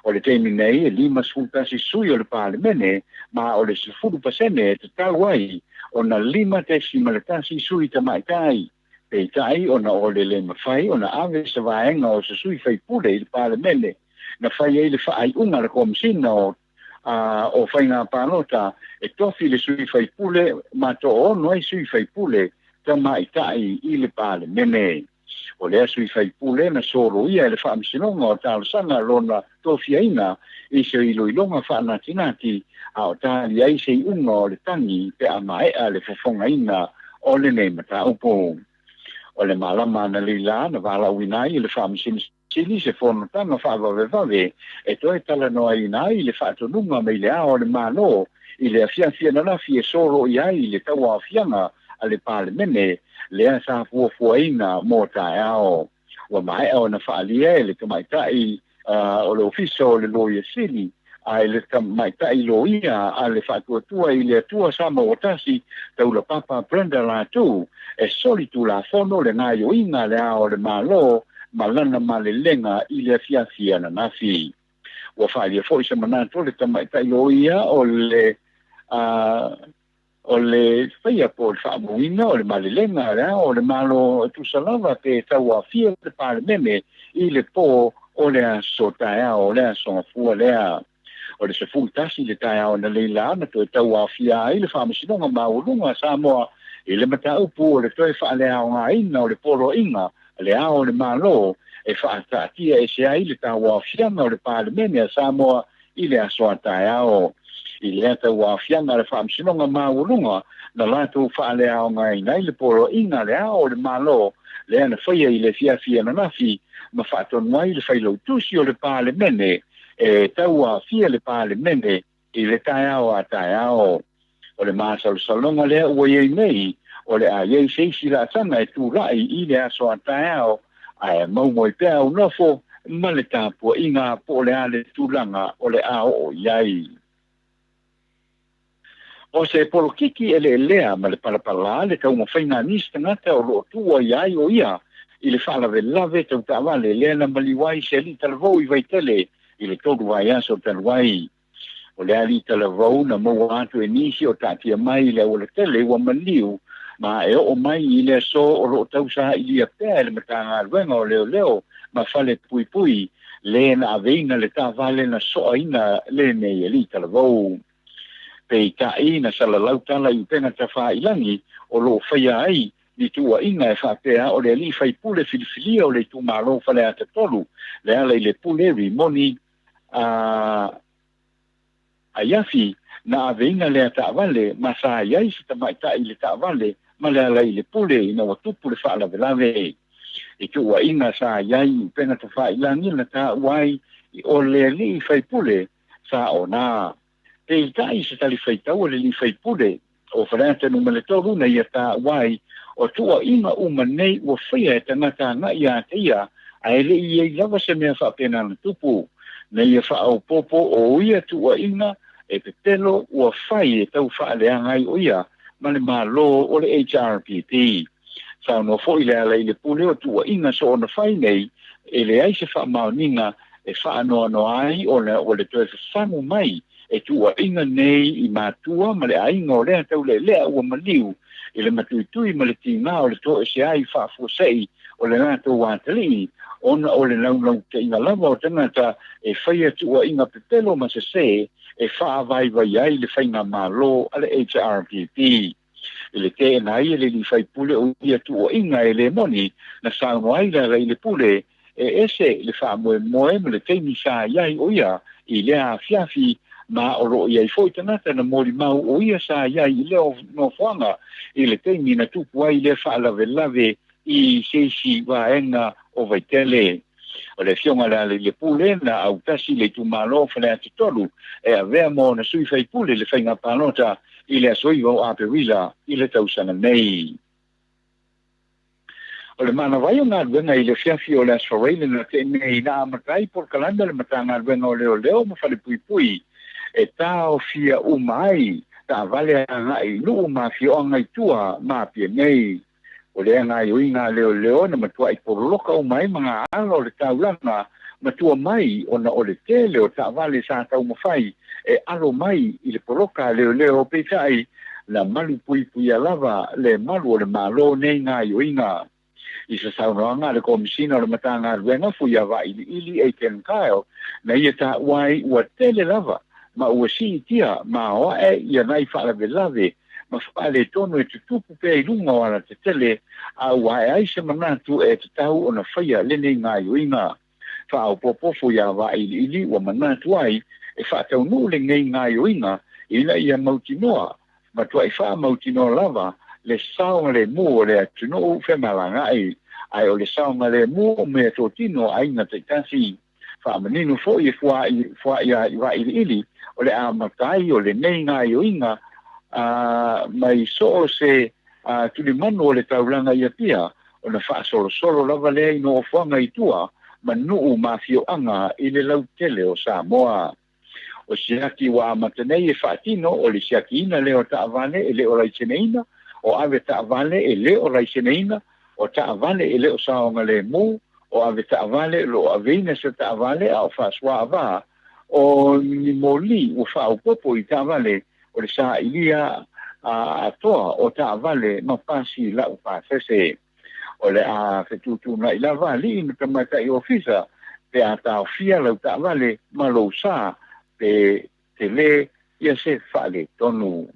[SPEAKER 3] O le taimi nei e 51 sui o le Palemene, ma o le 10% e tatau ai ona 5.1 sui tamaitai. Peitai ona o le le mafai ona ave se vaega o se sui faipule i le Palemene, na fai ai le faaiuga a le Komesina o o Faiga Palota e tofi le sui faipule ma toaono ai sui faipule tamaitai i le Palemene. O lea sui faipule na soloia e le Faamasinoga o Talosaga lona tofiaina i se iloiloga faanatinati, a o tali ai se iuga o le tagi pe a maea le fofogaina o lenei mataupu. O le malama analeila na valaauina ai e le Faamasino Sili se fonotaga faavavevave e toe talanoaina ai le faatonuga mai le Ao o le Malo i le afiafi ananafi e soloia ai le tauaofiaga a le Palemene lea sa fuafuaina mo taeao. Ua maea ona faaalia e le tamaitai o le Ofisa o le Loia Sili a e le tamaitai loia a le Faatuatua i le Atua Samoa Tasi, Taulapapa Brenda Latu, e solitulafono le gaoioiga a le Ao o le Malo ma lana malelega i le afiafi ananafi. Ua faaalia foi se manatu o le tamaitai loia o le o le faia po o le faamauina o le malelega a le Ao o le Malo e tusa lava pe tauaofia le Palemene i le po o le aso taeao o le aso Gafua lea. O le 11 i le taeao analeila na toe tauaofia ai le Faamasinoga Maualuga a Samoa i le mataupu o le toe faaleaogaina o le poloaiga a le Ao o le Malo e faataatia ese ai le tauaofiaga o le Palemene a Samoa i le aso a taeao. I lea tauaofiaga a le Faamasinoga Maualuga na latou faaleaogaina ai le poloaiga a le Ao o le Malo lea na faia i le afiafi ananafi ma faatonu ai le Failautusi o le Palemene e tauaofia le Palemene i le taeao a taeao. O le masalosaloga lea ua i ai nei, o le a i ai se isi laasaga e tulai i le aso a taeao, ae maumau pea au nofo ma le tapuaiga po o le a le tulaga o le a oo i ai. O se polokiki eleelea ma le palapala le taumafaiga a nisi tagata o lo o tuua i ai o ia i le faalavelave tau taavale lea na maliu ai se alii talavou i Vaitele i le 3 vaiaso talu ai. O le alii talavou na maua atu e nisi o taatia mai i le aualatele ua maliu ma e oo mai i le aso o lo o tausailia pea e le Matagaluega o Leoleo ma Fale Puipui le na aveina le taavale na soaina lenei alii talavou. Peitai na salalau tala i upega tafailagi o lo o faia ai ni tuuaiga e faapea o le alii faipule filifilia o le itumalo Faleata 3 le ala i le pule Rimoni a Aiafi na aveina lea taavale ma sa i ai se tamaitai i le taavale ma le ala i le pule ina ua tupu le faalavelave. I tuuaiga sa i ai i upega tafailagi na taua ai o le alii faipule sa ona. Peitai se talifaitau a le alii faipule o Faleata Nu.3 na ia taua ai o tuuaiga uma nei ua faia e tagata agai ia te ia ae le i ai lava se mea faapena na tupu. Na ia faaopoopo o ia tuuaiga e pepelo ua fai e tau faaleaga ai o ia ma le Malo o le HRPP. Saunoa foi le ala i le pule o tuuaiga soona fai nei e leai se faamaoniga e faanoanoa ai ona ua le toe fafagu mai e tuuaiga nei i matua ma le aiga o lea taulealea ua maliu i le matuitui ma le tiga o le toese ai faafuasei o le latou atalii ona o le laulautaiga lava o tagata e faia tuuaiga pepelo ma sesē e faavaivai ai le faigamalo a le HRPP. I le teena ai e le alii faipule o ia tuuaiga e le moni na saunoa ai le ala i le pule e ese le faamoemoe ma le taimi sa i ai o ia i lea afiafi ma o lo o i ai foi tagata na molimau o ia sa i ai i lea nofoaga i le taimi na tupu ai lea faalavelave i se isi vaega o Vaitele. O le afioga i le Alailepule na autasi le itumalo o Faleata 3 e avea ma ona sui faipule i le faiga palota i le aso 9 o Aperila i le tausaga nei. O le manava ai o galuega i le afiafi o le Aso Faraile na tea nei na amata ai polokalame a le Matagaluega o Leoleo ma Falepuipui e taofia uma ai taavale agai i nuu ma afioaga i tua ma Apia nei. O lea gaoioiga a leoleo na matuai poloka uma ai magaala o le taulaga ma tua mai ona o le tele o taavale sa taumafai e alo mai i le poloka a leoleo, peitai na malupuipuia lava le malu o le Malo nei gaoioiga. I se saunoaga a le Komesina o le Matagaluega Fuiavailiili Aiken Kyle, na ia taua ai ua tele lava ma ua siitia ma aoae ia nai faalavelave ma faaletonu e tutupu pea i luga o alatetele, a ua ae ai se manatu e tatau ona faia lenei gaoioiga. Faaopoopo Fuiavailiili ua manatu ai e faataunuu lenei gaoioiga ina ia mautinoa matuai faamautinoa lava le saogalemu o le atunuu femalagaai, ae o le saogalemu o meatotino a aiga taitasi. Faamanino foi e Fuaiavailiili o le amata ai o lenei gaoioiga mai so o se tulimanu o le taulaga i Apia, ona faasolosolo lava lea i nofoaga i tua ma nuu ma afioaga i le lautele o Samoa. O siaki ua amata nei e faatino o le siakiina lea o taavale e le o laiseneina, o ave taavale e le o laiseneina, o taavale e le o saogalemu, o ave taavale o lo o aveina se taavale a o faasoaavā, o ni moli ua faaopoopo i taavale, o le sailia atoa o taavale ma pasi laupasese. O le a fetuutuunai lava alii ma tamaitai ofisa pe a taofia lau taavale ma lou sa pe tele ia se faaletonu.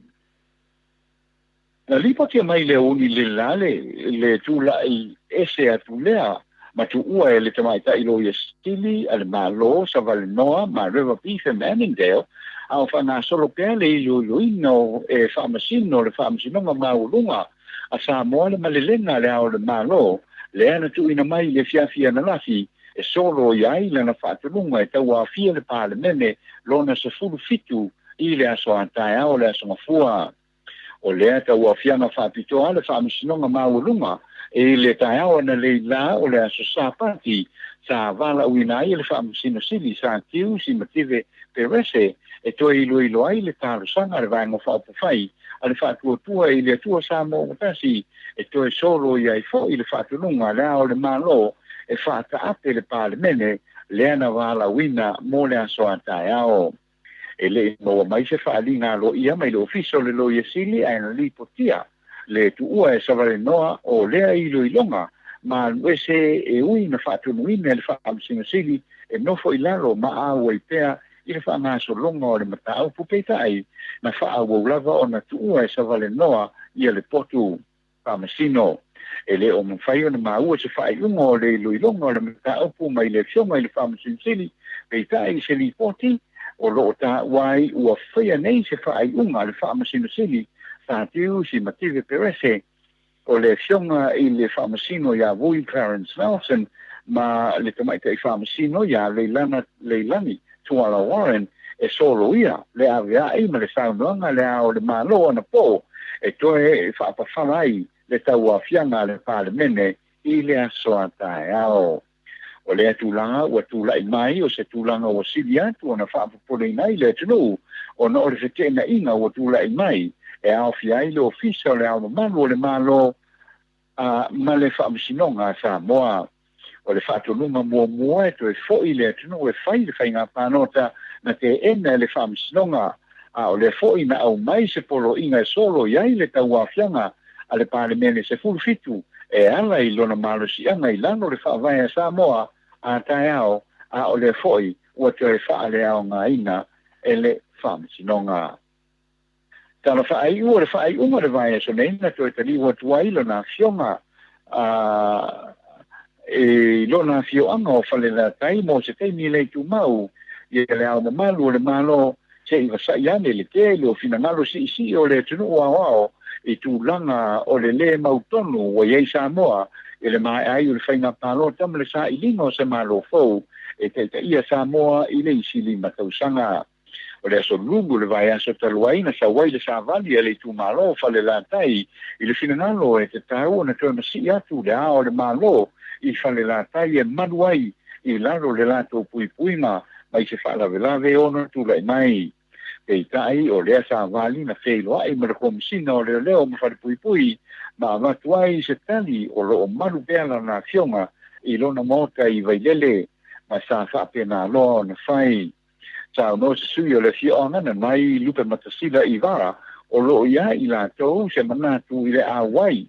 [SPEAKER 3] Na lipotia mai le aoauli le la le tulai ese atu lea ma tuua e le tamaitai Loia Sili a le Malo Savalenoa ma River Beetham Annandale, a o faagasolo pea le iloiloina o e faamasino le Faamasinoga Maualuga a Samoa le malelega a Le Ao o le Malo lea na tuuina mai i le afiafi ananafi e soloia ai lana faatonuga e tauaofia le Palemene lona 17 i le aso a taeao o le Aso Gafua. O lea tauaofiaga faapitoa le Faamasinoga Maualuga i le taeao analeila o le aso Sapati sa valaauina ai e le Faamasino Sili Sir Tiu Simative Perese e toe iloilo ai le talosaga a le Vaega Faaupufai a le Faatuatua i le Atua Samoa ua Tasi e toe soloia ai foi le faatonuga a Le Ao o le Malo e faataape le Palemene lea na valaauina mo le aso a taeao. E le i maua mai se faaaliga aloaia mai le Ofisa o le Loia Sili ae na lipotia le tuua e Savalenoa o lea iloiloga ma aluese e ui na faatonuina e le Faamasino Sili e nofo i lalo ma auai pea i le faagasologa o le mataupu, peitai na faaauau lava ona tuua e Savalenoa ia le potu faamasino. E le o mafai ona maua se faaiuga o le iloiloga o le mataupu mai le Afioga i le Faamasino Sili, peitai i se lipoti o lo o taua ai ua faia nei se faaiuga a le Faamasino Sili Sir Simative Perese, o le Afioga i le Faamasino ia Vui Clarence Nelson ma le Tamaitai Faamasino ia Leilana Leilani Tuala Warren e soloia le avea'i ma le saunoaga a Le Ao o le Malo anapo e toe faapafala ai le tauaofiaga a le Palemene i le aso a taeao. O lea tulaga ua tulai mai o se tulaga ua sili atu ona faapopoleina ai le atunuu ona o le feteenaiga ua tulai mai e aofia ai le Ofisa o le Ao Mamalu o le Malo a ma le Faamasinoga a Samoa. O le faatonuga muamua e toe fo'i le atunuu e fai le faiga palota na teena e le Faamasinoga, a o lea fo'i na aumai se poloaiga e solo i ai le tauaofiaga a le Palemene 17 e ala i lona malosiaga i lalo o le Faavae a Samoa a taeao, a o lea fo'i ua toe faaleaogaina e le Faamasinoga. Tala faaiu o le faaiuga o le vaiaso nei na toe taliu atu ai lona afioga a i lona afioaga o Falelatai mo se taimi le tumau ia Le Ao Mamalu o le Malo se i vasa'i ane le tele o finagalo siisii o le atunuu aoao i tulaga o le lē mautonu ua i ai Samoa i le maea ai o le faiga palota ma le sailiga o se Malo fou e taitaia Samoa i le isi 5 tausaga. O le aso Lulu o le vaiaso talu ai na sau ai le savali a le itumalo o Falelatai i le finagalo e tatau ona toe masii atu le Ao o le Malo i Falelatai e malu ai i lalo o le latou puipuiga mai se faalavelave e ono tulai mai. Peitai, o lea savali na feiloai ma le Komesina o Leoleo ma Falepuipui ma avatu ai se tali o lo o malu pea lana afioga i lona maota i Vailele ma sa faapena loa ona fai. Saunoa se sui o le afioaga Nanai Lupematasila Ivara o lo o i ai i latou se manatu i le auai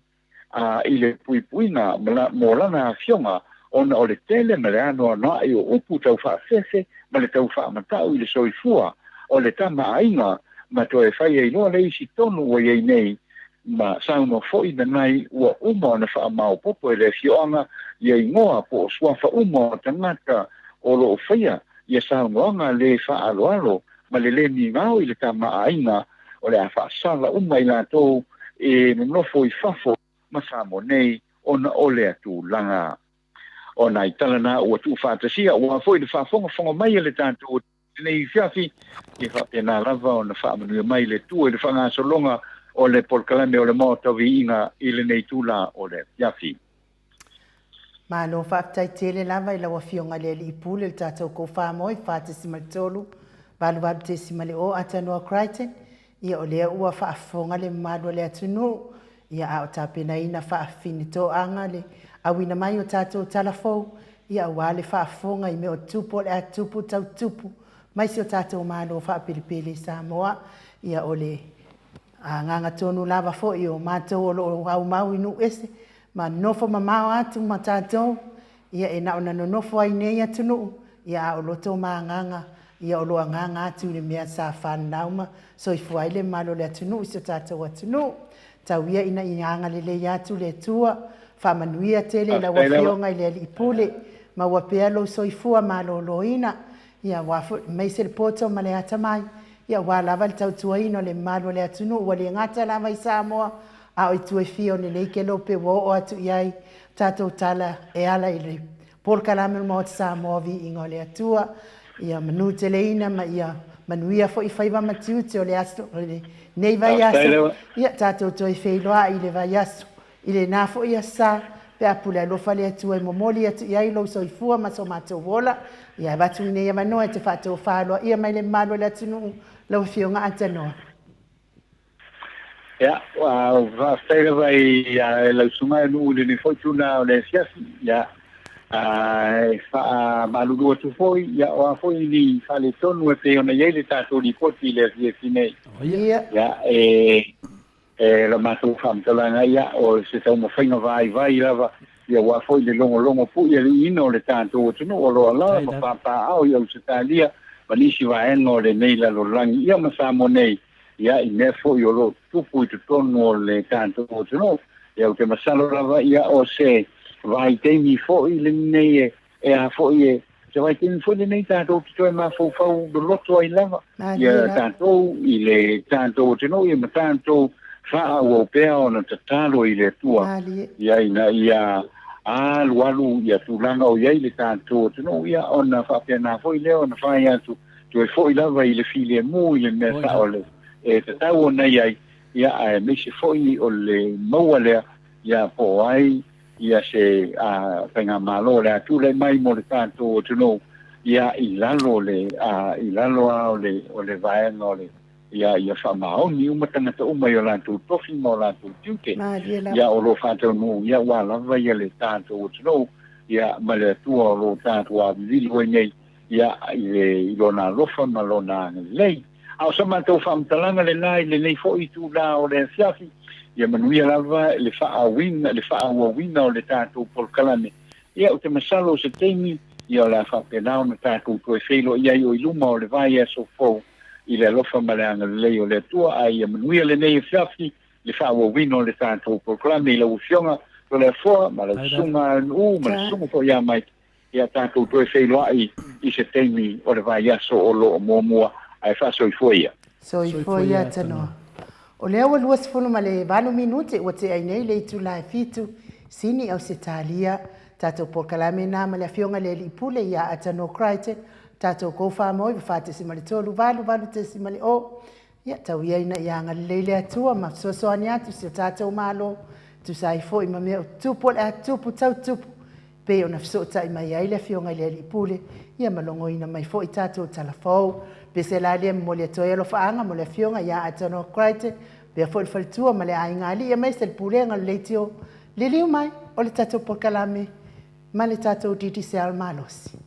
[SPEAKER 3] a i le puipuiga mo lana afioga ona o le tele ma le anoanoai o upu tau faafefe ma le tau faamatau i le soifua o le tama aiga ma toe fai ai loa le isi tonu ua i ai nei ma saunoa foi Nanai ua uma ona faamaopoopo e le afioaga ia igoa po o suafa uma o tagata o lo o faia ia saunoaga le faaaloalo ma le le migao i le tama aiga o le a faasala uma i latou e nonofo i fafo ma Samoa nei ona o lea tulaga. O nai tala na ua tuufaatasia aua foi le faafogafoga mai a le tatou lenei afiafi, ia faapena lava ona faamanuia mai le Atua i le faagasologa o le polokalame o le Maota o Viiga i lenei itula o le afiafi.
[SPEAKER 2] Malo faafetai tele lava i lau Afioga i le Alii Pule o le tatou Kofamoe 4.3 88.0 Atanoa Crichton, ia o lea ua faafofoga le mamalu o le atunuu, ia a o tapenaina faafinitoaga le auina mai o tatou tala fou, ia aua le faafofoga i mea o tupu o le a tupu tau tupu mai si o tatou Malo faapelepele i Samoa, ia o le agaga tonu lava foi o matou o lo o aumau i nuu ese ma nonofo mamao atu ma tatou, ia e na ona nonofo ai nei atunuu, ia a o loto ma agaga, ia o lo agaga atu i le mea sa fanau ma soifua ai le mamalu o le atunuu i si o tatou atunuu. Tau ia ina ia agalelei atu le Atua, faamanuia tele i lau Afioga i le Alii Pule, maua pea lou soifua maloloina, Ia aua foi aemaise le poto ma le atamai, ia aua lava le tautuaina o le mamalu o le atunuu ua le gata lava i Samoa, a o itu e fia o lenei kelope ua oo atu i ai tatou tala e ala i le polokalame o le Maota Samoa Viiga o le Atua. Ia manuteleina ma ia manuia foi faiva ma tiute o le aso o lenei vaiaso. Ia tatou toe feiloai i le vaiaso I lena foi asa, pe a pule alofa le Atua e momoli atu i ai lou soifua ma so matou ola, ia avatu lenei avanoa e te faatofa aloaia mai le mamalu o le atunuu, lau Afioga Atanoa.
[SPEAKER 3] Ia, ua faafetai lava i lau susuga e nuu i lenei foi tula o le afiafi. Ia, e faamalulu atu foi, ia, o a foi ni faaletonu e pei ona i ai le tatou lipoti i le afiafi nei.
[SPEAKER 2] Ia,
[SPEAKER 3] Ia, e E la matou faamatalaga ia, o se taumafaiga vaivai lava, ia aua foi le logologo pui aliiina o le tatou atunuu o lo o alaala ma papaaao i Ausetalia ma nisi vaega o lenei lalolagi, ia ma Samoa nei, ia i mea foi o lo o tutupu i totonu o le tatou atunuu. Ia ou te masalo lava ia o se vaitaimi foi lenei e E a foi e se vaitaimi foi lenei tatou te toe mafaufau loloto ai lava ia tatou i le tatou atunuu ia ma tatou faaauau pea ona tatalo i le Atua ia ina ia alualu ia tulaga o i ai le tatou atunuu ia ona faapena foi lea ona fai atu toe foi lava i le filemu i le mea sao le e tatau ona i ai ia aemaise foi o le maua lea ia po o ai ia se faigamalo o le a tulai mai mo le tatou atunuu ia i lalo le i lalo lava o le o le vaega o le ia ia faamaoni uma tagata uma i o latou tofi ma o latou tiute ia o lo o faataunuu ia aua lava ia le tatou atunuu ia ma le Atua o lo o tatou avivili ai nei ia i le i lona alofa ma lona agalelei. A o sa matou faamatalaga lena i lenei foi itula o le afiafi, ia manuia lava le faaauina, le faaauauina o le tatou polokalame. Ia, ou te masalo o se taimi, ia o le a faapena ona tatou toe feiloai ai o i luma o le vaiaso fou i le alofa ma le agalelei o le Atua. Ae ia manuia lenei afiafi, le faaauauina o le tatou polokalame i lau Afioga Toleafoa ma lau Susuga Nu'u ma le Susuga foi ia Mike. Ia tatou toe feiloai i se taimi o le vaiaso o lo o muamua, ae faasoifua ia.
[SPEAKER 2] Soifua ia Tanoa. O lea ua 28 minute ua tea ai nei le itula e fitu, Sini Ausetalia, tatou polokalame na ma le Afioga i le Alii Pule ia Atanoa Crichton, tatou Koufamoe 4.3 8 8.0. Ia, tau ia ina ia agalelei le Atua ma fesoasoani atu i si o tatou Malo, tusa ai foi ma mea o tupu o le a tupu tau tupu, pei ona fesootai mai ai le Afioga i le Alii Pule, ia ma logoina mai foi tatou tala fou. Pese la lea e momoli atu ai alofaaga mo le Afioga ia Atanoa Crichton, faapea foi le faletua ma le aiga alii aemaise le Pulega o le Leitio. Liliu mai o le tatou polokalame ma le tatou Digicel malosi.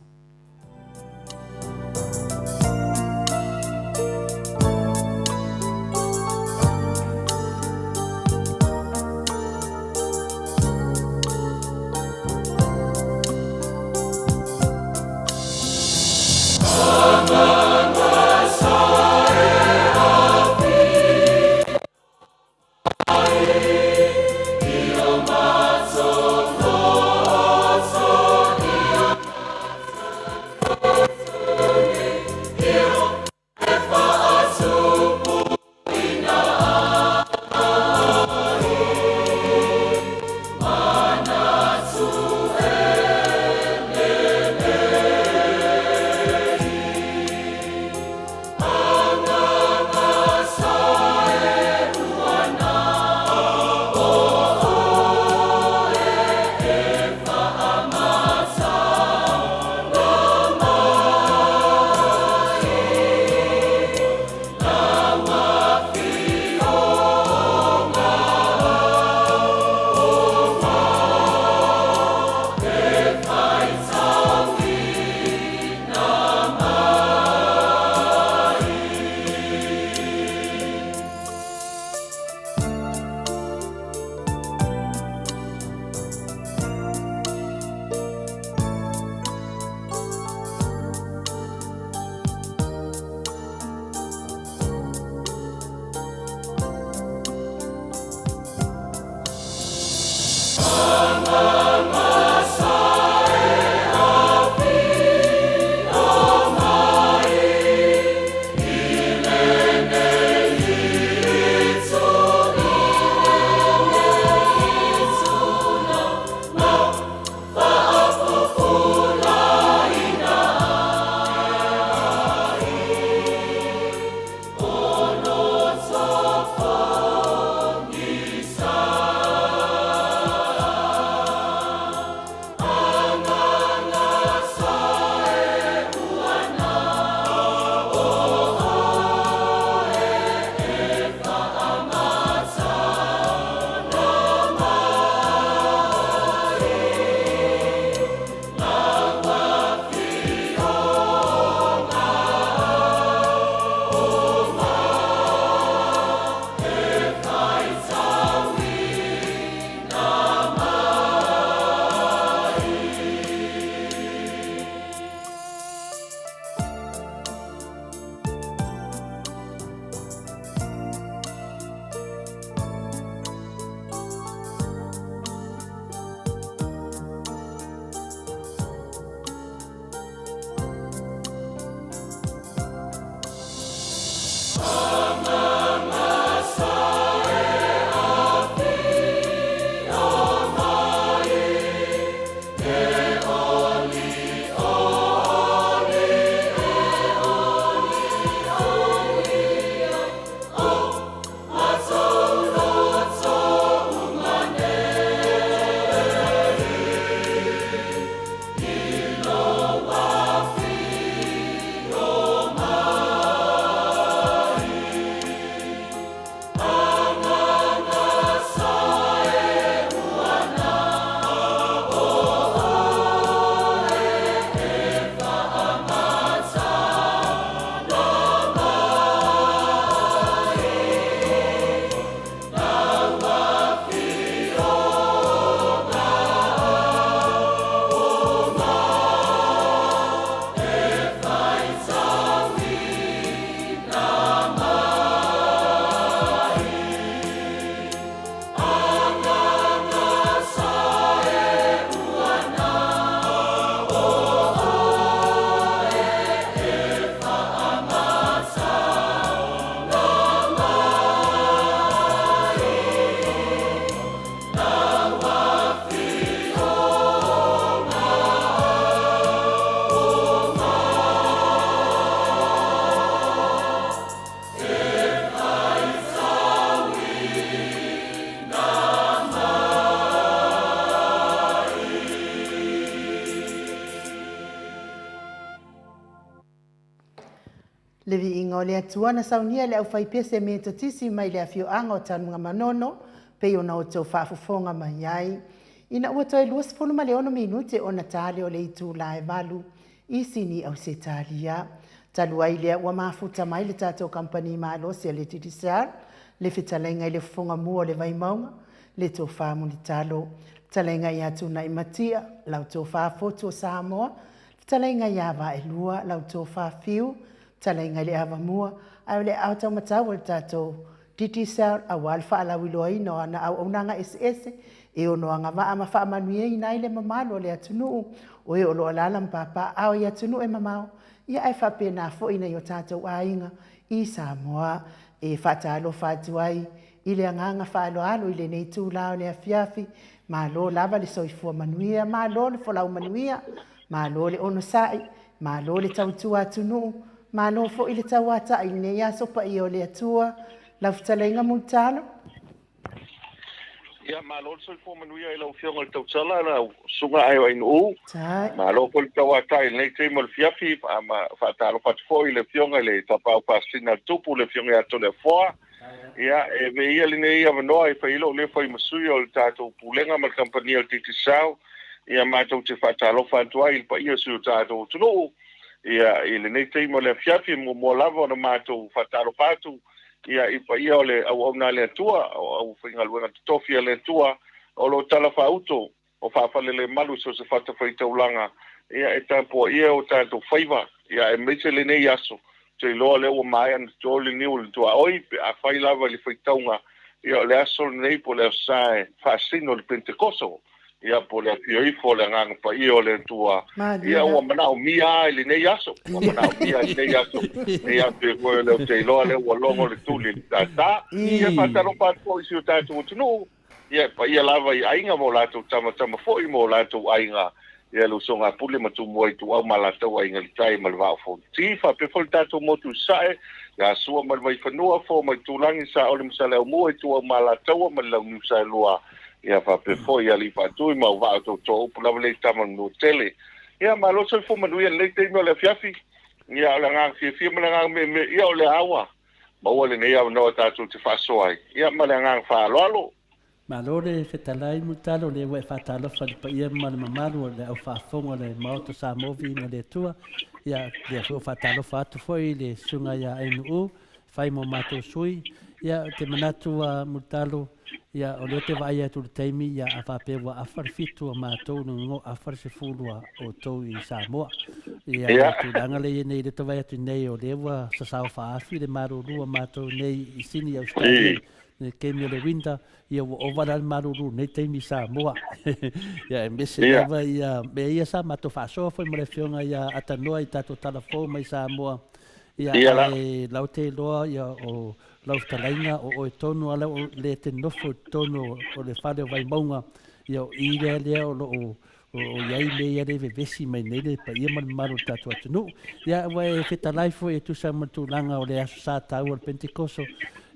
[SPEAKER 2] Le viiga o le Atua na saunia e le aufaipese Metotisi mai le afioaga o Tanugamanono, pei ona outou faafofoga mai ai. Ina ua toe 26 minute ona ta lea o le itula e 8 i Sini, Ausetalia. Talu ai lea ua mafuta mai le tatou kamupani malosi a le Digicel, le fetalaiga i le fofoga mua o le Vaimauga, le Tofa Mulitalo, fetalaiga ia Tunai Matia, lau Tofa Fotu o Samoa, fetalaiga ia Vaelua, lau Tofa Fiu, fetalaiga i le Avamua, ae o le aao taumatau o le tatou Digicel aua le faalauiloaina o ana auaunaga eseese e ono agavaa ma faamanuiaina ai le mamalu o le atunuu, o e o lo o alaala ma papaaao i atunuu e mamao, ia ae faapena foi nai o tatou aiga i Samoa. E faatalofa atu ai i le agaga faaaloalo i lenei itula o le afiafi, malo lava le soifua manuia, malo le folau manuia, malo le onosai, malo le tautua atunuu, malo foi le tauatai i lenei aso paia o le Atua. Lau fetalaiga Mulitalo.
[SPEAKER 4] Ia, malo le soifua manuia i lau Afioga i le Tautala, lau Susuga Aeo Ainuu. Malo foi le tauatai i lenei taimi o le fiafi. Faatalofa atu foi i le Afioga i le Tapaau Faasisina a le Tupu, le Afioga ia Toleafoa. Ia, e avea ia lenei avanoa e fai ai lou leo fai ma sui o le tatou Pulega ma le Kamupani a le Digicel. Ia, matou te faatalofa atu ai i le paia o si o tatou atunuu, ia, i lenei taimi o le afiafi. E muamua lava ona matou faatalofa atu, ia, i paia o le auauna a le Atua, o aufaigaluega totofi a le Atua, o lo o talafaauto o faafalelemalu i so o se fatafaitaulaga, ia, e tapuaia o tatou faiva, ia, aemaise lenei aso, ou te iloa o lea ua maea ona toto le niu o le tuaoi, pe afai lava i le faitauga, ia, o le aso lenei po o le Aso Sa e faasino le Penetekoso, ia, po o le afio ifo o le Agaga Paia o le Atua, ia, ua manaomia lava i lenei aso, ua manaomia i lenei aso, lenei aso foi o lea ou te iloa o lea ua logo le tuli i le tātā. Ia, faatalofa atu foi i si o tatou atunuu, Ia, e paia lava i aiga ma o latou tamatama foi ma o latou aiga, ia le usoga a Pule ma Tumua Ituau ma latou aiga i le tai ma le Vaa o Fonoti. Faapea foi le tatou motu i Sasae, ia Sua ma le Vaifanua, Fo ma Itulagi, Saole ma Saleaaumua, Ituau ma Alataua ma le Launiu Saelua, ia faapea foi ia Alii Faatui ma Auvaa o Tootoo, upu lava lea i tama o le Manuatele. Ia, malo le soifua manuia i lenei taimi o le afiafi. Ia, o le agaga fiafia ma le agaga meemee, ia o lea ua maua lenei avanoa tatou te faasoa ai, ia ma le agaga faaaloalo.
[SPEAKER 1] Malo le fetalai Mulitalo, lea ua e faatalofa i le paia ma le mamalu o le au faafofoga o le Maota Samoa Viiga le Atua. Ia, lea foi ua faatalofa atu foi i le Susuga ia Ainuu, fai mo matou sui. Ia, ou te manatu Mulitalo, Ia, o lea ou te vaai atu i le taimi, ia, a faapea ua afa le 7 a matou i luga, afa le 10 a outou i Samoa. Ia, le tulaga lea e i ai nei, lea ou te vaai atu nei, o lea ua sasao faaafi le malulu a matou nei i Sini, Ausetalia, i le taimi o le winter, ia ua ova la le malulu i lenei taimi i Samoa. Ia, aemaise lava ia mea ia sa matou faasoa foi ma le Afioga ia Atanoa i tatou tala fou mai Samoa. Ia, ae lau te iloa, ia, o Lau fetalaiga, o oe tonu a lea le te nofo i totonu o le fale o Vaimauga, ia o i lea lea o lo o i ai mea ia le vevesi mai nei le paia ma le mamalu o le tatou atunuu. Ia, ua e fetalai foi e tusa ma le tulaga o le Aso Sa taua o le Pentekoso,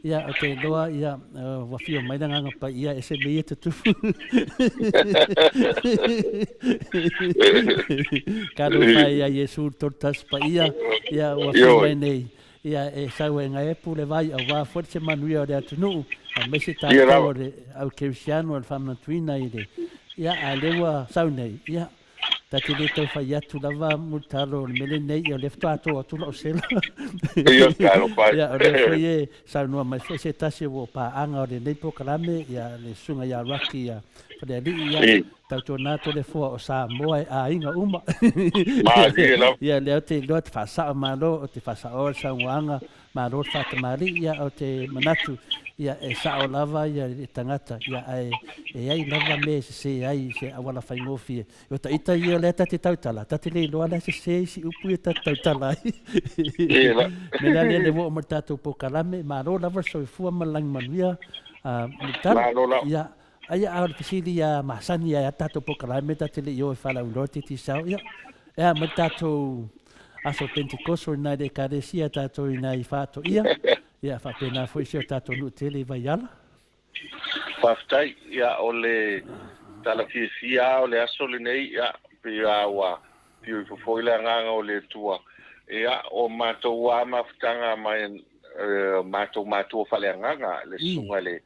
[SPEAKER 1] ia, ou te iloa, ia, ua afio mai le Agaga Paia, ese mea ia tutupu. Talofa e ia Iesu le Tolu Tasi Paia, ia, ua afio mai nei. Ia e sau e gaepu le vai aua foi se manuia o le atunuu, aemaise tatou o le au kerisiano o le faamanatuina i le, ia a lea ua sau nei, ia ta te le tau fai atu lava Mulitalo o le mea lenei, ia o lea faatoa to atu lau sela. Ia o lea foi e saunoa mai foi se tasi o paaga o lenei polokalame, ia le susuga ia Rocky ia Falealii, ia Tautuana Toleafoa o Samoa e aiga uma.
[SPEAKER 4] Malie lava.
[SPEAKER 1] Ia lea ou te iloa te faasao malo, ou te faasaoa le saunoaga, malo le faatamalii, ia ou te manatu ia e sao lava ia le tagata, ia ae e i ai lava mea e sese ai i se auala faigofie. O ta ita ia lea ta te tautala, ta te le iloa la e sese isi upu ia ta te tautala ai. Mea la lea le ua oo mai le tatou polokalame, malo lava le soifua ma le lagi manuia, Mulitalo.
[SPEAKER 4] Malo lava.
[SPEAKER 1] Ia, Aia a o le fesili ia masani ai a tatou polokalame ta te le i o e faalauiloa le Digicel, ia, e a mai le tatou aso Pentekoso i nai le Ekalesia tatou i nai Faatoia, ia faapena foi si o tatou nuu tele i Vaiala.
[SPEAKER 4] Faafetai, ia o le tala fiafia lava o le aso lenei, ia pei lava ua fiu ifo foi le agaga o le Atua. Ia, o matou lava mafutaga mai o matou matua faaleagaga, le susuga i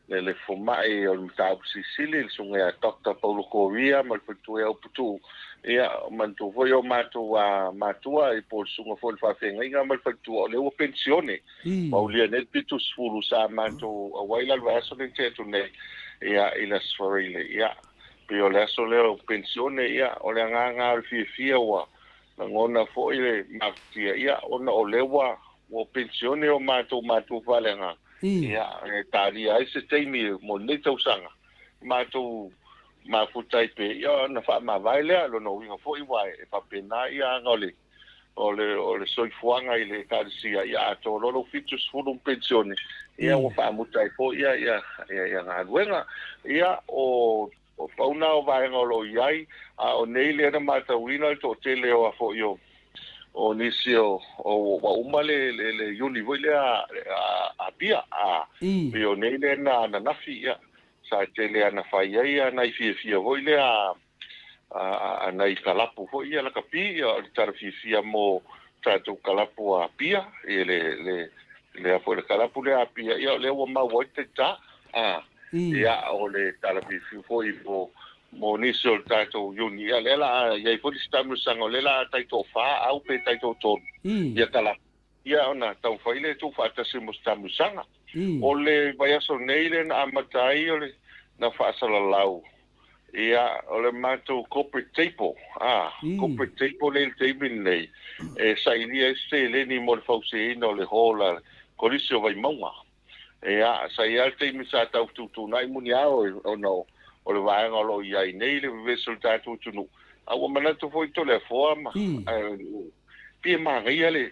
[SPEAKER 4] le le fomai o le mataupu silisili, le susuga ia Doctor Paulo Koria ma le faletua ia Uputuu. Ia, manatua foi o matou matua po o le susuga foi i le faafeagaiga ma le faletua, o lea ua penisione. Ua aulia nei le 70 sa matou auai la le vaiaso lea na tea atu nei, ia, i le Aso Faraile. Ia, pei o le aso lea o penisione, ia, o le agaga o le fiafia ua lagona foi le mafatia, ia, ona o lea ua ua penisione o matou matua faaleagaga, ia, e talia ai se taimi mo lenei tausaga, matou mafuta ai pea, ia, ona faamavae lea. Lona uiga foi ua e faapena ia aga o le o le o le soifuaga i le Ekalesia, ia atoa loa lou 70 ma penisione, ia ua faamuta ai foi ia ia ia galuega. Ia o o pau na o vaega o lo o i ai, a o nei lea na matauina le toatele o a foi o o nisi o o ua uma le le le uni foi lea a Apia, a pei o nei lea na ananafi, ia sa tele ana fai ai a nai fiafia foi lea a nai kalapu foi ia lakapi, o le tala fiafia mo tatou kalapu a Apia, i le le lea foi le kalapu lea a Apia, ia o lea ua maua ai le taita, a ia o le tala fiafia foi mo mo nisi o le tatou uni, ia lea la i ai foi le isi taamilosaga, o lea la taitoafa au pe taitoatolu ia kalapu, ia ona taumafai lea e tuufaatasi mo se taamilosaga. O le vaiaso nei lea na amata ai o le na faasalalau. Ia, o le matou corporate table, a, corporate table lea i le taimi lenei, e sailia ai se seleni mo le fausiaina o le hall a le Kolisi o Vaimauga. Ia, sa i ai lava le taimi sa tau fetuutuunai muniao ona o le vaega o lo o i ai nei le vevesi o le tatou atunuu, a ua manatu foi Toleafoa ma, pei e manaia le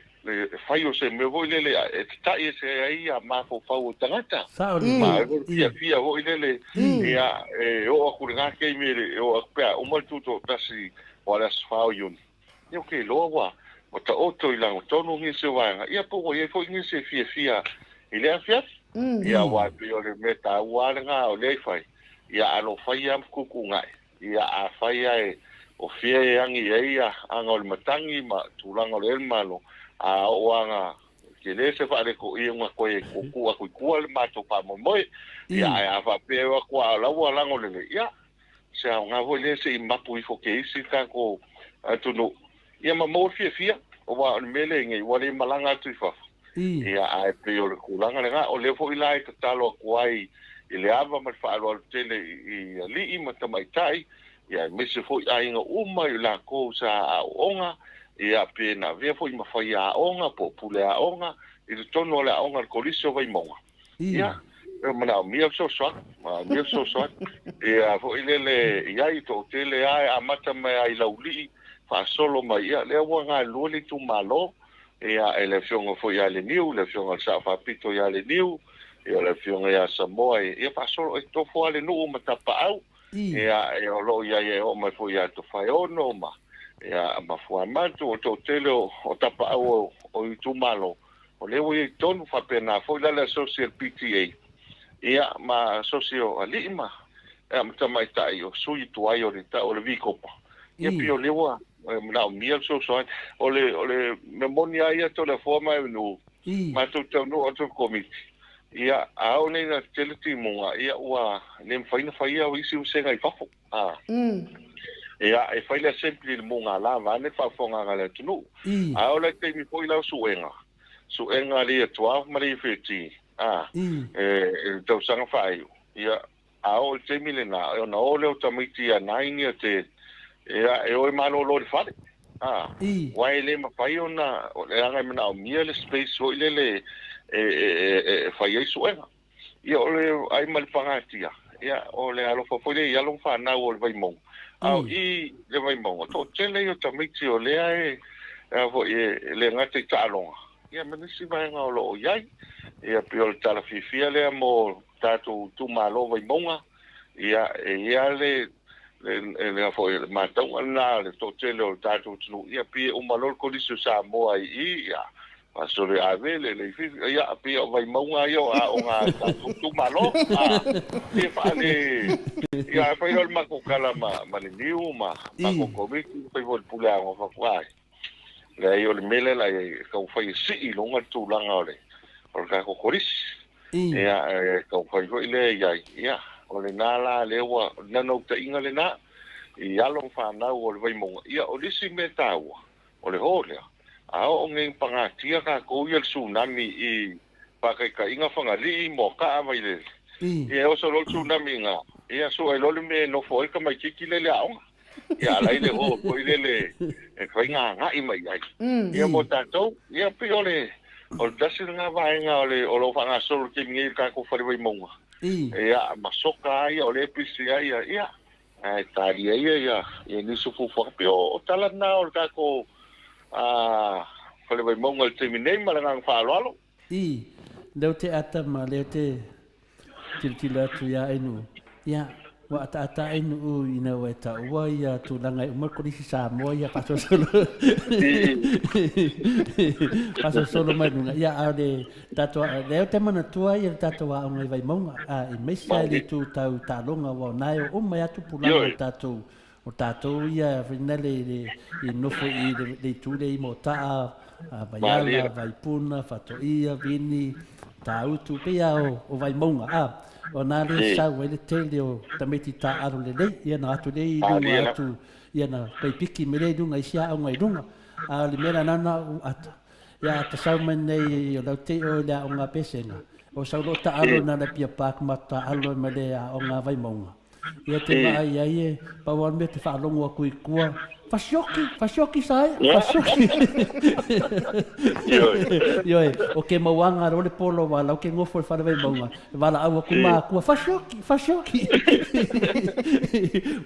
[SPEAKER 4] fai o se mea foi lele e tata'i ese ai ia mafaufau o tagata.
[SPEAKER 1] Sao lelei.
[SPEAKER 4] Ma e fiafia foi lele, ia, e oo atu i lena taimi e oo atu pe a uma le tutoatasi o le aso 4 o Iuni, ia ou te iloa ua taoto i lagatonu nisi o vaega, ia po ua i ai foi nisi e fiafia i lea afiafi. Ia aua e pei o le mea taua lava lena o lea e fai, ia alofaia ma fetuutuunai. Ia, afai lava e o fea e agi ai aga o le matagi ma tulaga o le Malo, a oo lava ina tele se faaletoiuga toe tuutuu atu i tua le matou faamoemoe. Ia, ae a faapea e o atu lava o la ua lago lelei, ia, se aoga foi lea se i mapu ifo ke isi tatou atunuu, ia ma maua le fiafia, aua o le mea lea i nei, ua le malaga atu i fafo. Ia, ae pei o le tulaga lena. O lea foi la e tatalo atu ai i le ava ma le faaaloalo tele i alii ma tamaitai, ia aemaise foi aiga uma i latou sa aooga, ia pe na avea foi ma faiaoga po o pule aoga i totonu o le aoga a le Kolisi o Vaimauga. Ia, e manaomia le fesoasoani, manaomia le fesoasoani. Ia foi lele i ai toatele lava e amata mai lava i Laulii faasolo mai, ia lea ua galulue le itumalo. Ia, e le Afioga foi ia Leniu, le Afioga i le Sao Faapito ia Leniu, ia o le Afioga ia Samoa, ia faasolo, e tofo lava le nuu ma Tapaau, ia, e o lo o i ai e oo mai foi ia Tofaeono ma, ia, ma Fuamatu, o le toatele o, o Tapaau o, o itumalo, o lea ua i ai tonu, faapena foi la le asosi a le PTA, ia, ma asosi o alii ma, ia, ma tamaitai o sui tuai o le, o le Vikopa, ia, pei o lea ua, E manaomia le fesoasoani. O le, o le mea moni lava ia Toleafoa ma Eunuu, matou taunuu atu i le Komiti, ia, a oo nei ina tetele timuga, ia ua le mafai ona faia isi vasega i fafo. A. Ia, e fai le assembly i le mugala vaeane le faafofogaaga a le atunuu. A oo la i le taimi foi la o suega, suega a le Year 12 ma le Year 13, a, e, i le tausaga faaiu, ia, A oo i le taimi lena, ona o lea o tamaiti ia nine ia te, ia, e o e malolo i le fale. A, aua e le mafai ona, leaga e manaomia le space foi lele e, e, e, e fai ai suega. Ia, o le ai ma le pagatia, ia, o le alofa foi lea i alo ma fanau o le Vaimauga. A o i le Vaimauga, toatele ia o tamaiti o lea e, a foi, e le gata i taaloga, ia ma nisi vaega o lo o i ai. Ia, pei o le tala fiafia lea mo tatou itumalo Vaimauga, ia, e i ai le, le, le, foi, le matauga lena le toatele o le tatou atunuu, ia, pei e uma loa le Kolisi o Samoa i i, ia, faasolo i Avele, Leififi, ia, pei o Vaimauga ia o aoga a le tatou itumalo, a, pei e faale, ia, fai loa le matou tala ma, ma le niu ma matou komiti, fai foi le pule aoga, fai atu, ai. Leai o le mea lea la e taumafai e sii i luga le tulaga o le o le tatou Kolisi. Ia e taumafai foi lea i ai, ia o lena la lea ua o le naunautaiga lena i alo ma fanau o le Vaimauga. Ia o le isi mea taua, o le ho lea, a oo nei ina pagatia tatou ia le tsunami i faataitaiga Fagalii, Moataa, Vailele, ia e oso loa le tsunami i ina, ia sue loa le mea e nofo ai le tamaitiiti lea i le aoga. Ia ala ai le ho foi lele e fai na agai mai i ai. Ia mo tatou, ia pei o le o le tasi lena vaega o le o lo o faagasolo i le taimi nei i le tatou fale Vaimauga. Ia ma soka lava ia o lea e pisi ai ia, ia ae talia ia ia ia nisi o fuafuaga. Pei o tala na o le tatou fale Vaimauga i le taimi nei ma le agaga faaaloalo.
[SPEAKER 1] I, lea ou te ata ma lea ou te tilotilo atu iā Ainuu, ia, ua ataata Ainuu ina ua e taua ia tulaga e uma le Kolisi Samoa ia faasolosolo faasolosolo mai luga, ia, a o le tatou, lea ou te manatua ia le tatou aoga i Vaimauga, a, aemaise lava i le itu tau taaloga, aua o na e oo uma ai lava tupulaga o le tatou O tatou ia foi na le le i nofo i le le itu lea i Mota'a, Vaiala, Vaipuna, Fatoia, Vini, Tāutu, pei a o, o Vaimauga, a, o na le sau ai le tele o tamaiti tā'alo lelei, ia na atu lea i luga atu, ia na paipiki mai lea i luga i isi aoga i luga. A o le mea la na na u ata, ia ata sau mai nei o lau te i o i le aoga a Pesega, o sau lo'o tā'alo na Napier Park ma tā'alo ai ma le aoga a Vaimauga. Ia te vaai ai e pau lava le mea te faalogo atu i tua, Fasioki, fasioki sae, fasioki. Ioe, o ke mauaga loa le polo wa lau ke ngofo i le fale Vaimauga, e valaau atu makua, Fasioki, fasioki.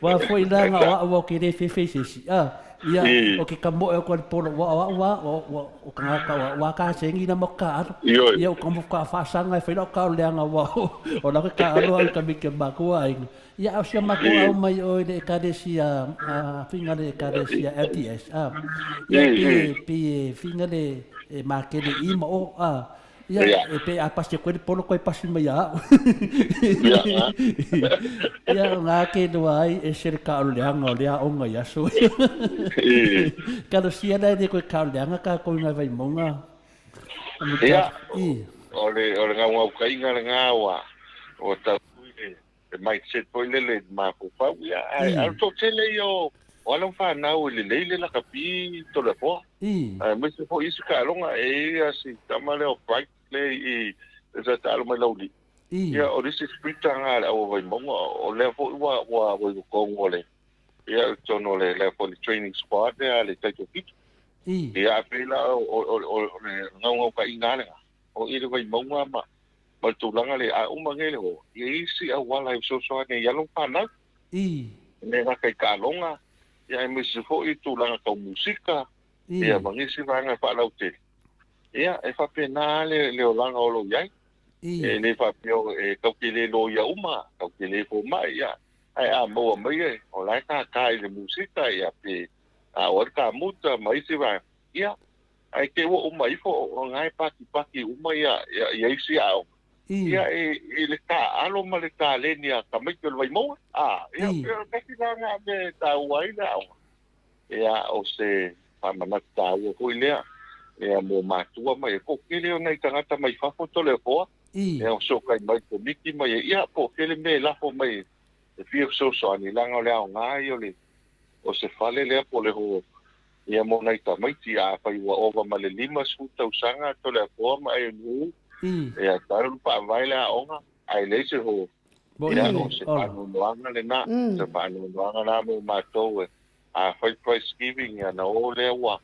[SPEAKER 1] Wa foi la na o a'u au ke le fefe i se isi. Ah, ia, o ke kamoe atu a le polo, ua o a'u a, ua, o tagata ua ua ka sengi na mo ka alo. Ia o ka mo ka faasaga e fai lau ka o leaga ua o lau ke ka alo au ka mike makua aiga. Ia au sia makua au mai o i le ekalesia a finga le ekalesia LDS a. Ia pi pi finga le e makele i ma o a. Ia, e pe a pasi koe le polo koe pasi mai ia au. Ia, o ngā ke noa ai e se le ka o leanga o le aonga i aso. Ka lo sia lai le koe ka o leanga ka koe ngai vai monga.
[SPEAKER 4] Ia, o le, o le ngau ngau kainga le ngā wa, o tau pui le, le mindset foi lele i mafaufau, ia, ae, ae o le toatele ia o, o alo ma fanau e lelei le lakapi Toleafoa. Aemaise foi isi taaloga, e i ai lava si tama lea o Bright lea i, le sa taalo mai Laulii. Ia, o le isi sprinter lena a le au a Vaimauga, o lea foi ua, ua, ua i totonu o le, ia, i totonu o le, le foi le training squad lea a le Taitofitu. Ia, ae pei la o, o, o, o le naunautaiga lava lena, o i le Vaimauga ma, ma le tulaga lea, a uma nei le hoa, e i ai isi auala e fesoasoani ai i alo ma fanau. E le gata i taaloga, ia aemaise foi tulaga tau musika, ia ma nisi vaega e faalautele. Ia, e faapena lava le, le olaga o lo o i ai. E le faapea e tatou te le loia uma, tatou te le fomai, ia, ae a maua mai e, o la e tata i le musika, ia, pe a o ai le kamuta ma isi vaega, ia, Ae te ua uma ifo o na e patipati uma ia, ia, ia isi aoga. Ia e, i le taaalo ma le taleni a tamaiti o le Vaimauga. A, ia, pei o le tasi la na mea e taua ai le aoga. Ia, o se faamanatu taua foi lea, ia, mo matua ma ia, po o tele o nai tagata mai fafo Toleafoa, ia, o fesokai mai i le Komiti ma ia, ia, po o tele mea e lafo mai e fia fesoasoani, leaga o le aoga ia o le, o se fale lea po o le ho, Ia mo nai tamaiti, afai ua ova ma le 50 tausaga Toleafoa ma ANU, ia talu ona faavae le aoga, ae leai se ho. Ia, o se faanoanoaga lena, se faanoanoaga lena mo matou e, afai price giving, ia na o lea ua,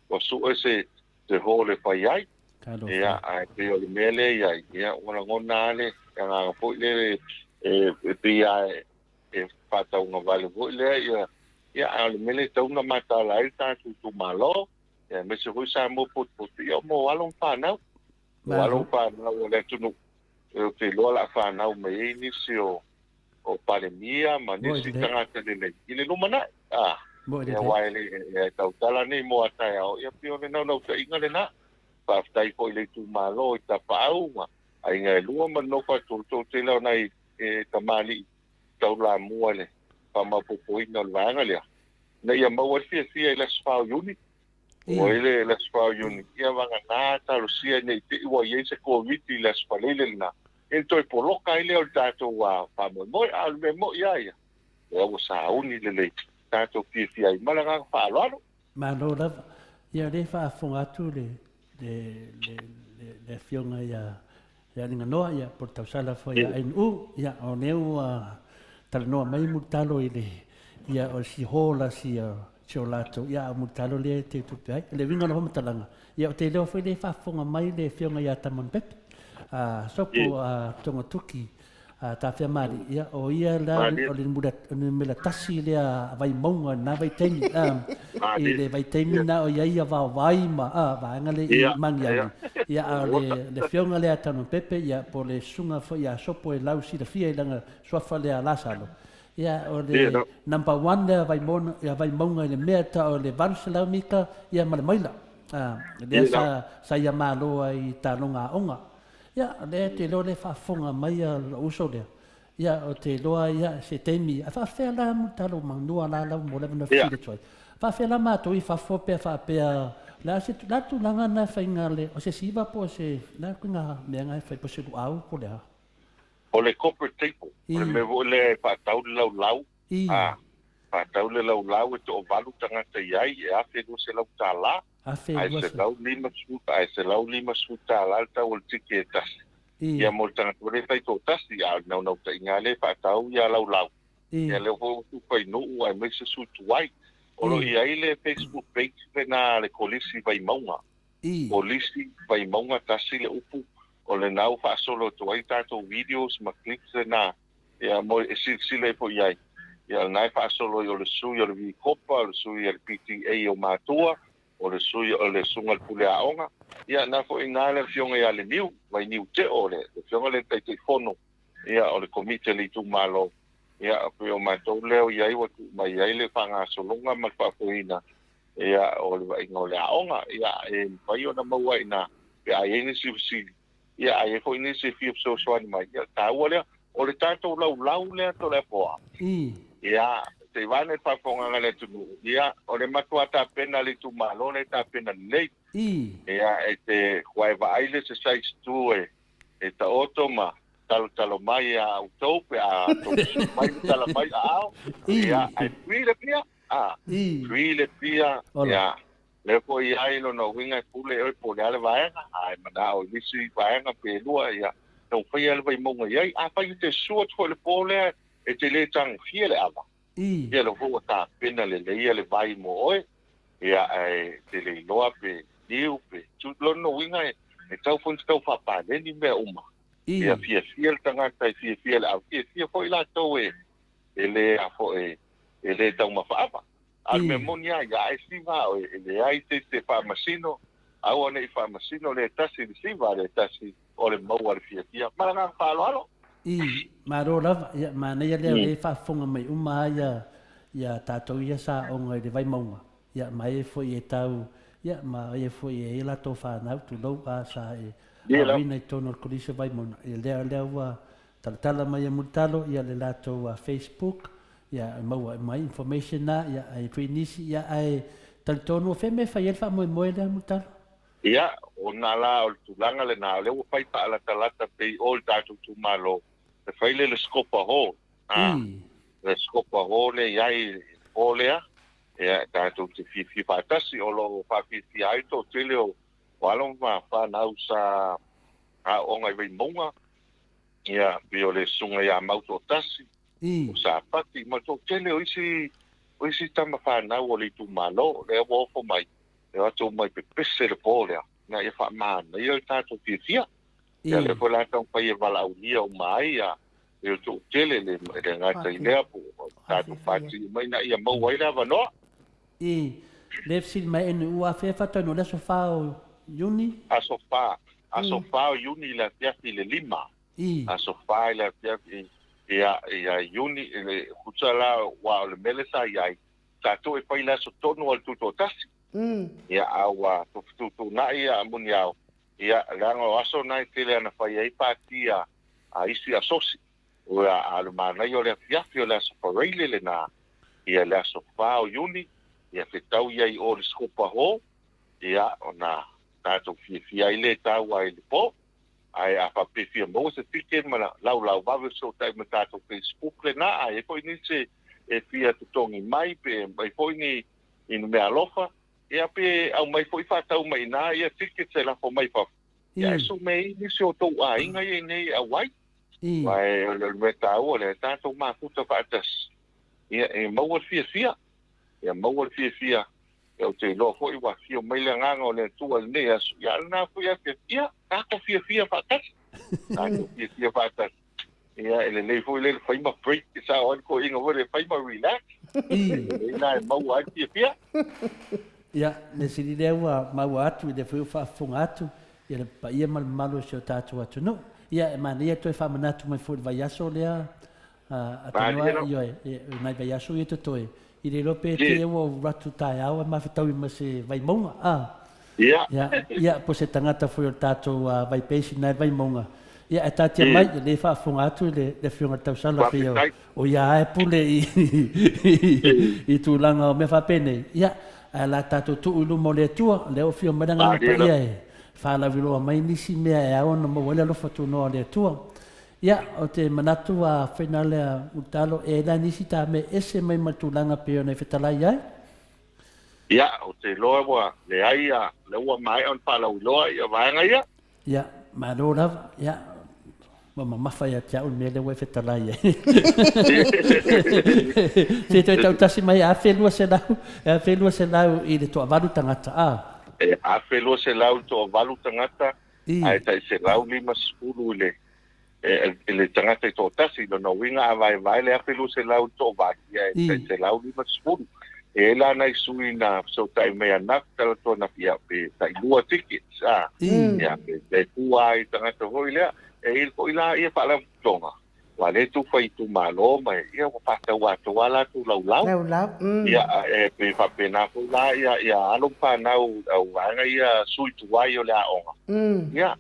[SPEAKER 4] ua sue se, se hall e fai ai. Ia, ae pei o le mea lea i ai, ia, ua lagona lava le agaga foi lele e, e pei lava e, e faataugavale foi lea ia, ia a o le mea lea e tatau ona mataala ai le tatou itumalo, ia aemaise foi Samoa potopoto, ia mo alo ma fanau. Mo alo ma fanau o le atunuu, ou te iloa o le a fanau mai ai nisi o o Palemia ma nisi tagata lelei i le lumanai. A, ia aua e le e tautala nei mo a taeao, ia pei o le naunautaiga lena. Faafetai foi i le itumalo i Tapaau ma aiga e lua ma le nofo a tootoo tele o nai e tamalii taulamua i le faamaopoopoina o le vaega lea, ina ia maua ai le fiafia i le Aso 4 o Iuni. Ua i le Aso Fa o Iuni, ia vagana talosia ne i te i ua i ai se Koviti i le Aso Faraile lena, ia ona toe poloka ai lea o le tatou faamoemoe. A o le mea moni lava ia, lea ua sauni lelei tatou fiafia ai. Ma le agaga faaaloalo.
[SPEAKER 1] Malo lava. Ia o lea e faafofoga atu le le le le Afioga ia ia Alinganoa, ia po o le tausala foi ia NU, ia o lea ua talanoa mai Mulitalo i le ia o si hall a si o latou, ia a o Mulitalo lea e teutupe ai. O le uiga o le faamatalaga, ia ou te iloa foi lea e faafofoga mai le Afioga ia Tamon Pepe, a Sopo a Togatuki a Tafea Malie, ia o ia la o le numera tasi lea a Vaimauga i lena vaitaimi, i le vaitaimi na o i ai ia Vaovai ma vaega lea i Magiagi, ia a o le afioga lea a Tanupepe, ia po o le susuga foi ia Sopo e lau silafia i lana suafa lea a Lasalo, ia o le number one lea a Vaimauga i le mea tau o le 800 mita ia ma le maila, lea sa ia malo ai i taaloga aoga. Ia, o lea te iloa o lea e faafofoga mai lou uso lea. Ia, ou te iloa, ia, se taimi, a faafefea la Mulitalo Manua la lau mo le avanoa fesili atu ai. Faafefea la matou i fafo pe a faapea, o le a se, le a le tulaga na e faiga le, o se siva po o se, le a le mea na e fai, po o se luau po o le a?
[SPEAKER 4] O le corporate table, o le mea foi lea e faatau le laulau, a, faatau le laulau e toavalu tagata i ai, e $1,200. Ae $150 le tau o le tiki e tasi. Ia mo le tagata foi lea e taitoatasi, a o le naunautaiga lava lea e faatau ia laulau. Ia lea foi ua tufa i nuu aemaise sui tuai. O lo o i ai le Facebook page lena a le Kolisi Vaimauga. Kolisi Vaimauga tasi le upu, o lena ua faasolo atu ai tatou videos ma clips lena ia mo e silasila ifo i ai. Ia o lena e faasolo ai o le sui o le Vikopa, o le sui o le PTA o Matua, o le sui o le Susuga i le Pule Aoga. Ia na foi ina le afioga ia Leniu, Vainiu Teo, le afioga lea Taitaifono, ia o le Komiti a le Itumalo. Ia pei o matou lea o i ai ua tuu mai ai le faagasologa ma le faafoeina ia o le vaaiga o le aoga. Ia e mafai ona maua i ina pe a i ai nisi fesili. Ia, a i ai foi nisi e fia fesoasoani mai, ia, taua lea. O le tatou laulau lea Toleafoa. Ia, se i vae le faafofogaaga a le atunuu, ia, o le matua tapena a le itumalo lea e tapena lelei. Ia, e te, ua e vaai le exercise tu e taoto ma talotalo mai ia outou pe a tou sui mai ma tala mai aao. Ia, ae free le pia, a, free le pia, ia, Lea foi i ai lona uiga e pule oe po o le a le vaega, a e manao i nisi vaega pe lua, ia, taumafai lava le Vaimauga i ai. Afai e te susu atu foi i le po lea, e te le tagofia le ava, ia lea foi ua tapena lelei le vai mo oe, ia, ae e te le iloa pe niu pe tu. Lona uiga e tau foi ona tau faapaleni mea uma. Ia fiafia le tagata e fiafia i le ava, fiafia foi latou e le, a foi, e le taumafa ava. A o le mea moni lava ia, a e siva oe, e leai se isi e faamasino, aua ne i faamasino le tasi i le siva, le tasi o le maua le fiafia. Ma le agaga faaaloalo.
[SPEAKER 1] I, malo lava. Ia, manaia lea o lea e faafofoga mai uma lava ia, ia tatou ia sa aoga i le Vaimauga, ia, ma e foi e tau, ia, ma e foi e i ai latou fanau, tulou, a sa e aoina i totonu o le Kolisi o Vaimauga. Ia, lea, lea ua talatala mai e Mulitalo, ia, le latou Facebook, Ia, e maua mai information na, ia, ai foi nisi, ia, ae talitonu, o fea mea e fai ai le faamoemoe lea, Mulitalo?
[SPEAKER 4] Ia, ona la o le tulaga lena, o lea ua fai faalatalata pei o le tatou itumalo, e fai lea le Scopa Hall, a, le Scopa Hall lea i ai i le po lea, ia, tatou te fiafia faatasi, o lo o faafiafia ai le toatele o alo ma fanau sa aooga i Vaimauga, ia, pei o le Susuga ia Mautoatasi, o Sapati, ma le toatele o isi, o isi tama fanau o le itumalo, lea ua ofo mai, e o atu omai pepese le po lea, ina ia faamanaia le tatou fiafia. Ia lea foi la taumafai e valaaulia uma ai ia le toatele, le le gata i lea po o tatou pati uma ina ia maua ai le avanoa.
[SPEAKER 1] Le fesili mai NU afea faatonu o le aso 4 o Iuni?
[SPEAKER 4] Aso 4, aso 4 o Iuni i le afiafi i le 5. Aso 4 i le afiafi ia ia Iuni i le tusa la aua o le mea lea sa i ai, tatou e fai i le aso tonu a le Tutoatasi. Ia a ua fetuutuunai ia Muniao, ia leaga o aso na e tele ana fai ai pati a isi asosi. Ia a o le manaia o le afiafi o le aso Faraile lena, ia le aso 4 o Iuni, ia fetau i ai i o i le Scopa Hall. Ia, ona tatou fiafia ai lea e taua ai i le po. Ae a faapea e fia maua se ticket ma laulau vave fesootai ma tatou Facebook lena, a i ai foi nisi e fia totogi mai pe aumai foi ni ni meaalofa, ia pe aumai foi faatau mai i ina ia tickets e lafo mai i fafo, ia ae sume ai nisi o outou aiga ia i inei e auai. Aua o le mea taua lea, tatou mafuta faatasi, ia e maua le fiafia, ia maua le fiafia. Ia ou te iloa foi ua afio mai le Agaga o le Atua i lenei aso, ia a o lena foi afiafi, ia, tatou fiafia faatasi, tatou fiafia faatasi. Ia, e lelei foi lea le fai ma break, e sao ai le toeaina foi lea, fai ma relax, e lelei lena e maua ai le fiafia.
[SPEAKER 1] Ia, mea sili lea ua maua atu i lea foi ua faafofoga atu ia le paia ma le mamalu o si o tatou atunuu. Ia, e manaia toe faamanatu mai foi i le vaiaso lea Atonu ioe, o nai vaiaso ia totoe, i le iloa pe te ua ou atu taeao e mafetaui ma se Vaimauga, a.
[SPEAKER 4] Ia.
[SPEAKER 1] Ia, po se tagata foi o le tatou Vaipeisi na i le Vaimauga. Ia, ae taatia mai, o lea e faafofoga atu le Afioga i le Tausala pei o ia lava e pule i tulaga o mea faapenei. Ia, ae o le a tatou tuu i luma o le Atua, o lea ua afio mai le Agaga Paia e faalauiloa mai nisi mea e ao ona maua ai le alofa tunoa o le Atua. Ia, ou te manatu a fai na lea Mulitalo, e la nisi ta mea ese mai ma le tulaga pei ona e fetalai ai.
[SPEAKER 4] Ia, ou te iloa ua leai a, lea ua maea ona faalauiloa ia vaega ia.
[SPEAKER 1] Ia, malo lava. Ia, ua mamafa ia te au le mea lea ua e fetalai ai. Se toe tautasi mai, 1200, 1200 i le toavalu tagata, a?
[SPEAKER 4] E 1200 i le toavalu tagata, ae tai 150 i le i le tagata e toatasi. Lona uiga a vaevae le 1200 i le toavalu, ia e tai 150. E i ai la nai sui na fesootai mai ananafi, talaatu ananafi, ia pe tai lua tickets, a, ia pe tai fua ai tagata foi lea. E i ai foi la ia faalapotopotoga, aua o lea e tuu fai itumalo ma ia ua faatau atoa lava latou laulau.
[SPEAKER 2] Laulau.
[SPEAKER 4] Ia, e pei faapena foi la ia, ia alo ma fanau au vaega ia sui tuai o le aoga. Ia,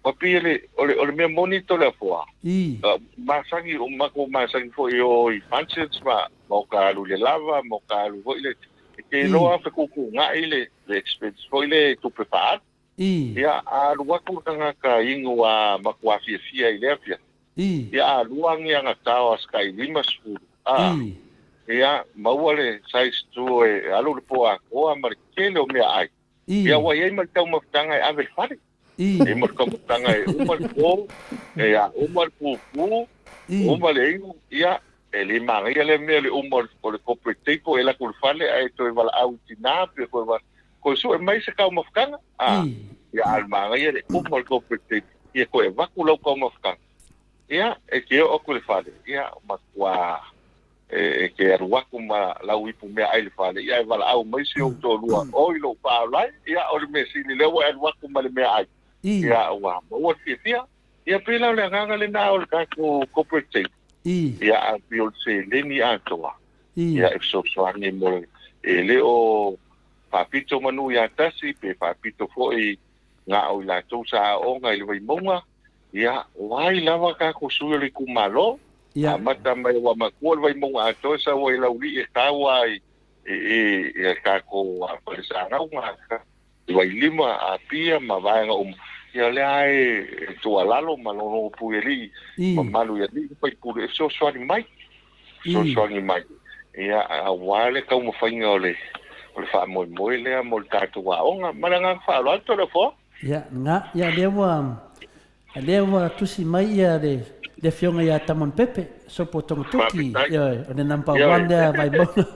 [SPEAKER 4] ua pei o le, o le, o le mea moni Toleafoa, masani, o matou masani foi e o i functions ma, ma o ka alu i le lava, ma o ka alu foi le, e te iloa fetuutuunai le, le expense foi lea i tupe faaalu. Ia, a alu atu le tagata inu a matua fiafia i lea afiafi, ia a lua ni ana tao a se tai 50, a, ia, maua le size tu e alu le po atoa ma le tele o meaai. Ia, ua i ai ma le taumafataga e ave i le fale. E i ai ma le taumafataga e uma le po, ia, uma le pupu, uma le inu, ia, e le manaia lea mea le uma o le corporate table e alu atu i le fale ae toe valaau i tina pe toe Koe sue mai se taumafataga, a, ia a le manaia le uma o le corporate table, ia toe avatu lau taumafataga, ia, e te oo atu i le fale, ia, matua e te alu atu ma lau ipu meaai i le fale, ia ae valaau mai si ou toalua, oi lou faaolae, ia, o le mea sili lea ua e alu atu ma le meaai, ia, ua maua le fiafia. Ia, pei la o le agaga lena o le tatou corporate table, ia, ae pei o le seleni atoa, ia, e fesoasoani mo le, e le o faapito manu ia tasi pe faapito foi na o i latou sa aooga i le Vaimauga, ia, o ai lava tatou sui o le itumalo, amata mai ua matua le Vaimauga atoa e sau ai i Laulii e tau ai i i tatou Falesagauga, i Vailima, Apia ma vaega uma, ia lea e tuualalo ma logologo i alii mamalu i alii ma faipule e fesoasoani mai. fesoasoani mai, ia, aua le taumafaiga o le faamoemoe lea mo le tatou aoga. Ma le agaga faaaloalo, Toleafoa.
[SPEAKER 1] Ia, lena, ia, lea ua, lea ua tusi mai ia le, le Afioga ia Tamon Pepe, Sopo Togatoki, ioe, o le number one lea Vaimauga.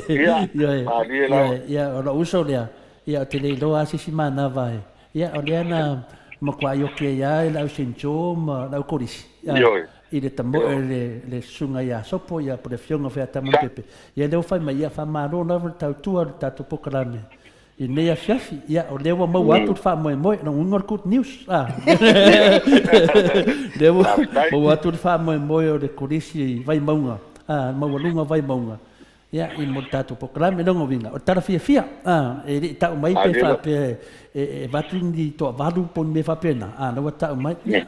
[SPEAKER 4] Ia,
[SPEAKER 1] ioe,
[SPEAKER 4] malie lava.
[SPEAKER 1] Ioe, ia, o lou uso lea, ia, ou te le iloa lava se isi manava e, ia, o lea na matuai oki ai lava i le au Saint Joe ma le au Kolisi.
[SPEAKER 4] Ioe.
[SPEAKER 1] I le tamoe le le susuga ia Sopo ia po le afioga foi ia Tamanupepe. Ia lea ua fai mai ia faamalo lava le tautua i le tatou polokalame i lenei afiafi. Ia o lea ua maua atu le faamoemoe, lona uiga o le good news. A. Lea ua maua atu le faamoemoe o le Kolisi i Vaimauga, a, maualuga o Vaimauga. Ia, i mo le tatou polokalame, lona uiga, o le tala fiafia, a, e le i tau mai pe faapea e avatu ni toavalu po o ni mea faapena, a, la ua tau mai, ia,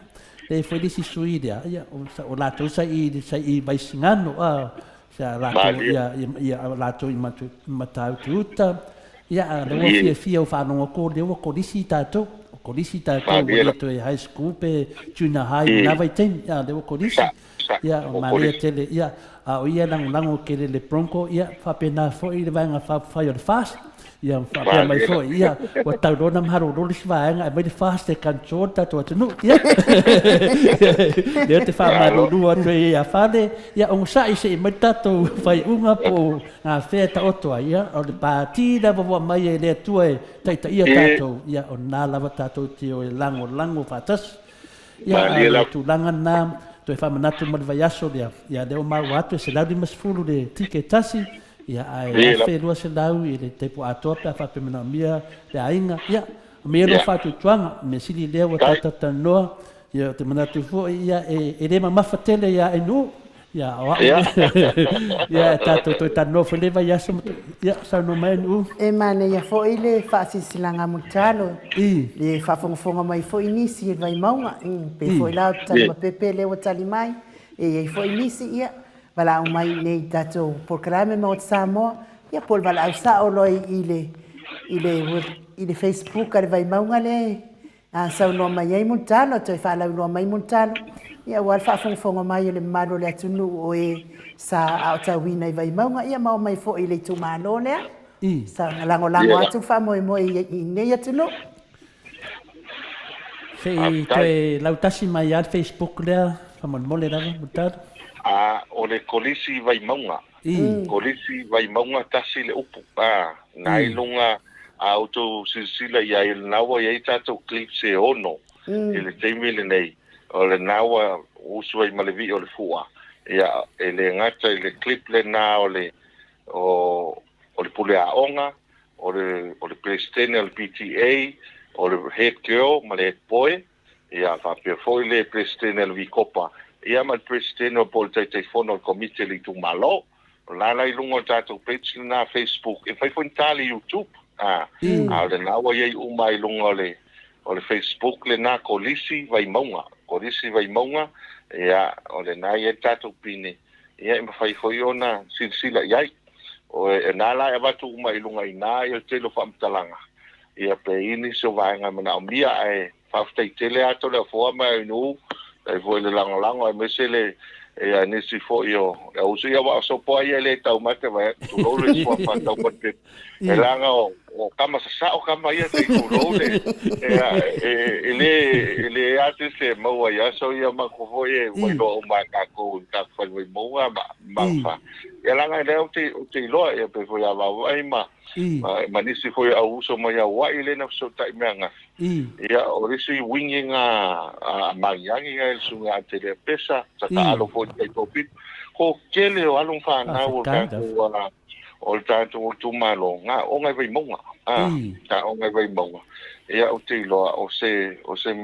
[SPEAKER 1] e foi le isi sui lea, ia, o latou sa i, sa i Vaisigano, a, sa latou, ia, ia, latou i Matautu uta, Ia, a o lea ua fiafia ua faalogo atu o lea ua kolisi tatou. O kolisi tatou ua le toe high school pe junior high i lena vaitaimi, a o lea ua kolisi. Ia, o manaia tele, ia, a o ia e lagolago tele i le Bronco, ia, faapena foi le Vaega Faaupufai o le FAST, ia, faapea mai foi, ia, ua tau loa ona malolo le isi vaega, aumai le FAST e control le tatou atunuu, ia. Lea ou te faamalulu atu ai ia Fale, ia, onosai se i aumai le tatou faaiuga po o gafea e taoto ai, ia, o le Pati lava ua aumai e le Atua e taitaia tatou, ia, o lena lava tatou te o e lagolago faatasi. Ia, a o le tulaga lena, toe faamanatu mo le vaiaso lea, ia, lea ua maua atu e $150 le ticket tasi, ia, ae $1,200 i le taipo atoa pe a faapea e manaomia le aiga. Ia, aumai lou faatuatuaga, o le mea sili lea ua tatou talanoa, ia, ou te manatu foi, ia, e le mamafa tele ia Ainuu, Ia, o au lea. Ia, tatou toe talanoa foi le vaiaso ma ia, saunoa mai Ainuu.
[SPEAKER 2] E manaia foi le faasilasilaga mulitalo, le faafogafoga mai foi nisi i le Vaimauga. Pei foi la o Talimapepe lea ua tali mai, e i ai foi nisi, ia, valaau mai i inei i tatou polokalame Maota Samoa, ia po o le valaau sao loa i le, i le, i le Facebook a le Vaimauga lea A saunoa mai ai Mulitalo, toe faalauiloa mai Mulitalo, ia aua le faafogafoga mai a le mamalu o le atunuu o e sa aotauina i Vaimauga, ia ma omai foi i le itumalo lea. Sa lagolago atu le faamoemoe i nei atunuu.
[SPEAKER 1] Se i toe lautasi mai lava le Facebook lea, faamolemole lava Mulitalo.
[SPEAKER 4] A o le Kolisi Vaimauga. Kolisi Vaimauga tasi le upu a na i luga a outou silasila i ai lena ua i ai tatou clips e ono i le taimi lenei o lena ua usu ai ma le vii o le fua ia e le gata i le clip lena o le o o le pule aoga o le o le Peresetene o le PTA o le head girl ma le head boy Ia, faapea foi le Peresetene o le Vikopa, ia ma le Peresetene o po o le Taitaifono o le Komiti a le Itumalo. O la la i luga o le tatou page lena Facebook, e mafai foi ona ta le YouTube, a, a o lena ua i ai uma i luga o le, o le Facebook lena Kolisi Vaimauga, Kolisi Vaimauga, ia, o lena e i ai le tatou pine, ia e mafai foi ona silasila i ai. O lena la e avatu uma i luga i ina ia le tele o faamatalaga, ia pe i ai nisi o vaega e manaomia, ae faafetai tele lava Toleafoa ma Ainuu, faafetai foi i le lagolago aemaise le ia nisi foi o le auuso, ia aua o Sopoa ia e le taumate vaeatu, tulou le suafa tau E leaga o, o kama sasao kama ia se i tulou le, e, e, e le, e le a se isi e maua i aso ia matou foi e ua iloa uma e tatou i tatou fale Vaimauga ma, ma fa. Ia leaga lea ou te, ou te iloa ia pei foi a vaavaai ma, ma, ma nisi foi au uso mai Aua'i lea na fesootai mai ananafi. Ia o le isi uiga a magiagi ia e le susuga ia Atelea Pesa, sa taalo foi i le taitopito. Ko tele o alo ma fanau o tatou a o le tatou itumalo, na oga i Vaimauga, a, na oga i Vaimauga. Ia, ou te iloa, o se, o se,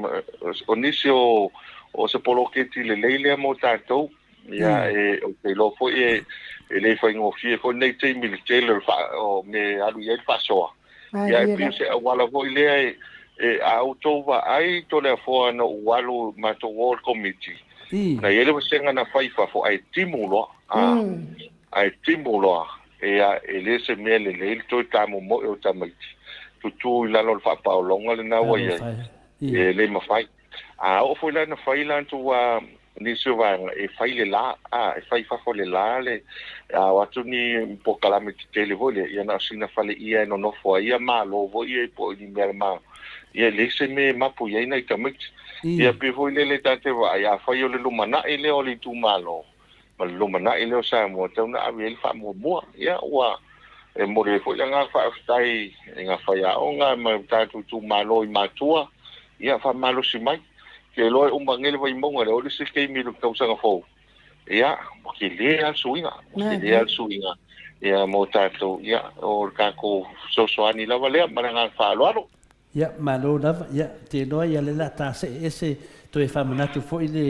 [SPEAKER 4] o nisi o, o se poloketi lelei lea mo tatou. Ia, e, ou te iloa foi e, e le faigofie foi lenei taimi i le tele o le faa, o mea e alu i ai le faasoa. Ia, e pei o se auala foi lea e, e, a outou vaai Toleafoa na ou alu matou o i le Komiti, na i ai le vasega na fai i fafo ae timu loa, a. Ae timu loa, ea, e le se mea lelei le toe tamomoe o tamaiti, tutū i lalo o le faapaologa lena ua i ai, e le mafai. A oo foi la ina fai latou a nisi o vaega, e fai le la, a, e fai i fafo i le la le, a o atu ni polokalame tetele foi lea, ia na o sina faleia e nonofo ai ia malo foi ia po o ni mea ma, ia e leai se mea e mapu i ai nai tamaiti. Ia pei foi lele ta te vaai, afai o le lumanai lea o le itumalo, ma le lumanai lea o Samoa, tatau ona ave i ai le faamuamua. Ia, ua e momoli ai foi le agaga faafetai i ngā faiaoga ma le tatou itumalo i matua, ia faamalosi mai. Ou te iloa e uma nei le Vaimauga, le o le isi taimi i le tausaga fou, ia, ua tele lava le suiga, ua tele lava le suiga ia mo tatou, ia, o le tatou fesoasoani lava lea ma le agaga faaaloalo.
[SPEAKER 1] Ia, malo lava. Ia, ou te iloa ia lea o le a ta see ese toe faamanatu foi le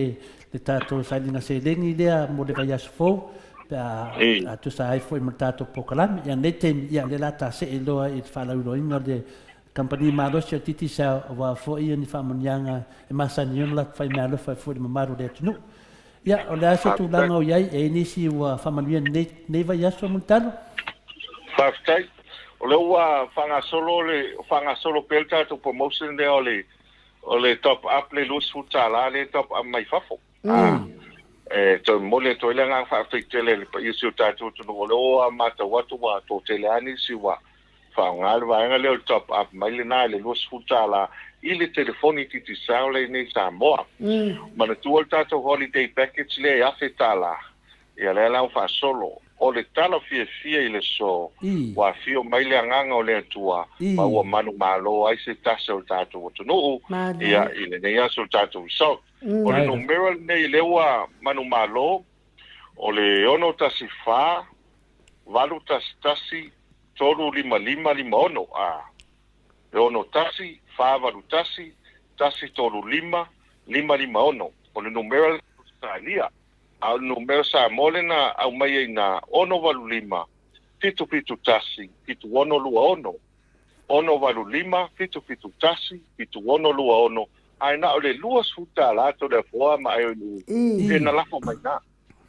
[SPEAKER 1] le tatou sailiga seleni lea mo le vaiaso fou pe a a tusa ai foi ma le tatou polokalame. Ia, lenei taimi, ia lea o le a ta see loa i le faalauiloaina o le kamupani malosi o le Digicel aua foi ni faamanuiaga e masani ai ona latou faimeaalofa ai foi i le mamalu o le atunuu. Ia, o le a se tulaga o i ai, e i ai nisi ua faamanuia i lenei vaiaso, Mulitalo?
[SPEAKER 4] Faafetai. O lea ua faagasolo le faagasolo pea le tatou promotion lea o le o le top up le $20 lea e top up mai fafo. A e toe momoli atu ai le agaga faafetai tele i le paia o si o tatou atunuu o lea ua matau atu ua toatele lava nisi ua faaaoga le vaega lea o le top up mai lena i le $20 i le telefoni Digicel lea i inei i Samoa. Manatua le tatou holiday package lea e $1,000, ia lea la ua faasolo. O le tala fiafia i le aso, ua afio mai le Agaga o le Atua ma ua manumalo ai se tasi o le tatou atunuu, ia, i lenei aso o le tatou result. O le numera lenei lea ua manumalo, o le 614 811 355 56, a. E 61 481 135 556. O le numera lena o Ausetalia. A o le numera Samoa lea na aumai ai ina, 685 771 7626. 685 771 7626. Ae na o le $20 Toleafoa ma Aeoinu'u pe na lafo mai ina.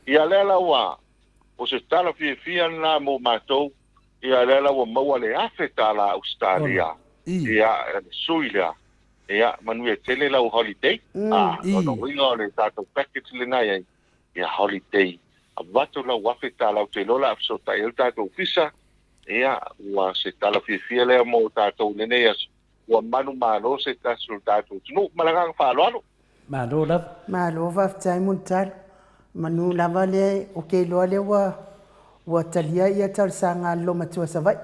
[SPEAKER 4] Ia lea la ua O se tala fiafia lena mo matou, ia lea la ua maua le $1,000 Ausetalia, ia le sui lea, ia manuia tele lau holiday, a, lona uiga o le tatou package lena e i ai, ia holiday, avatu lau $1,000 ou te iloa o le a fesootai ai le tatou ofisa, ia ua se tala fiafia lea mo tatou i lenei aso, ua manumalo se tasi o le tatou atunuu. Ma le agaga faaaloalo.
[SPEAKER 1] Malo lava.
[SPEAKER 2] Malo faafetai Mulitalo. Manu lava lea ou te iloa lea ua ua talia ia talosaga a le Lomatua Savaii.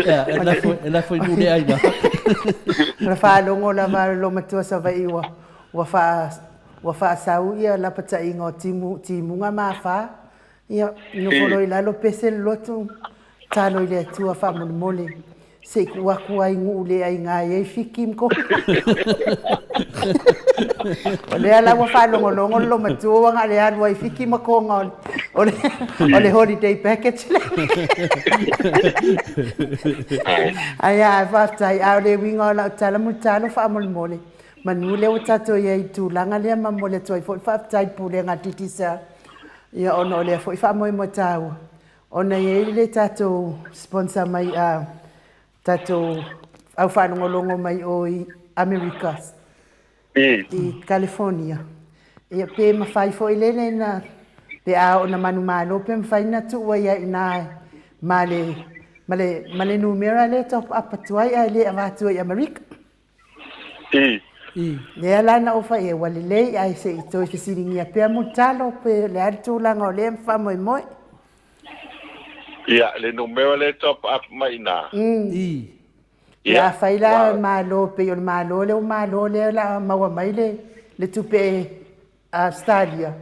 [SPEAKER 1] Ia, e lafo e lafo i nuu le aiga.
[SPEAKER 2] Na faalogo lava a le Lomatua Savaii ua ua faa ua faasau ia lapataiga o timu timuga ma afa. Ia, nofo loa i lalo pese le loto, talo i le Atua faamolemole, se i tuu atu ai nuu le aiga e ai fiki ma kofi. O lea la ua faalogologo le lomatua ua na o le alu ai fiki ma koga o le, o le holiday package lea. Ae a, faafetai. A o le uiga o lau tala mulitalo faamolemole, manu lea ua tatou i ai i le tulaga lea ma momoli atu ai foi le faafetai i le Pulega a le Digicel Ia ona o lea foi faamoemoe taua ona e i ai le tatou sponsor mai a tatou au faalogologo mai o i Amerika i California. Ia pe mafai foi lele na pe a oo na manumalo pe mafai na tuu ai i ina ma le ma le ma le numera lea top up atu ai ae le avatu ai i Amerika.
[SPEAKER 4] I.
[SPEAKER 2] I. Lea la na ou fai ai, ua lelei, ae se i toe fesiligia pea Mulitalo pe o le a le tulaga o lea faamoemoe.
[SPEAKER 4] Ia, le numera lea e top up mai i ina.
[SPEAKER 1] I.
[SPEAKER 2] Ia, afai la Malo, pei o le Malo lea ua Malo lea o le a maua mai le, le tupe Ausetalia,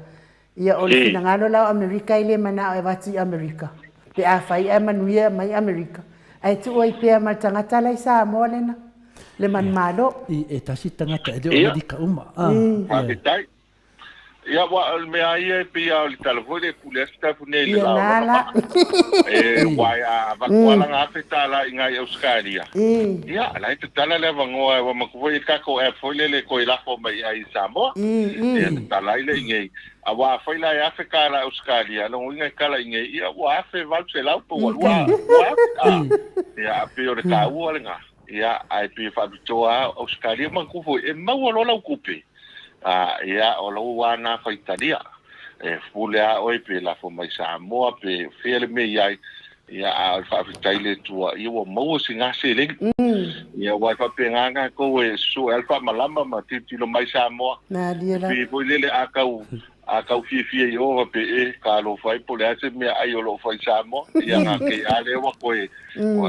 [SPEAKER 2] ia o le finagalo la o Amerika e le manao e avatu i Amerika, pe afai ae manuia e aumai Amerika, ae tuu ai pea ma le tagata la i Samoa lena, le manumalo.
[SPEAKER 1] I e tasi tagata e le o Amerika uma.
[SPEAKER 4] Faafetai. Ia aua o le mea lava ia e pei lava o le tala foi lea e pule atu tatou nei i le la o lona maa. E aua a avatu lava lana $1,000 i ina i Ausetalia, ia la e tatala le avanoa aua manatua foi e i ai le tatou app foi lele e toe lafo mai ai i Samoa. Ia tatala ai lea i inei. Aua afai la e $1,000 i Ausetalia, lona uiga e tala i inei, ia ua $1,800 pe ua $2,000. Ia pei o le taua lena. Ia, ae pei e faapitoa lava, Ausetalia manatua foi, e maua loa lau tupe, a, ia, o lou lava lena faitalia. E pule lava oe pe lafo mai Samoa pe fea le mea i ai, ia, a o le faafetai i le Atua, ia ua maua sina seleni. Ia, aua e faapena tatou e sue lava le faamalama ma tilotilo mai Samoa.
[SPEAKER 2] Malie lava.
[SPEAKER 4] E pei foi lele a tau A tau fiafia i o faapea, e, talofa ai po o le a se meaai o lo o fai i Samoa, ia na kei a lea ua toe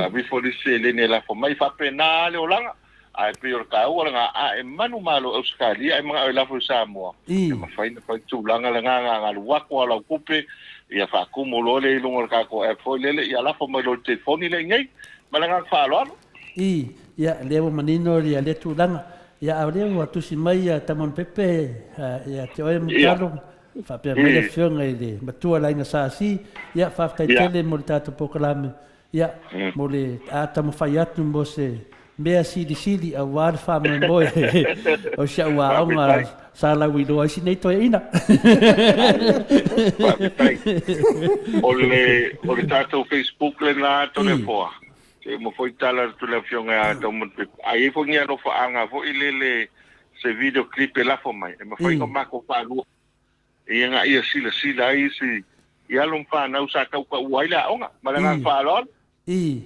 [SPEAKER 4] ave ifo le isi seleni e lafo mai. E faapena lava le olaga, ae pei o le taua lena, a e manumalo i Ausetalia ae manao e lafo i Samoa, e mafai ona fai le tulaga lena, na ona alu atu lava o lau tupe, ia faatumu loa lea i luga o le tatou app foi lele, ia lafo mai loa i le telefoni lea i inei. Ma le agaga faaaloalo.
[SPEAKER 1] I, ia, lea ua manino ia lea tulaga. Ia, a o lea ua tusi mai ia Tamon Pepe ia te oe Mutalo, faapea mai le afioga i le matua le Aiga Sa Asi, ia, faafetai tele mo le tatou polokalame, ia, mo le a taumafai atu mo se. mea silisili aua le faamoemoe o si au aoga sa lauiloa ai si nei toeaina.
[SPEAKER 4] Faafetai. O le, o le tatou Facebook lena Toleafoa, se uma foi tala atu le afioga ia Taumanupepe. A i ai foi ni alofaaga foi lele se video clip e lafo mai, e mafai ona matou faalua ina ia silasila ai isi i alo ma fanau sa tautaua ai le aoga. Ma le agaga faaaloalo.
[SPEAKER 1] I.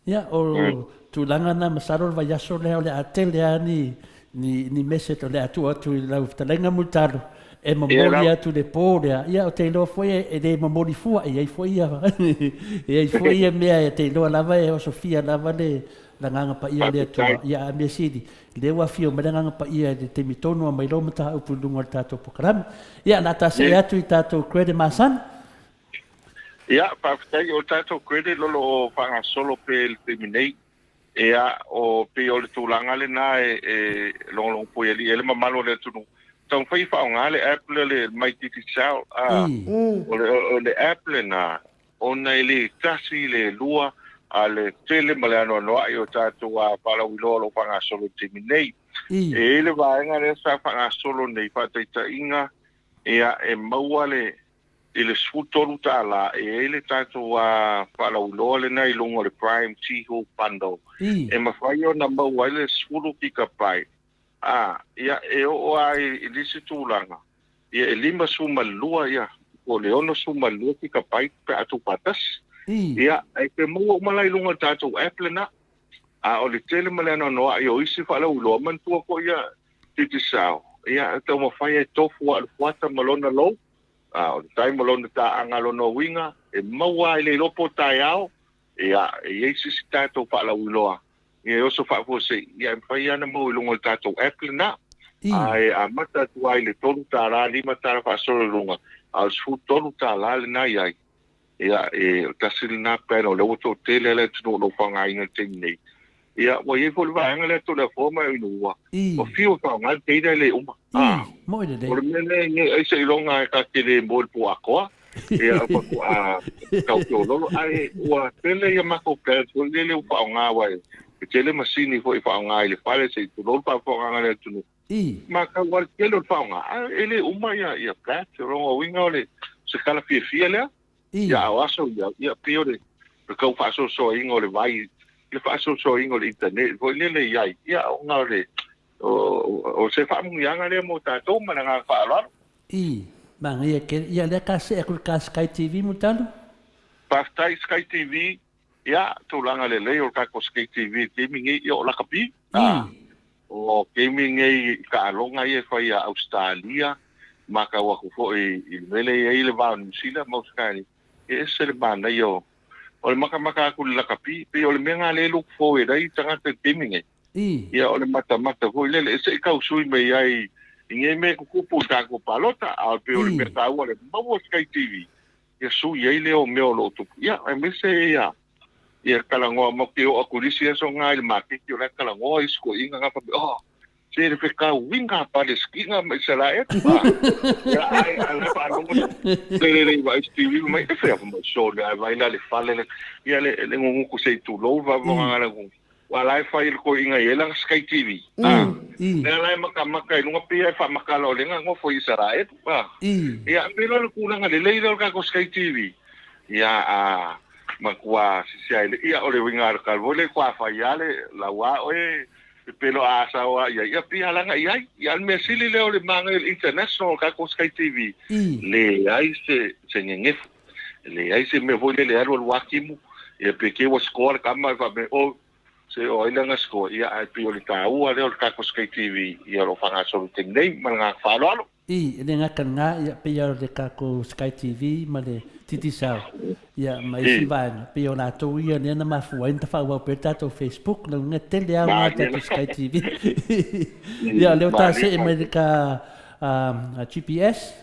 [SPEAKER 1] Ia, o tulaga na masalo le vaiaso lea o le a tele lava ni, ni, ni message o le a tuu atu i lau fetalaiga Mulitalo e momoli atu i le po lea. Ia, ou te iloa foi e le momoli fua, e i ai foi ia, e i ai foi ia mea e te iloa lava e osofia lava le Agaga Paia o le Atua. Ia, a mea sili, lea ua afio mai le Agaga Paia i le taimi tonu a mai lou mataupu i luga o le tatou polokalame. Ia, o le a ta see atu i tatou credit masani.
[SPEAKER 4] Ia, faafetai. O le tatou credit o lo o faagasolo pea i le taimi nei. Ia, o, pei o le tulaga lena e, e logologo puialii ai le mamalu o le atunuu. Taumafai e faaaoga le app lea le My Digicel. A, o le, o le app lena, ona e le tasi, le lua, a le tele ma le anoanoai o tatou a faalauiloa o lo o faagasolo i le taimi nei. E i ai le vaega lea sa faagasolo nei, faataitaiga, ia, e maua le, i le $13 e i ai le tatou faalauiloa lena i luga o le Prime Tihu Bundle e mafai ona maua ai le 10 gigabyte a ia e oo lava i le isi tulaga ia e 52 ia po o le 62 gigabyte pe a tuufaatasi ia e te maua uma la i luga o le tatou app lena. A o le tele ma le anoanoai o isi faalauiloa manatua foi ia Digicel ia e taumafai e tofu lava i le fuata ma lona lou A o le tai ma lona taaga lona uiga, e maua ai le iloa po o taeao, ia, e i ai se isi tatou faalauiloa, ia e oso faafuasei, ia e mafai lava ona maua i luga o le tatou app lena. Ae amata atu lava i le $3, $5 faasolo i luga, a o le $13 lena i ai. Ia, e tasi lena plan o lea ua toatele le atunuu o lo o faaaogaina i le taimi nei. Ia, ua i ai foi le vaega lea Toleafoa ma Ainua, ua fiu e faaaoga le data e le uma.
[SPEAKER 1] A, moi lelei.
[SPEAKER 4] O le mea lea, ne ai seiloga e ta te le moe i le po atoa, ia, faatoa tau feoloolo. Ae ua tele ia matou plans foi lele ua faaaoga aua e tele masini foi e faaaoga i le fale se i tulou le faafofogaaga a le atunuu. Matau lava le tele o le faaaoga, ae e le uma ia plans. O lona uiga o le se tala fiafia lea. Ia, a o aso ia, ia pei o le tau faasoasoaina o le vai, le faasoasoaina o le internet foi lele i ai, ia ona o le o se faamanuiaga lea mo tatou ma le agaga faaaloalo.
[SPEAKER 1] I, manaia tele. Ia lea ka see atu i le ka Sky TV Mulitalo.
[SPEAKER 4] Faafetai Sky TV, ia tulaga lelei o le tatou Sky TV i le taimi nei, ia o lakapi. O taimi nei i taaloga ia e fai a Ausetalia, matau atu foi i le mea lea e i ai le va o Niu Sila ma Ausetalia, e ese le manaia o le matamata atu i le lakapi. Pei o le mea lena lea e look forward ai tagata i le taimi nei. Ia o le matamata foi lele, se i tau sui mai ai i nei mea e tutupu i tatou palota, a pei o le mea taua le maua Sky TV, ia sui ai lea o mea o lo o tupu. Ia, aemaise ia Ia talanoa ma te oo atu i le isi aso na i le maketi o la e talanoa isi toeaiina na faapea, oh, se le fetauiga a Palesitina ma Isaraelu. Ia, ai, a la e faalogo le le le vaai i se TV fai mai, e fea fai mai, sole, ae vaai la le fale le, ia le, le gugutu se i tulou le faafofoga a le atunuu. Aua la e fai e le toeaina i ai lana Sky TV. Ah, lea la e matamata i luga pei e faamatala o lea na nofo i Isaraelu. Ah, ia, pei la o le tulaga lelei lea o le tatou Sky TV. Ia, a, Matua sisi ai le ia o le uiga o le tala foi lea kua fai a le lau a oe pepelo a sao a ia ia pia langa i ai ia le mea sili lea o le manaia o le international o tatou Sky TV leai se se gegefu leai se mea foi lele e alu alu a timu ia pe ke ua score le tama e faapea oh se o ai lea na score ia ae pei o le taua lea o le tatou Sky TV ia o lo o faagasolo i le taimi nei ma le agaga faaaloalo.
[SPEAKER 1] I, e le gata i lena, ia, pei lava o le tatou Sky TV ma le Digicel, ia, ma isi vaega, pei o latou ia lea na mafua ai ona faaauau pea le tatou Facebook, lona uiga e tele lava aoga o le tatou Sky TV. Ia, o lea ua ta see mai le ta GPS.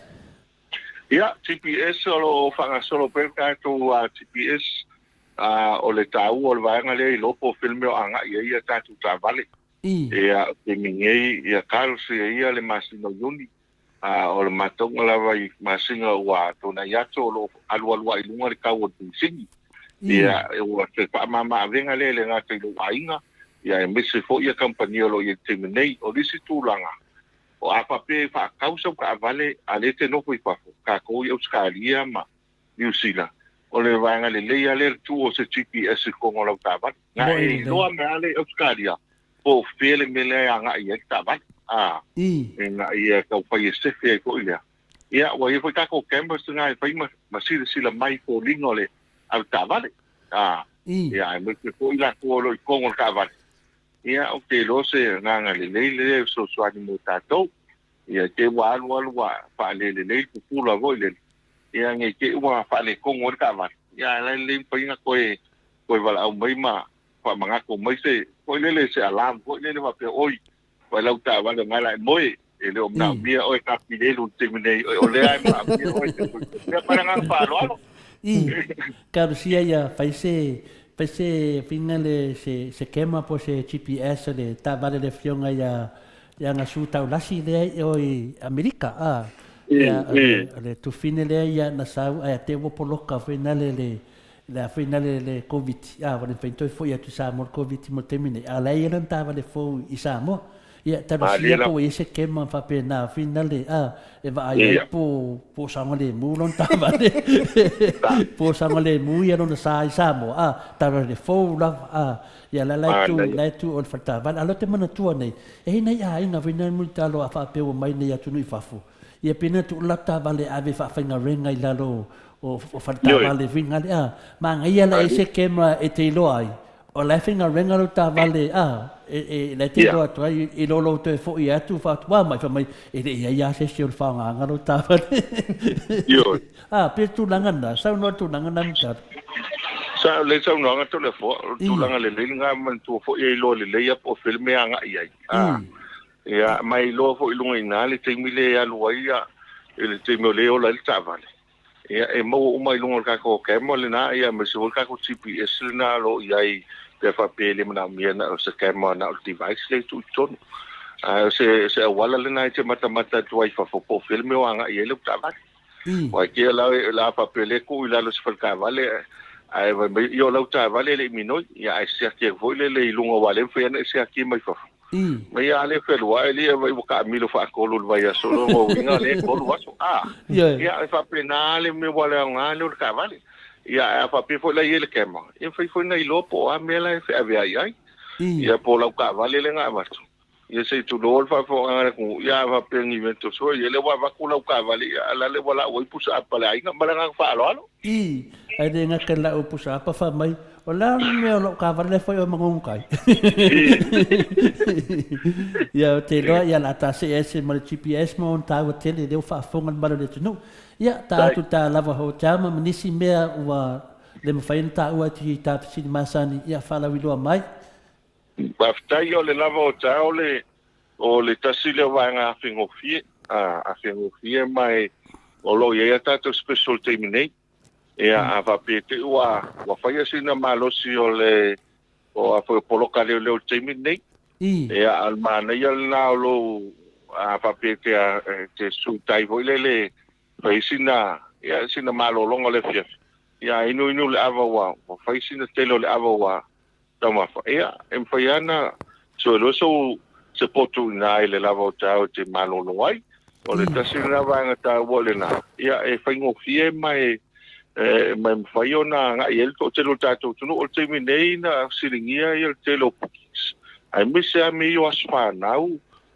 [SPEAKER 4] Ia, GPS o lo o faagasolo pea le tatou GPS, o le taua o le vaega lea i loko o filme o agai ai a tatou taavale. Ia, o taimi nei, ia talosia ia le masina o Iuni, a o le matauga lava i masina ua tuanai atu o lo o alualu ai i luga le tau o le penisini. Ia, ua se faamama-avega lea e le gata i lou aiga, Ia aemaise foi ia kamupani o lo o i ai i le taimi nei. O le isi tulaga, o a faapea e faatau sau taavale a lea e te nofo i fafo, tatou i Ausetalia ma Niu Sila, o le vaega lelei lava lea le tuu o se GPS i totonu o lau taavale. Na
[SPEAKER 1] Moe
[SPEAKER 4] e
[SPEAKER 1] lelei.
[SPEAKER 4] iloa mai lava lea i Ausetalia po o fea le mea lea e agai i ai le taavale. A,
[SPEAKER 1] I.
[SPEAKER 4] ina ia tau fai e sefe ai foi lea. Ia, ua i ai foi tatou cameras na e fai ma, ma silasila mai i foliga o le avetaavale. A,
[SPEAKER 1] I.
[SPEAKER 4] ia, aemaise foi latou o lo o i totonu o le taavale. Ia, ou te iloa se agaga lelei lea e fesoasoani mo tatou. Ia, te ua alu alu ua faalelelei le pupula foi lele, ia, nei te i ua faaletonu ai le taavale. Ia, ae la e lelei mafai ona toe, toe valaau mai ma faamanatu mai se, foi lele, se alarm foi lele faapea, oi, Vai lau taavale o la e moe, e le o manaomia oe kapilelu i le taimi nei, o lea e manaomia oe te Ia ma le agaga faaaloalo.
[SPEAKER 1] I, talosia ia fai se, fai se faiga le, se, se camera po o se GPS o le taavale a le afioga ia, ia Gasu Taulasi lea i o i Amerika, a. Ia, o le, o le tufine lea ia na sau ae te ua poloka foi nale le, le a foi nale le Koviti, a ua le mafai ona toe foi atu i Samoa le Koviti mo le taimi nei, a o la e i ai lana taavale fou i Samoa. Ia, talosia po ua i ai se kema faapena foi nale, a, e vaai ai po, po o saogalemu lona taavale, po o saogalemu ia lona sa i Samoa, a, taavale fou lava, a. Ia, la, la e tu, la e tu o le fale taavale. A o lea ou te manatua nei, e i ai nai aiga foi nai mulitalo a faapea ua mai nei atunuu i fafo, Ia pei na tuu la taavale ave faafaigaluega i lalo o faletaavale foi nale a. Manaia la e se camera e te iloa ai o la e faigaluega lau taavale a e la e te iloa atu ai i lo lou toe foi atu faatua mai fai mai e le i ai lava se isi o le faaaogaina lau taavale. A pei o le tulaga lena, saunoa i le tulaga lena Mulitalo.
[SPEAKER 4] Sa o le saunoaga Toleafoa, o le tulaga lelei lena manatua foi e iloa lelei lava po o fea le mea e agai i ai. Ia, ma e iloa foi i luga i ina le taimi lea e alu ai ia, i le taimi o lea e ola ai le taavale, ia, e maua uma i luga o le tatou camera lena, ia, aemaise foi le tatou GPS lena o lo o i ai, pe a faapea e le manaomia na o se camera na o le device lea e tuu i totonu. Ae o se, se auala lena e te matamata atu ai i fafo po o fea le mea o agai i ai lau taavale. Aua e te la, la faapea lea tuu i lalo o se faletaavale, ae fai mai, ia o lau taavale e le i minoi, ia ae siaki atu foi lele i luga aua o lea e mafai lava ona e siaki mai fafo. Ma ia a lea feluai alii vai ua taamilo faatolu i le vaiaso lona uiga o lea e tolu aso. A, ia e faapena le mea ua le aoga lea o le taavale. Ia ae a faapea foi la e i ai le camera, ia e mafai foi ona iloa po o a mea la e feaveai ai. Ia po o lau taavale lea na avatu. Ia se i tulou le faafofogaaga a le atunuu, ia a faapea ni Juventus foi, ia lea ua avatu lau taavale, ia a la lea ua lau ai pusa apa a le aiga. Ma le agaga faaaloalo.
[SPEAKER 1] I, ae le gata i lau pusa apa fai mai, o le a le mea o lou taavale lea e fai oe ma Gogotai? Ia, ou te iloa, ia, o le a ta see ese ma le GPS ma ona taua tele lea ua faafofoga le mamalu o le atunuu. Ia, ta atu ta lava hotel ma nisi mea ua le mafai ona taua i ta fesili masani, ia, faalauiloa mai.
[SPEAKER 4] Faafetai, o le lava o taeao le, o le tasi lea o vaega afegofie, a, afegofie ma e, o lo o i ai a tatou special i le taimi nei. Ia, a faapea te i ua, ua faia sina malosi o le, o a foi o poloka leoleo i le taimi lenei. Ia, a o le manaia lena o lou, a faapea e te, e te suitai foi lele, fai sina, ia, sina malologa o le afiafi, ia, a inuinu le ava ua, ua fai sina tele o le ava ua, Taumafa. Ia, e mafai lava ona suelua sou se potu i ina i le lava o taeao e te malolo ai. O le tasi lena vaega taua lena, ia, e faigofie ma e, ma e mafai ona agai ai le toatele o le tatou atunuu. O le taimi nei na fesiligia ia le tele o bookings, aemaise lava mea ia o aso fanau,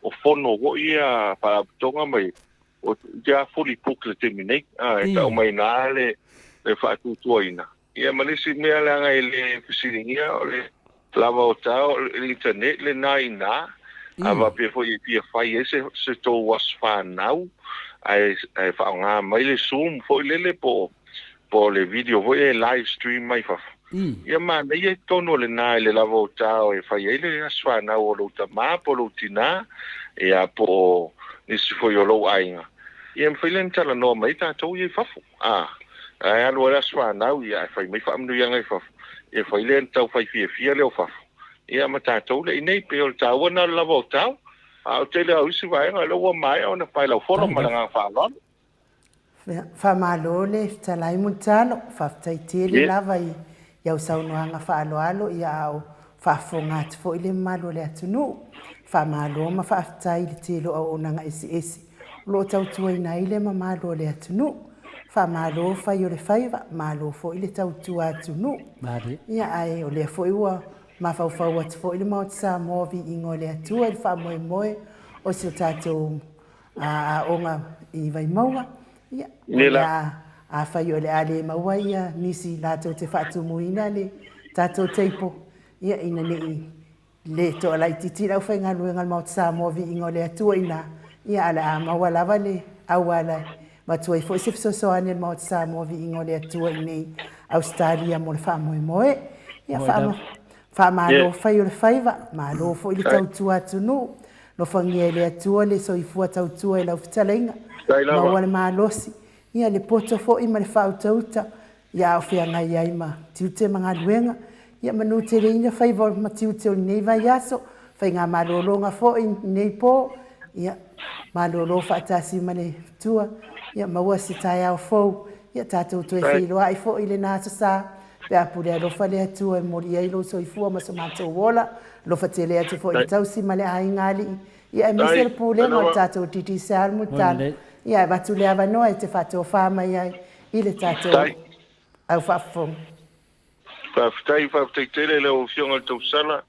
[SPEAKER 4] o fono foi ia a faalapotopotoga ma ia, o te a fully book le taimi nei. E tau mai i ina le faatuatuaina. Ia ma le isi mea leaga e le fesiligia o le lava o tao o le internet lena i ina, a faapea foi e fia fai ai se se tou aso fanau ae ae faaaoga mai le zoom foi lele po po o le video foi e live stream mai fafo. Ia manaia i totonu o lena i le lava o tao e fai ai le aso fanau o lou tama po o lou tina ia po o nisi foi o lou aiga. Ia e mafai lea ona talanoa mai ai tatou ia i fafo. A, ae alu ai le aso fanau, ia, ae fai mai faamanuiaga i fafo, ia fai lea na tau fai fiafia lea o fafo, ia ma tatou lea i inei. Pei o le taua lena o le lava o tau, a o le tele lava o isi vaega, o lea ua maea ona paelaufolo ma le agaga faaaloalo.
[SPEAKER 2] Faamalo le fetalai Mulitalo, faafetai tele lava i au saunoaga faaaloalo, ia a o. Faafofoga atu foi le mamalu o le atunuu. Faamalo ma faafetai i le tele o auaunaga eseese o lo o tautuaina ai le mamalu o le atunuu. Faamalo fai o le faiva, malo foi le tautua atunuu. Ia ae o lea foi ua mafaufau atu foi le Maota Samoa o Viiga o le Atua i le faamoemoe o si o tatou aoga i Vaimauga. Ia, o le a, afai o le a le maua ia nisi latou te faatumuina le tatou table, ia ina ne i le toalaitiiti le aufaigaluega a le Maota Samoa Viiga o le Atua i ina, ia ae o le a maua lava le auala e avatu ai foi se fesoasoani a le Maota Samoa Viiga o le Atua i inei Ausetalia mo le faamoemoe. Ia, faamalo fai o le faiva, malo foi le tautua atunuu. Alofagia e le Atua le soifua tautua i lau fetalaiga, maua le malosi, ia le poto foi ma le faautauta ia a o feagai ai ma tiute ma galuega. Ia manuteleina faiva ma tiute o lenei vaiaso, faigamalologa foi i lenei po, ia malolo faatasi ma le Atua, ia maua se taeao fou, ia tatou toe feiloai foi i lena aso sa, pe a pule alofa le Atua e momoli ai lou soifua ma so matou ola. Alofa tele atu foi i le tausi ma le aiga alii, ia aemaise le pulega o le tatou Digicel Mulitalo, ia e avatu le avanoa e te faatofa mai ai i le tatou au faafofoga.
[SPEAKER 4] Faafetai, faafetai tele i lau Afioga i le Tausala.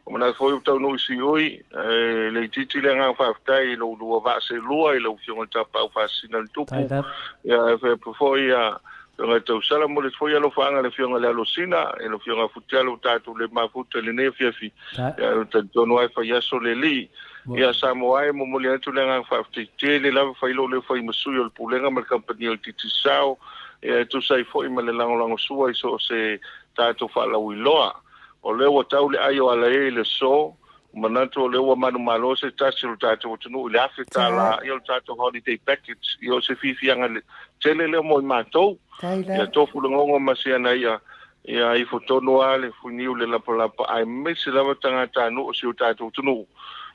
[SPEAKER 4] Ua manatu foi ua taunuu i siui, e le itiiti le agaga faafetai i lo oulua vaa seelua i lau Afioga i le Tapaau Faasisina o le Tupu, ia e faapea foi ia Afioga i le Tausala. Momoli atu foi alofaaga i le Afioga i le Alosina, i le Afioga Futialo ua tatou le mafuta i lenei afiafi, ia e talitonu lava e fai aso le alii. Ia Samoa e momoli atu le agaga faafetai tele lava fai lou leo fai ma sui o le Pulega ma le Kamupani o le Digicel e tusa ai foi ma le lagolagosua i so o se tatou faalauiloa. O lea ua tau le ai o Alae i le aso, manatu o lea ua manumalo se tasi o le tatou atunuu i le $1,000 ia o le tatou holiday package, ia o se fiafiaga tele lea mo i matou. Ia tofu le gogo ma si ana ia, ia ifo tonu lava le fuiniu i le lapalapa aemaise lava tagatanuu o si o tatou atunuu,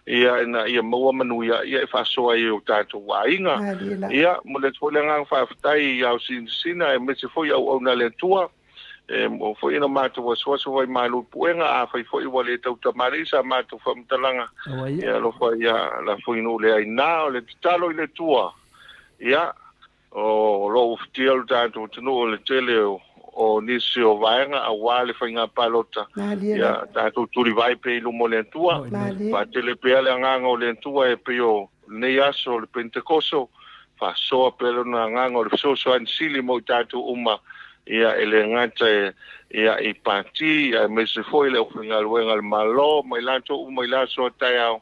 [SPEAKER 4] ia ina ia maua manuia ia e faasoa ai e o tatou aiga. Ia momoli atu foi le agaga faafetai i ao sinasina aemaise foi auauna a le Atua. E mua foi ona matou asuasu vai malu i puega, afai foi ua le tautamalii sa matou faamatalaga, ia alofa ia lafoinu le aina o le tatalo i le Atua. Ia, o lo o ufitia lo tatou atunuu i le tele o nisi o vaega aua le faiga palota. Ia, tatou tulivae pea i luma o le Atua. Faatele pea le agaga o le Atua e pei o lenei aso o le Penetekoso, faasoa pea lona agaga o le fesoasoani sili mo i tatou uma, ia, e le gata ia, i pati, aemaise foi le aufaigaluega a le Malo ma i latou uma i le aso a taeao,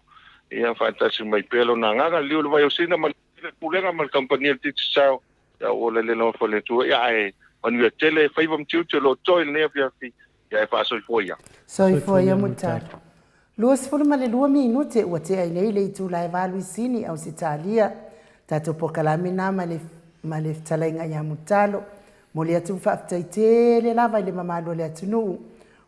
[SPEAKER 4] ia, faatasi mai pea lona agaga. Liliu le vai o Sina ma le Pulega ma le Kamupani a le Digicel, ia, ua lele alofa le Atua, ia, ae manuia tele faiva ma tiute o lo o totoe i lenei afiafi, ia, ae faasoifua ia.
[SPEAKER 2] Soifua ia Mulitalo. 22 minute ua tea ai nei le itula e valu i Sini, Ausetalia. Tatou polokalame na ma le ma le fetalaiga ia Mulitalo. Momoli atu le faafetai tele lava i le mamalu o le atunuu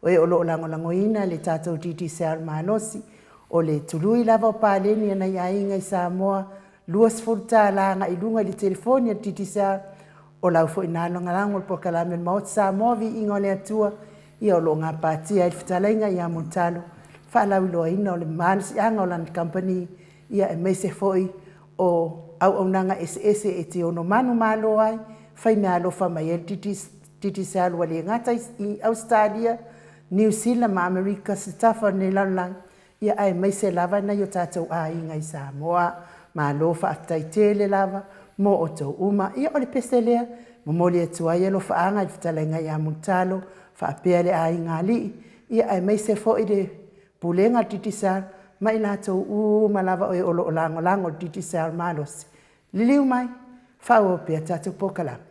[SPEAKER 2] o e o lo o lagolagoina le tatou Digicel malosi. O le tului lava o paleni a nai aiga i Samoa, $20 agai i luga i le telefoni a le Digicel. O lau foi na lagolago le polokalame o le Maota Samoa Viiga o le Atua, ia o lo o gapatia ai le fetalaiga ia Mulitalo, faalauiloaina o le malosiaga o lana kamupani, ia aemaise foi o auaunaga eseese e te ono manumalo ai, fai meaalofa mai ai le Digicel ua le gata i Ausetalia, Niu Sila ma Amerika se tafa o lenei lalolagi, ia aemaise lava nai o tatou aiga i Samoa. Malo faafetai tele lava mo outou uma. Ia o le pese lea, momoli atu ai alofaaga i le fetalaiga ia Mulitalo faapea le aiga alii, ia aemaise foi le Pulega a le Digicel ma i latou uma lava o e o lo o lagolago le Digicel malosi. Liliu mai, faaauau pea tatou polokalame.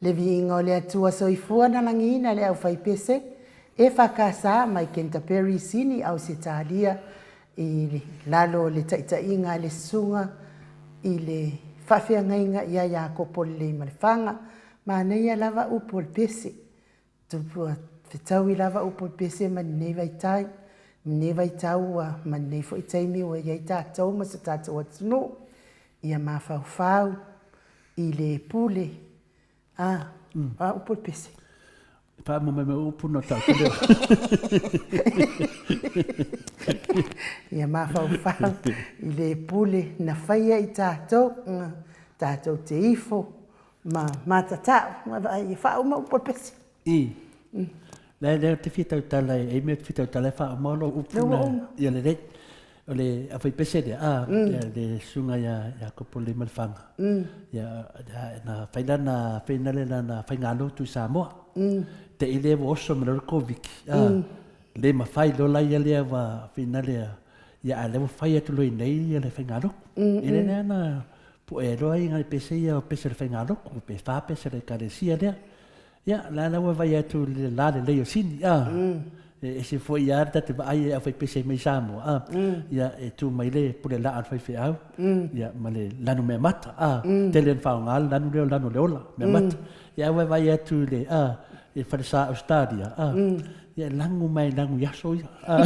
[SPEAKER 2] Le viiga o le Atua Soifua na lagiina le aufaipese EFKS mai Canterbury Sini Ausetalia i lalo o le taitaiga a le Susuga i le Faafeagaiga ia Iakopo Leleimalefanga. Manaia lava upu o le pese. Tupua fetaui lava upu o le pese ma lenei vaitai, lenei vaitau ua ma lenei foi taimi ua i ai tatou ma so tatou atunuu ia mafaufau i le pule a a upu o le pese.
[SPEAKER 1] Faauma mai ma upu na tau te leo.
[SPEAKER 2] Ia mafaufau i le pule na faia i tatou, tatou te ifo ma matatau, ma vaai e faauma upu o le pese.
[SPEAKER 1] I. Lea lea te fia tautala e ai mea te fia tautala e faauma lou upu na ia lelei. O le aufaipese lea, a, le susuga ia Iakopo Leimalefanga, ia, na fai lana, fai lana lana faigalotu i Samoa. Te i lea ua oso mai loa le Koviti, a, le mafai loa la ia lea ua finale ia, a lea ua fai atu loa i inei ia le faigalotu. Ia lea lea na pue loa ai nai pese ia o pese o le faigalotu, pe fa pese o le ekalesia lea. Ia, la la ua vaai atu i le la lelei o Sini, a. E ese foi lava le tatou vaai e aufaipese mai Samoa, a. Ia, e tu mai le pule laa a le faifeau, ia, ma le lanu meamata, a. Tele ina faaaoga le lanu lea o le lanu o le ola, meamata. Ia, ae ua vaai atu i le, a, i le falesa Ausetalia, a. Ia, e lagu mai lagu i aso ia, a.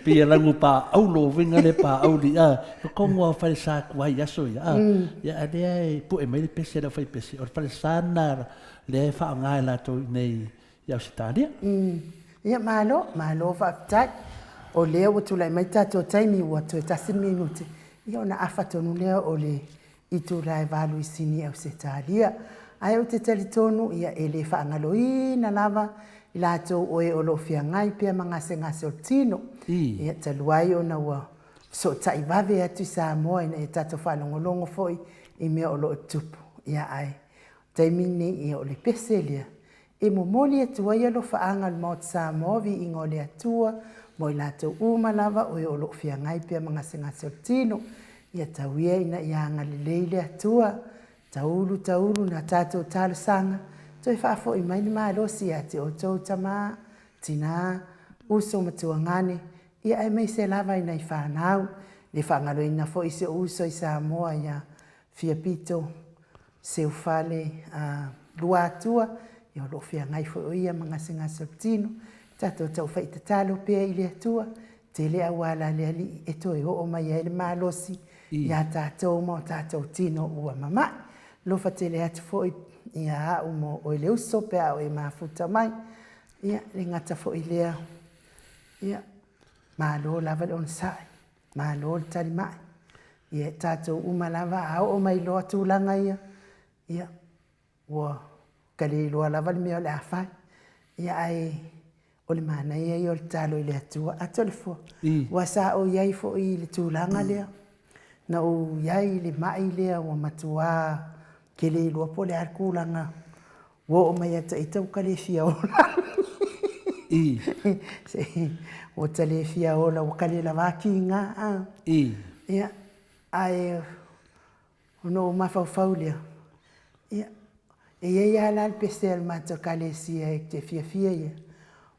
[SPEAKER 1] Pei e lagu pa aulo, uiga lea pa auli, a. E komo lava o falesa tuai i aso ia, a. Ia, a lea e pue mai le pese a le aufaipese, o le falesa lena lea e faaaoga e latou i inei i Ausetalia.
[SPEAKER 2] Ia, malo, malo faafetai. O lea ua tulai mai le tatou taimi ua toe tasi le minute, ia ona afa tonu lea o le itula e valu i Sini Ausetalia. Ae ou te talitonu ia e le faagaloina lava i latou o e o lo o feagai pea ma gasegase o le tino. Ia talu ai ona ua fesootai vave atu i Samoa ina ia tatou faalogologo foi i mea o lo o tutupu. Ia ae o le taimi lenei ia o le pese lea e momoli atu ai alofaaga o le Maota Samoa, viiga o le Atua mo i latou uma lava o e o lo o feagai pea ma gasegase o le tino. Ia tau ia ina ia agalelei le Atua, taulu taulu na tatou talosaga, toe faafoi mai le malosi ia te outou tama, tina, uso ma tuagane, ia aemaise lava i nai fanau, le faagaloina foi si ou uso i Samoa ia Fiapito Seufale a Luatua, ia o lo o feagai foi o ia ma gasegase o le tino. Tatou taufa'i tatalo pea i le Atua, tele auala a le Alii e toe oo mai ai le malosi iā tatou ma o tatou tino ua mama'i. Alofa tele atu foi ia au mo oe le uso pe a o e mafuta mai. Ia, le gata foi lea, ia, malo lava le onosai. Malo le talimai. Ia e tatou uma lava a oo mai loa tulaga ia, ia ua ka le iloa lava le mea o le a fai. Ia ae o le manaia ia o le tatalo i le Atua, ato le fua. Ua sa ou i ai foi i le tulaga lea, na ou i ai i le mai lea ua matua ke le iloa po o le a le tulaga ua oo mai ia te ita ua ta le fia ola. Ua ta le fia ola, ua ka le lava kiga. Ia, ae ona ou mafaufau lea, ia, e i ai lava la le pese a le matou Ekalesia e te fiafia ia,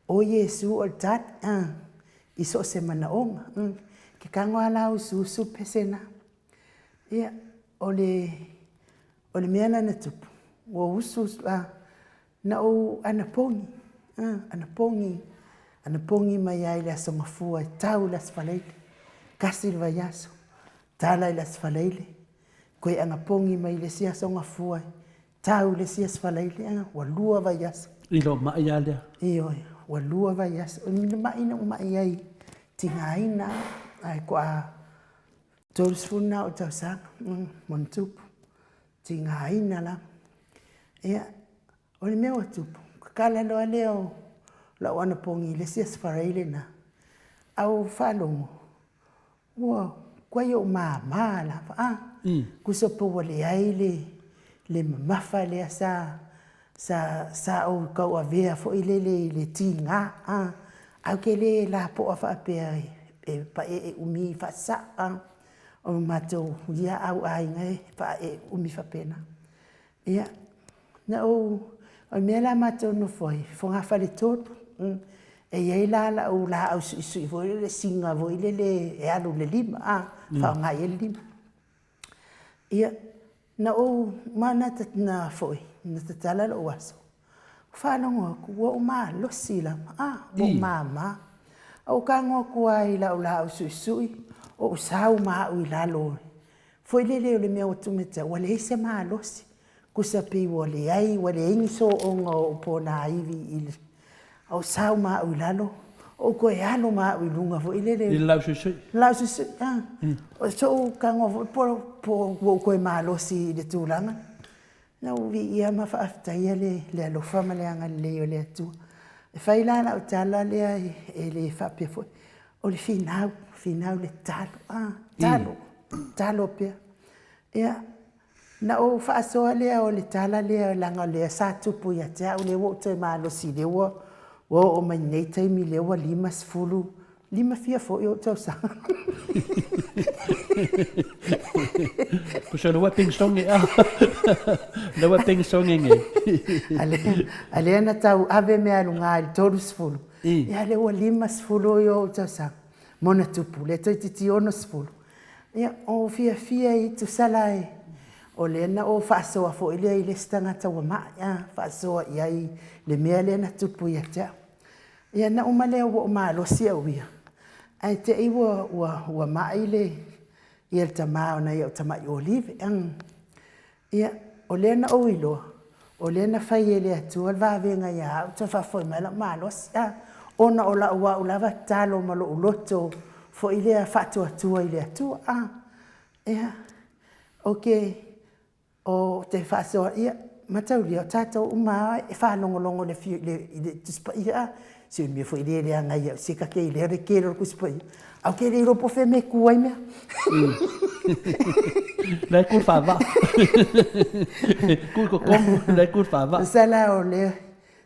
[SPEAKER 2] o Iesu o le tali, i so o se manaoga. Ke tago lava la usuusu le pese lena. Ia, o le, o le mea la na tupu, ua usu, na ou anapogi, anapogi, anapogi mai lava i le Aso Gafua e tau i le Aso Faraile, tasi le vaiaso, tala i le Aso Faraile, toe anapogi mai i le isi Aso Gafua e tau i le isi Aso Faraile, ua 2 vaiaso.
[SPEAKER 1] I lou mai lava lea.
[SPEAKER 2] Ioe, ua 2 vaiaso. O le mai na ou mai ai, tigaina lava, ae toa 30 na o tausaga ma ona tupu, tigaina lava. Ia, o le mea ua tupu, tatala loa lea o lau anapogi i le isi Aso Faraile lena, ae ua ou faalogo ua matuai ou mama lava, a, tusa pe ua leai le, le mamafa lea sa, sa, sa ou tauavea foi lele i le tiga, a, ae ou te le lapoa faapea e paee umi faasao, a. O matou ia au aiga e paee umi faapena. Ia, na ou, o le mea la matou nofo ai, fogafale 3. E i ai la lau laau suisui foi lele, siga foi lele e alu i le lima, a, faaaoga i ai le lima. Ia, na ou manatu na foi, na tatala lou aso, faalogo atu ua ou malosi lava, a, ua ou mama. Ou tago atu lava i lau laau suisui, ou sau ma au i lalo foi lele o le mea ua tuu mai ia te au, ua leai se malosi. Tusa pei ua leai, ua leai ni soona o ou ponaivi i le, ou sau ma au i lalo, ou toe alu ma au i luga foi lele.
[SPEAKER 1] I le laau suisui?
[SPEAKER 2] Laau suisui, a. O so'u tago foi po ua ou toe malosi i le tulaga. Na ou viia ma faafetaia le alofa ma le agalelei o le Atua. E fai la lau tala lea e le faapea foi, o le finau, finau le tatalo, a, tatalo, tatalo pea. Ia, na ou faasoa lea o le tala lea leaga o lea sa tupu ia te au, lea ua ou toe malosi, lea ua oo mai nei taimi lea ua 50, lima fia foi ou tausaga.
[SPEAKER 1] Pusa le wepping song e a. Le wepping song e nge.
[SPEAKER 2] A lea na tau ave mea aluga i le 30. Ia lea ua 50 i ou tausaga. Mona tupu, lea toeitiiti 60. Ia, o fiafia i tusa la e, o lea na ou faasoa foi lea i le isi tagata ua mai, a, faasoa i ai le mea lea na tupu ia te au. Ia, na uma lea ua ou malosi au ia, ae te i ua, ua, ua mai le, ia le tama o nai au tamai olive. Ia, o lea na ou iloa, o lea na fai e le Atua le vavega ia au, toe faafoi mai la'u malosi, a, ona o la'u a'u lava tatalo ma lo'u loto foi lea faatuatua i le Atua, a. Ia, ou te, ou te faasoa, ia, mataulia, o tatou uma lava e faalogologo i le, i le Tusi Paia, a. Si o mea foi lea e leaga ia se ka ke lea le kelo le Tusi Paia. Ae ou te le iloa po o fea mea e tu ai mea.
[SPEAKER 1] La e ku faavaa. Ku i totonu, la e ku faavaa.
[SPEAKER 2] Masala o le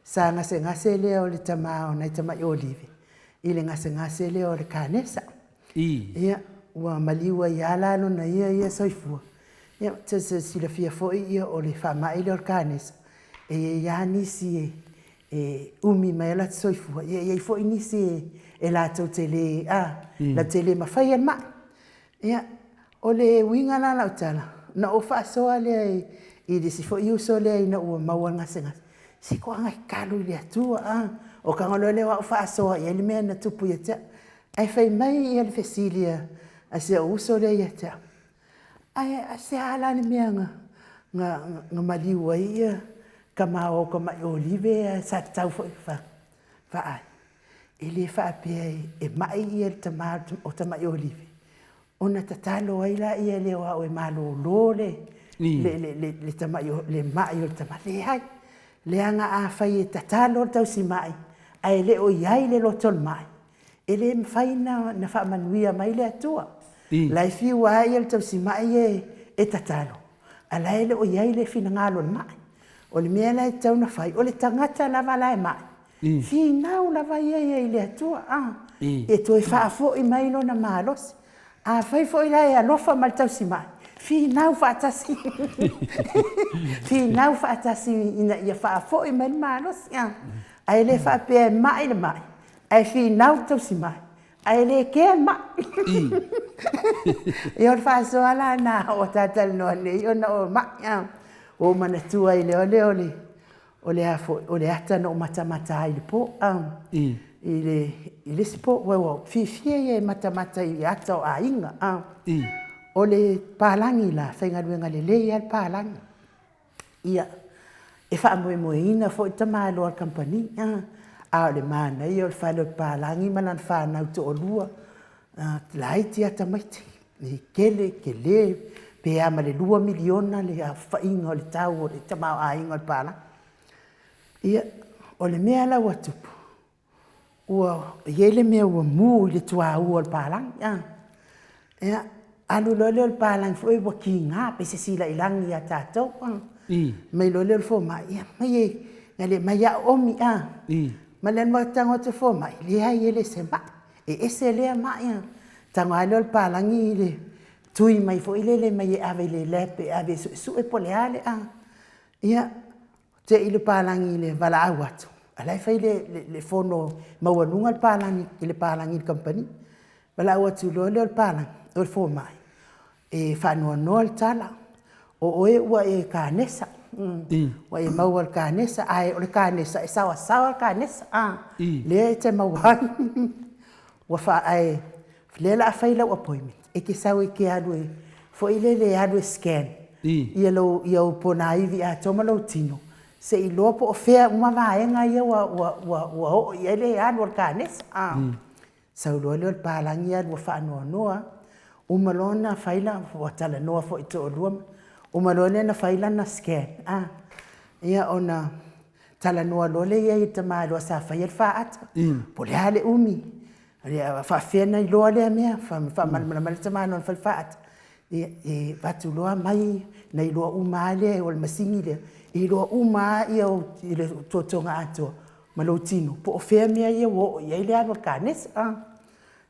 [SPEAKER 2] sa gasegase lea o le tama o nai tamai olive i le gasegase lea o le kanesa. Ia, ua maliu ai lava la lona ia ia soifua. Ia, te silafia foi ia o le faamai lea o le kanesa, e i ai lava nisi e e umi mai ai latou soifua, ia e i ai foi nisi e latou te le, a, latou te le mafaia le mai. Ia, o le uiga la o lau tala, ona ou faasoa lea i le isi foi uso lea ina ua maua le gasegase, se toaga e tatalo i le Atua, a. O taga loa lea o au faasoa i ai le mea na tupu ia te au. Ae fai mai le fesili a si ou uso lea ia te au, Ae se a la le mea na, na, na maliu ai ia tama o tamai olive ae sa tatau foi fa, vaai. E le faapea e mai ia le tama o tamai olive, ona tatalo ai laia lea o au e malolo le, le, le, le, le tamai, le mai o le tama. Leai. Leaga afai e tatalo le tausimai ae le o i ai le loto o le mai, e le mafai na faamanuia mai le Atua. La e fiu lava le tausimai e e tatalo, a la e le o i ai le finagalo o le mai. O le mea la e tatau ona fai, o le tagata lava la e mai, finau lava ia ia i le Atua, e toe faafoi mai lona malosi. Afai foi la e alofa ma le tausimai, finau faatasi, finau faatasi ina ia faafoi mai le malosi. Ae le faapea e mai le mai, ae finau le tausimai, ae le kea le mai. Ia o le faasoa la lena ua ta talanoa nei ona o mai. Ua ou manatua ai loa lea o le O le a foi, o le ata na ou matamata ai i le po, i le, i le isi po, ua ua fiafia ia e matamata i ata o aiga. O le palagi la, faigaluega lelei lava le palagi. Ia, e faamoemoeina foi le tamaloa o le kamupani, a o le manaia o le fale o le palagi ma lana fanau toalua, laiti lava tamaiti, e tele, tele, pe a ma le $2 miliona le aofaiga o le tau o le tamaoaiga o le palagi. Ia, o le mea la ua tupu, ua i ai le mea ua mu i le tuaua o le palagi, a. Ia, alu loa lea o le palagi foi ua kiga pei se silailagi ia tatou, a. Mai loa lea o le fomai, ia aumai e, na le aumai lava oomi, a. Ma le alu atu le fomai, leai e le o se mai, e ese lea mai, a. Tago lava lea o le palagi i le tui mai foi lele mai e ave i le lab e ave e suesue po o le a le a. Ia, te i le palagi i le valaau atu, a o la e fai le fono maualuga le palagi i le palagi i le kamupani. Valaau atu loa lea o le palagi, o le fomai, e faanoanoa le tala, o oe ua e kanesa, ua e maua i le kanesa, ae o le kanesa, e saoasaoa le kanesa, lea e te maua ai. Ua faa, ae o lea o le a fai lau appointment, e te sau e te alu e, foi lele e alu e scan ia lou, ia ou ponaivi atoa ma lou tino, se i iloa po o fea uma vaega ia ua oo i ai le alu a le kanesa. Sau loa lea o le palagi alu ua faanoanoa lava. Uma loa ona fai la, ua talanoa foi toalua, uma loa lea ona fai lana scan, ia ona talanoa loa lea i ai i le tamaloa sa faia le faata, po o le a le umi, faapefea ona iloa lea mea, faamalamalama mai le tamaloa na faia le faata, ia, e avatu loa aumai, ona iloa uma lava lea o le masini lea, e iloa uma lava le otootoga atoa ma lou tino, po o fea mea ia ua oo i ai le alu a le kanesa.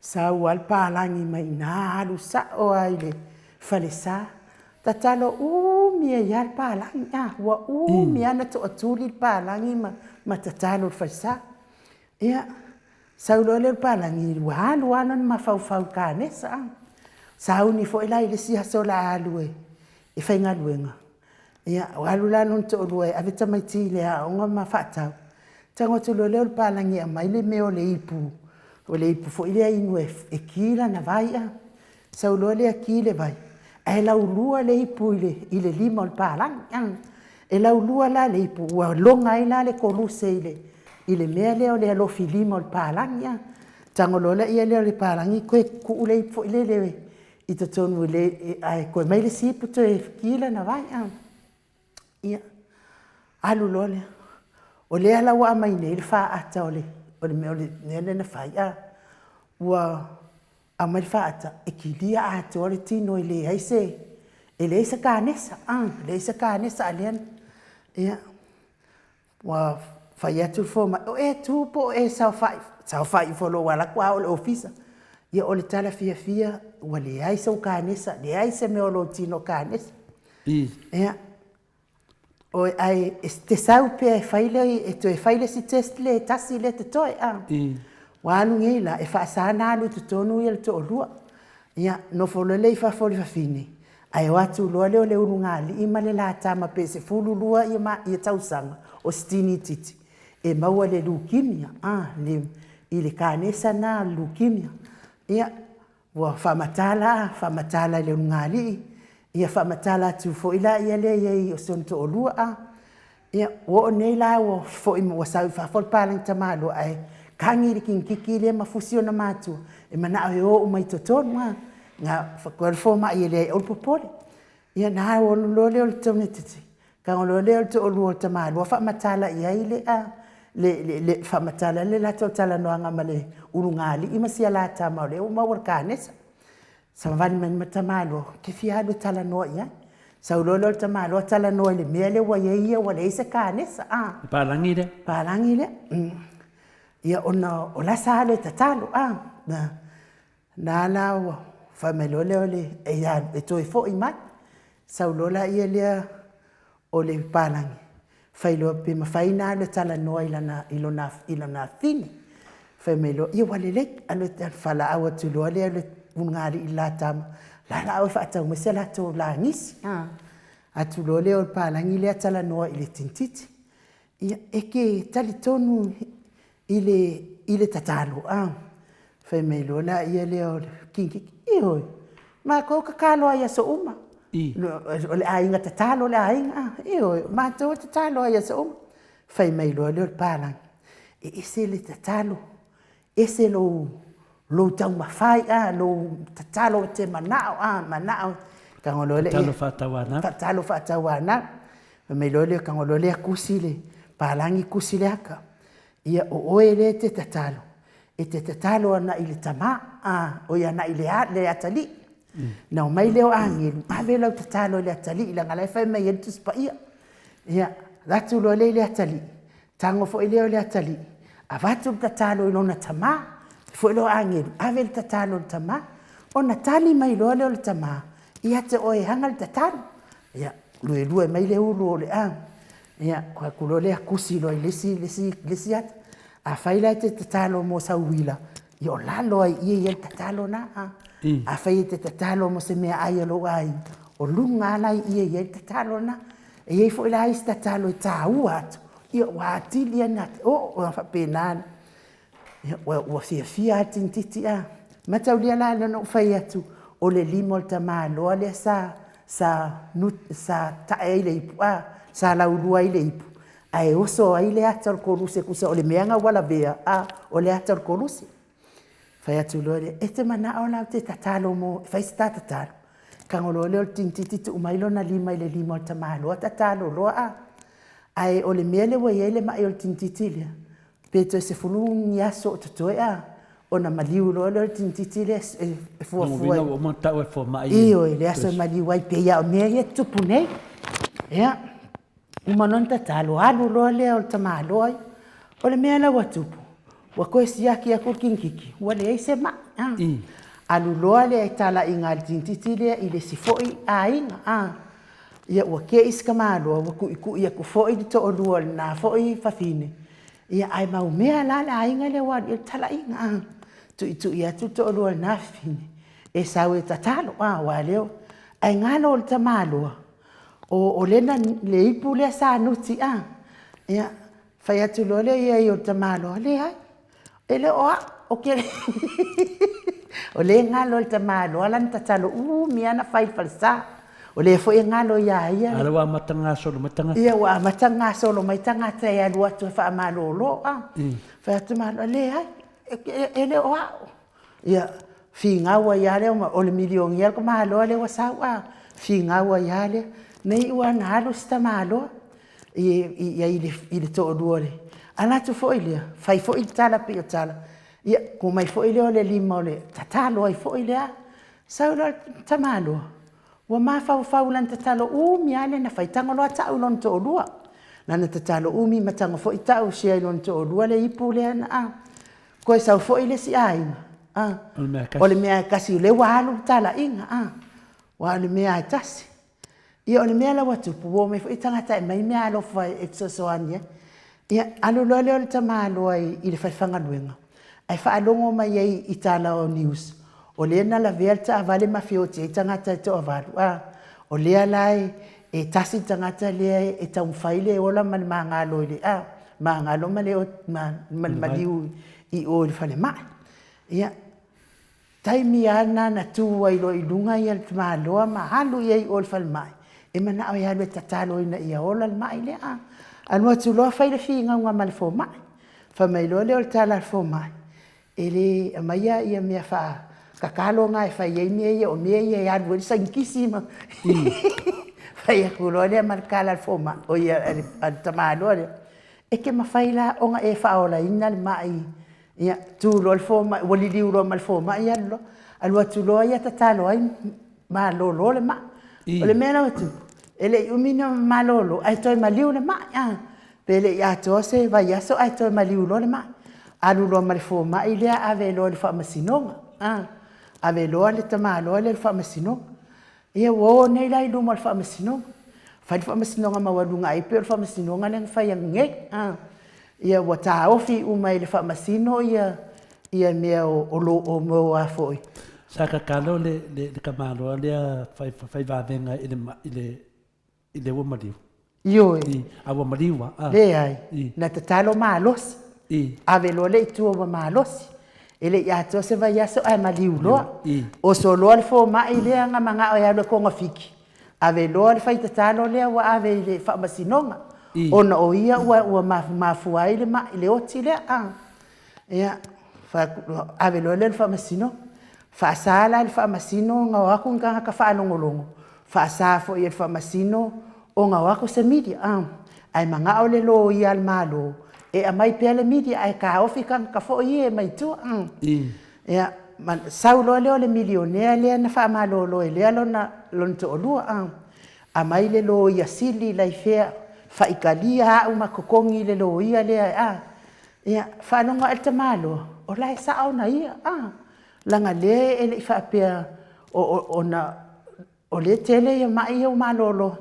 [SPEAKER 2] Sau lava le palagi mai i ina alu sao lava i le falesa, tatalo umi ai lava le palagi, a, ua umi lava ona toatuli le palagi ma tatalo i le falesa. Ia, sau loa lea o le palagi, ua alu lava lona mafaufau i le kanesa, a. Sauni foi la i le isi aso o le a alu e faigaluega, ia, ua alu la lona toalua e ave tamaiti i le aoga ma faatau, tago atu loa lea o le palagi e aumai le mea o le ipu, o le ipu foi lea e inu e ki lana vai, a. Sau loa lea ki le vai, ae laulua le ipu i le lima o le palagi, a. E laulua la le ipu, ua loga ai la le koluse i le mea lea o le alofi lima o le palagi, a. Tago loa lea o le palagi toe tuu le ipu foi lele i totonu i le, ae toe aumai le isi ipu toe ki lana vai, a. Ia, alu loa lea. O lea la ua aumai nei le faata o le mea lea na fai, a. Ua aumai le faata e kilia atoa le tino e leai se, e leai se kanesa, a, leai se kanesa a lea na, ia, ua fai atu le fomai, o e tu po o e saofai, saofai ifo loa ua alu atu a oo i le ofisa. Ia o le tala fiafia, ua leai sou kanesa, leai se mea o lou tino o kanesa. Ia, oi, ae e te sau pea e fai le, e toe fai le isi test lea e tasi lea e totoe, a. Ua alu nei la, e faasa ona alu i totonu ia le toalua. Ia, nofo loa lea i fafo o le fafine, ae o atu loa lea o le ulugalii ma le la tama pe 12 ia tausaga o si teinititi e maua i le leukemia, a, i le kanesa lena o le leukemia. Ia, ua faamatala, faamatala i le ulugalii, ia faamatala atu foi la ia lea i ai o si ona toalua, a. Ia, ua oo nei la ua foi ua sau i fafo le palagi tamaloa ae kagi le teinititi lea ma fusi ona matua e manao e o uma i totonu, a. Na fai atu le fomai e leai, aua le popole. Ia na alu loa lea o le tamaititi. Tago loa lea o le toalua o le tamalua faamatala i ai le a le le le faamatala le latou talanoaga ma le ulugalii ma sia la tama o lea ua maua i le kanesa. Savali mai ma le tamaloa, ou te fia alu e talanoa i ai. Sau loa lea o le tamaloa talanoa i le mea lea ua i ai ia ua leai se kanesa a.
[SPEAKER 1] Le palagi lea.
[SPEAKER 2] Palagi lea. Ia ona o la sa alu e tatalo a. Na la ua fai mai loa lea o le e toe foi mai. Sau loa laia lea o le palagi, fai loa pe mafai ona alu e talanoa i lana i lona i lona afine. Fai mai loa, ia ua lelei, alu e valaau atu loa lea le ulugalii i le la tama, la la oe e faatau mai se latou lagisi. Atu loa lea o le palagi lea talanoa i le tinititi. Ia, e te talitonu i le, i le tatalo, a? Fai mai loa laia lea o le kinikiki, ioe, matou tatalo lava i aso uma. O le aiga tatalo le aiga, a? Ioe, o matou e tatalo lava i aso uma. Fai mai loa lea o le palagi, e ese le tatalo, ese lou, lou taumafai, a, lou tatalo e te manao, a, manao. Tago loa lea.
[SPEAKER 1] Tatalo faatauanau.
[SPEAKER 2] Tatalo faatauanau. Fai mai loa lea, tago loa lea tusi le palagi tusi le ata. Ia, o oe lea e te tatalo, e te tatalo ana i le Tama, a, oi ana i le, le atalii. Na omai lea o agelu, ave lau tatalo i le atalii, leaga la e fai mai ai le Tusi Paia. Ia, avatu loa lea i le atalii, tago foi lea o le atalii, avatu le tatalo i lona tama, foi lea o agelu, ave le tatalo i le tama, ona tali mai loa lea o le tama, ia te oe e aga le tatalo. Ia, luelue mai le ulu o le a. Ia, o atu loa lea tusi loa i le isi, le isi, le isi ata. Afai la e te tatalo mo sau uila, ia o lalo ai i i le tatalo na. A. Afai e te tatalo mo se meaai a lou aiga, o luga lava la i i i ai le tatalo na. E i ai foi la isi tatalo e taua atu, ia ua atili ai ona oo, ua faapena. Ia, ua fiafia lava le tinititi a. Mataulia la lea na ou fai atu, o le lima o le tamaloa lea sa sa sa tae ai le ipu a, sa laulua ai le ipu, ae oso ai le ata o le koluse, tusa o le mea na ua lavea a, o le ata o le koluse. Fai atu loa lea, e te manao la ou te tatalo mo, e fai se ta tatalo. Tago loa lea o le tinititi tuu mai lona lima i le lima o le tamaloa tatalo loa a. Ae o le mea lea ua i ai le mai o le tinititi lea, pe toe 10 ni aso o totoe a, ona maliu loa lea o le tinititi lea e fuafua.
[SPEAKER 1] Lona uiga ua uma ona tau e fomai.
[SPEAKER 2] Ioe, le aso e maliu ai, pei lava o mea ia e tutupu nei. Ia, uma loa ona tatalo, alu loa lea o le tamaloa ia. O le mea la ua tupu, ua toe siaki atu le tinititi, ua leai se mai. Alu loa le talaiga a le tinititi lea i le isi foi aiga. Ia ua te i si tamaloa ua tuitui atu foi le toalua o lena foi fafine, ia ae maumea la le aiga lea ua alu i ai le talaiga a. Tuitui atu le toalua o lena fafine e sau e tatalo a, aua lea ae galo le tamaloa o o lena le ipu lea sa nuti a. Ia fai atu loa lea i ai o le tamaloa, leai E le o au, ou te O lea e galo i le tamaloa lana tatalo umi lava na fai i le falesa. O lea foi e galo ia ia.
[SPEAKER 1] A lea ua amata gasolo mai tagata.
[SPEAKER 2] Ia ua amata gasolo mai tagata e alu atu e faamalolo a. Fai atu tamaloa, leai, e le o au. Ia, finau ai lava lea, o le milionia le tamaloa lea ua sau a, finau ai lava lea. Na iu lava ina alu si tamaloa i ai i le toalua o le... Alu atu foi lea, fai foi le tala pei o tala, ia, tuu mai foi lea o le lima o le tatalo ai foi lea. Sau loa le tamaloa, ua mafaufau i lana tatalo umi lava lea na fai, tago loa tau i lona toalua. Lana tatalo umi ma tago foi tau share i lona toalua le ipu lea na a. Toe sau foi le isi aiga, a. O le mea e tasi, o lea ua alu le talaiga, a. Aua o le mea lava e tasi. Ia o le mea la ua tupu, ua omai foi tagata e aumai meaalofa e fesoasoani ai. Ia, alu loa lea o le tamaloa i le falefagaluega, ae faalogo mai ai i tala o news, o lea na lavea le taavale ma feoti ai tagata e toavalu, a. O lea la e tasi le tagata lea e taumafai le ola ma le magalo i le, a, magalo ma le maliu i o i le falemai. Ia, taimi lava lena na tu ai loa i luga le tamaloa ma alu i ai i o i le falemai, e manao e alu e tatalo ina ia ola le mai lea, a. Alu atu loa fai le finauga ma le fomai. Fai mai loa lea o le tala a le fomai, E le aumaia ia mea faa tatalo na e fai ai mea ia, o mea ia e alu ai le sainikisi ma. Fai atu loa lea ma le tala a le fomai, oi a le tamaloa lea, e te mafai la ona e faaolaina le mai, ia, tu loa le fomai, ua liliu loa ma le fomai alu loa. Alu atu loa ia tatalo ai, malolo le mai. O le mea la ua tupu, e le i umi ona malolo ae toe maliu le mai, a. Pe le i atoa se vaiaso ae toe maliu loa le mai. Alu loa ma le fomai lea ave loa i le faamasinoga, a. Ave loa le tamaloa lea i le faamasinoga. Ia ua o nei la i luma o le faamasinoga. Fai le faamasinoga maualuga ai pei o le faamasinoga lea na fai ananei. Ia ua taofi uma e le faamasino ia ia mea o lo o mo a foi.
[SPEAKER 1] Sa tatalo le le le tamaloa lea fai fai vavega i le i le i le ua maliu.
[SPEAKER 2] Ioe.
[SPEAKER 1] I, a ua maliu a.
[SPEAKER 2] A. Leai. I. Na tatalo malosi.
[SPEAKER 1] I.
[SPEAKER 2] Ave loa lea i tua ua malosi. E le i atoa se vaiaso ae maliu loa.
[SPEAKER 1] I.
[SPEAKER 2] Oso loa le fomai lea na manao e alu e togafiti, ave loa le fai tatalo lea ua ave i le faamasinoga.
[SPEAKER 1] I.
[SPEAKER 2] Ona o ia ua, ua mafua ai le mai, le oti lea. A. Ia, ave loa lea i le faamasinoga. Faasa la e le faamasino ona o atu ni tagata faalogologo, faasa foi e le faamasino ona o atu se media, ae manao le loia a le Malo e aumai pea le media ae taofi tagata foi ia mai tua. Ia, sau loa lea o le milionea lea na faamalolo ai lea lona toalua, aumai le loia sili la i fea, faitalia au ma totogi le loia lea. Ia, faalogo ae le tamaloa, o la e sao ona ia, a, leaga lea e le i faapea ona o lea e tele ia mai ia ua malolo.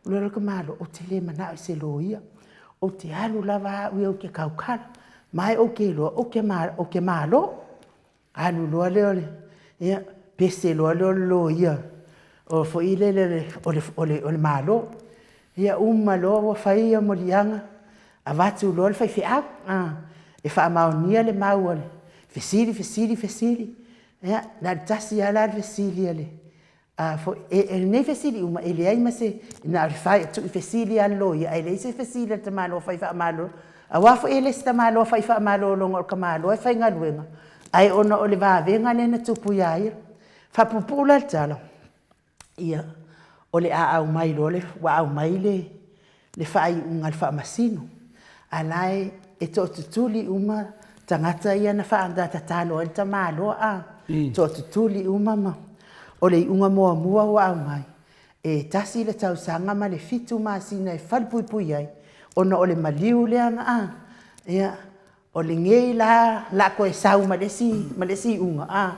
[SPEAKER 2] Ou alu atu malo, ou te le manao i se loia, ou te alu lava au ia ou te tautala, ma e ou te iloa ou te malo. Alu loa lea o le, ia, pese loa lea o le loia o foi lele o le Malo. Ia uma loa ua fai ia moliaga, avatu loa le faifeau e faamaonia le mau a le fesili, fesili, fesili. Ia, na o le tasi lava la le fesili a le foi, o nei fesili uma, e leai ma se, na o le fai, tuufesili lava e le loia, ae leai se fesili a le tamaloa fai faamalolo. Aua foi e le o se tamaloa fai faamalologa o le tamaloa e faigaluega, ae ona o le vavega lea na tupu ia ia. Faapuupuu la le tala, ia, o le a aumai loa le, ua aumai le le faaiuga a le faamasino, a o la e toatutuli uma tagata ia na tatalo ai le tamaloa, a, toatutuli uma ma, o le iuga muamua ua aumai, e 1 le tausaga ma le 7 masina e falepuipui ai, ona o le maliu lea na, a, ia, o lenei la o le a toe sau ma le isi iuga, a,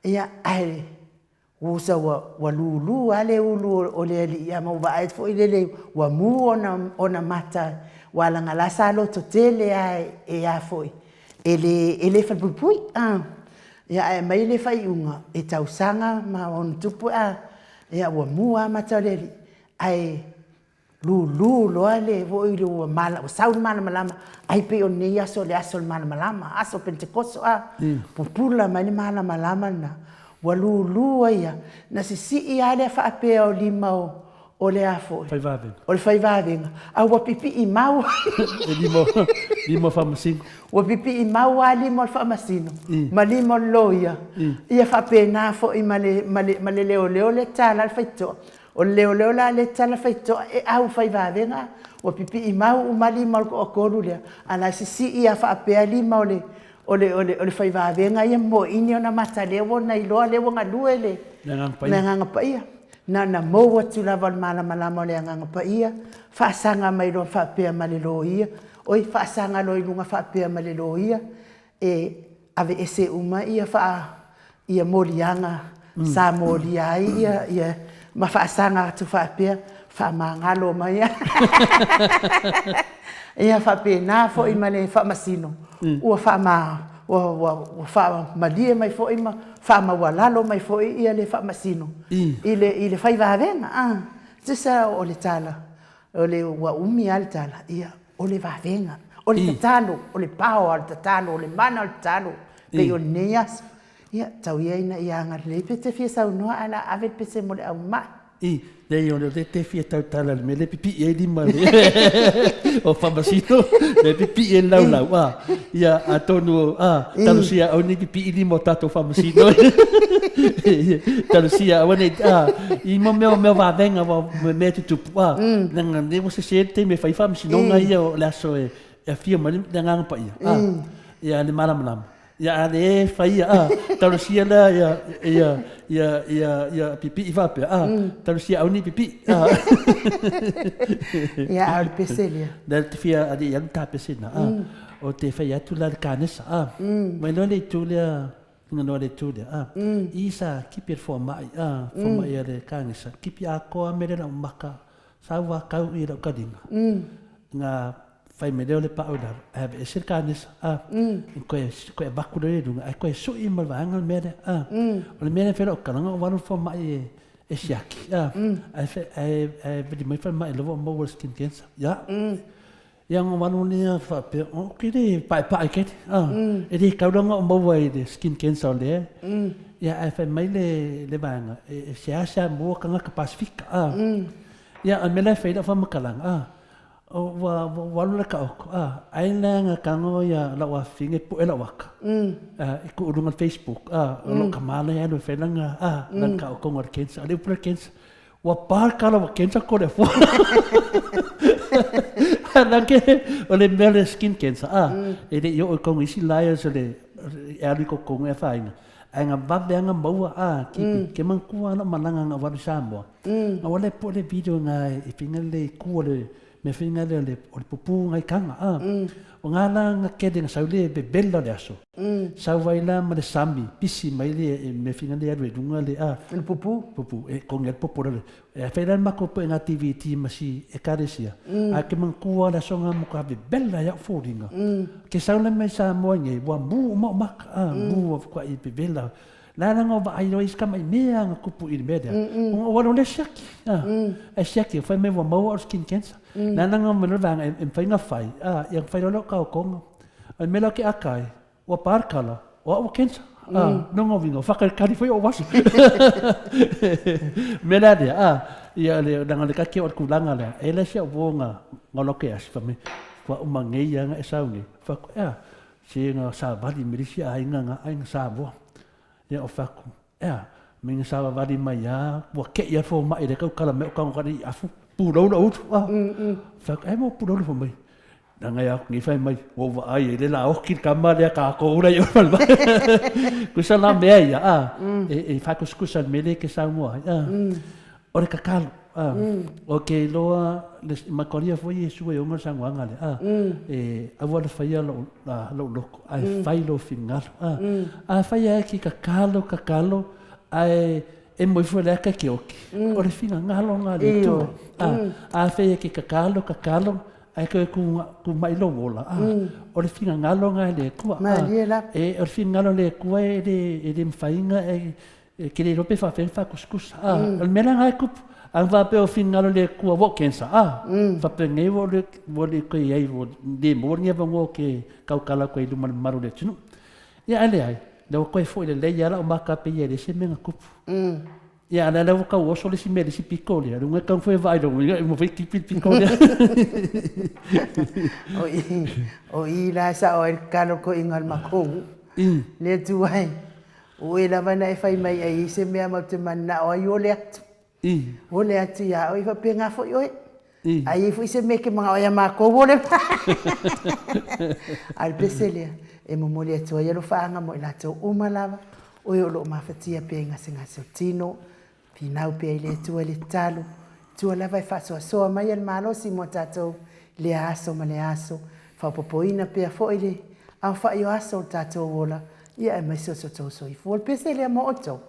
[SPEAKER 2] ia, ae Usa ua lulu lava le ulu o le alii ia ma ua vaai atu foi lele ua mu ona mata aua leaga la sa lototele lava e a foi e le falepuipui a. Ia ae aumai le faaiuga e tausaga ma ona tupu a, ia ua mu lava mata o le alii ae lulu loa le foi le ua ua sau le malamalama, ai pei o lenei aso o le aso o le malamalama, aso Penetekoso a, pupula mai le malamalama lena, ua lulu ai lava, na sisii lava lea faapea o lima o le a foi, o le fai vavega, a ua pipii mau.
[SPEAKER 1] Le lima, lima o faamasino.
[SPEAKER 2] Ua pipii mau lava lima o le faamasino ma lima o le loia, ia faapena foi ma le, ma le, ma le leoleo lea e tatala le faitotoa. O le leoleo la lea e tatala faitotoa e au fai vavega, ua pipii mau uma lima o le toatolu lea, a o la e sisii lava faapea lima o le, o le, o le, o le fai vavega ia ma moeini ona mata lea ua na iloa lea ua galue le,
[SPEAKER 1] le
[SPEAKER 2] Agaga Paia. Na ona mou atu lava o le malamalama o le Agaga Paia, faasaga mai loa faapea ma le loia, oi, faasaga loa i luga faapea ma le loia, e aveese uma ia faa ia moliaga sa molia ai ia ia ma faasaga atu faapea faamagalo mai ia faapena foi ma le faamasino ua faama ua ua ua faamalie mai foi ma faamaualalo mai foi ia le faamasino i le i le fai vavega a tusa o le tala O le ua umi lava le tala, ia, o le vavega, o le tatalo, o le power o le tatalo, o le mana o le tatalo, pei o lenei aso. Ia, tau ia ina ia agalelei pe te fia saunoa ae o le a ave le pese mo le au mai.
[SPEAKER 1] I, leai o lea te fia tautala i le mea lea e pipii ai lima le o faamasino, lea e pipii ai le laulau, a, ia, atonu, a, talosia aua ne i pipii lima o tatou faamasino. Talosia aua ne i, a, i mo mea o mea o vavega, aua o mea e tutupu, a, leaga o lea ua sese le taimi e fai ai faamasinoga ia o le aso e afio mai ai le Agaga Paia, a, ia, le malamalama. Ia a le faia a, talosia lea ia ia ia ia ia pipii faapea a, talosia aua ne i pipii a.
[SPEAKER 2] Ia a o le pese lea.
[SPEAKER 1] Lea te fia alii alu ta pese na a, o te fai atu la le kanesa a, mai loa le itu lea, luga loa le itu lea a, i sa kipi e le fomai a, fomai a le kanesa, kipi atoa mea lea lau maka, sa ua kau i lau kaliga, nga fai mai lea o le pau i lalo, ae aveese le kanesa, a, koe, koe avatu loa i luga, ae koe sui ma le vaega le mea lea, a. O le mea lea e fai lau kalaga o alu le fomai e, e siaki, a, ae, ae, ae vili mai falemai lea ua maua le skin cancer, ia. Ia nga walu lea faapea, o ke le paepae kele, a, e le kau la nga o maua i le skin cancer o lea, ia ae fai mai le, le vaega, e, e seasea maua kangaka Pasifika, a. Ia, a mea la e fai lau faamatalaga, a, Ua ua alu le taoto, a, ai la nga tago ia lau afafine e pue lau aka, a, i tuu i luga o le Facebook, a, o lou tama lea e alu e fai lana, a, lana taotoga o le cancer, o le upu lea cancer, ua pa le tala ua cancer ko le afua. Lage, o le mea o le skin cancer, a, e le i oo i tonu isi layers o le, e alu i totonu e afaina, ae na vave lava na maua, a, kipi, ke manatua lava lau malaga na ou alu i Samoa, Na ua le po le video nga e finga le ku o le me finga le le o le pupu ngai kanga a. O nga la nga kele nga sau le bebela le aso. Sau ai la ma le sami pisi mai le me finga le alu e lunga le a.
[SPEAKER 2] Le pupu.
[SPEAKER 1] Pupu e kongi le popo le. E fai la mako po nga TV ti ma si e karesia. A ke mangkua le aso nga mo ka bebela ya foringa. Ke sau le mai sa moa nge wa mu ma maka a mu wa kwa i bebela. La la nga vaai loa isi tama i mea nga kupu i le mea lea. Ona ua alu lea siaki. Ae siaki, fai mai ua maua o le skin cancer. La la nga mai loa le vaega e mafai ona fai, ia fai loa lea o taotoga. O le mea la ou te aka ai, ua pa le kala, o au ua cancer. Lona uiga, ua faatalitali foi ou aso. O le mea la lea, ia leaga o le kaki o le tulaga lea, e le si au uo na alu atu e asi, fai mai, ua uma nei lava ona e sau nei. Fai atu, ea, Se nga savali me le isi aiga nga aiga Samoa. Ia o fai atu, ea, me nga savavali mai a, ua keʻi a fomai le tautala mai o tago i afu, pulou lou utu, a. Fai atu, e mo pulou le fomai. Leaga ia atu nei fai mai, ua ou vaai ai le la oki le tama lea kākou la i o falemai. Kusa la mea ia, a, e faakusikusa le mea lea e te saunoa ai, a. O le tatalo, a, ou te iloa le makolia foi Iesu e ona le saunoaga lea, a, e aua le faia lou, lou loto, ae fai lou finagalo, a. Afai lava e te tatalo, tatalo, ae e moe ifo i le ata e te oki, o le finagalo lena a le Atua, a. Afai e te tatalo, tatalo, ae toe tu mai lou ola, a, o le finagalo lena e le Atua, a. E, o le finagalo o le Atua e le, e le mafai ona e E ke le iloa pe faapefea ona faakusikusa, a, o le mea la lena e tupu. A faapea o finagalo le Atua ua o cancer, a, faapenei ua le, ua le toe i ai, ua le maua lenei avanoa ou te tautala atu ai i luma o le mamalu o le atunuu. Ia ae leai, lea ua toe foi lelei lava lau maka pei e leai se mea na tupu. Ia a o lea ua tau oso le isi mea i le isi pito lea, luga e tatau foi e vaai lou ia uma foi tipi le pito lea.
[SPEAKER 2] O i, o i la e sao ai le tatalo toeaina o le matou nuu, le Atua e. O oe lava na e fai mai ai i se mea matou te mananao ai, ole atu. Ole atu iā oe, e faapena foi oe. A i ai foi se mea e te manao ai iā matou, ole mai. A o le pese lea, e momoli atu ai alofaaga mo i latou uma lava, o e o lo o mafatia pea i gasegase o tino, Finau pea i le Atua i le tatalo, Atua lava e faasoasoa mai a le malosi mo tatou i lea aso ma lea aso, faaopoopoina pea foi le aofai o aso o le tatou ola, ia aemaise o so outou soifua. O le pese lea mo outou.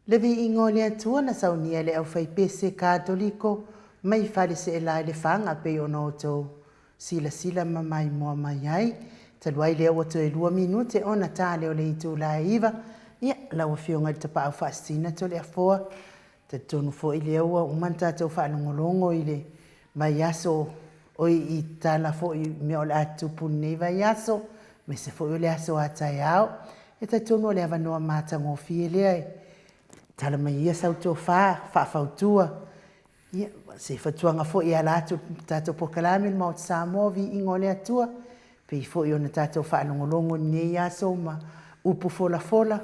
[SPEAKER 2] Le viiga o le Atua na saunia e le aufaipese Katoliko mai Faleseela i Lefaga pei ona outou silasila ma maimoa mai ai. Talu ai lea ua toe lua minute ona ta lea o le itula e iva, ia, lau Afioga i le Tapaau Faasisina Toleafoa, talitonu foi lea ua uma ona tatou faalogologo i le vaiaso, oi, i tala foi i mea o le a tutupu i lenei vaiaso, aemaise foi o le aso a taeao. E talitonu o le avanoa matagofie lea e tala mai ia sau tofa faafautua, ia, se fautuaga foi e ala atu i le tatou polokalame le Maota Samoa, Viiga o le Atua, pei foi ona tatou faalogologo i lenei aso ma upu folafola,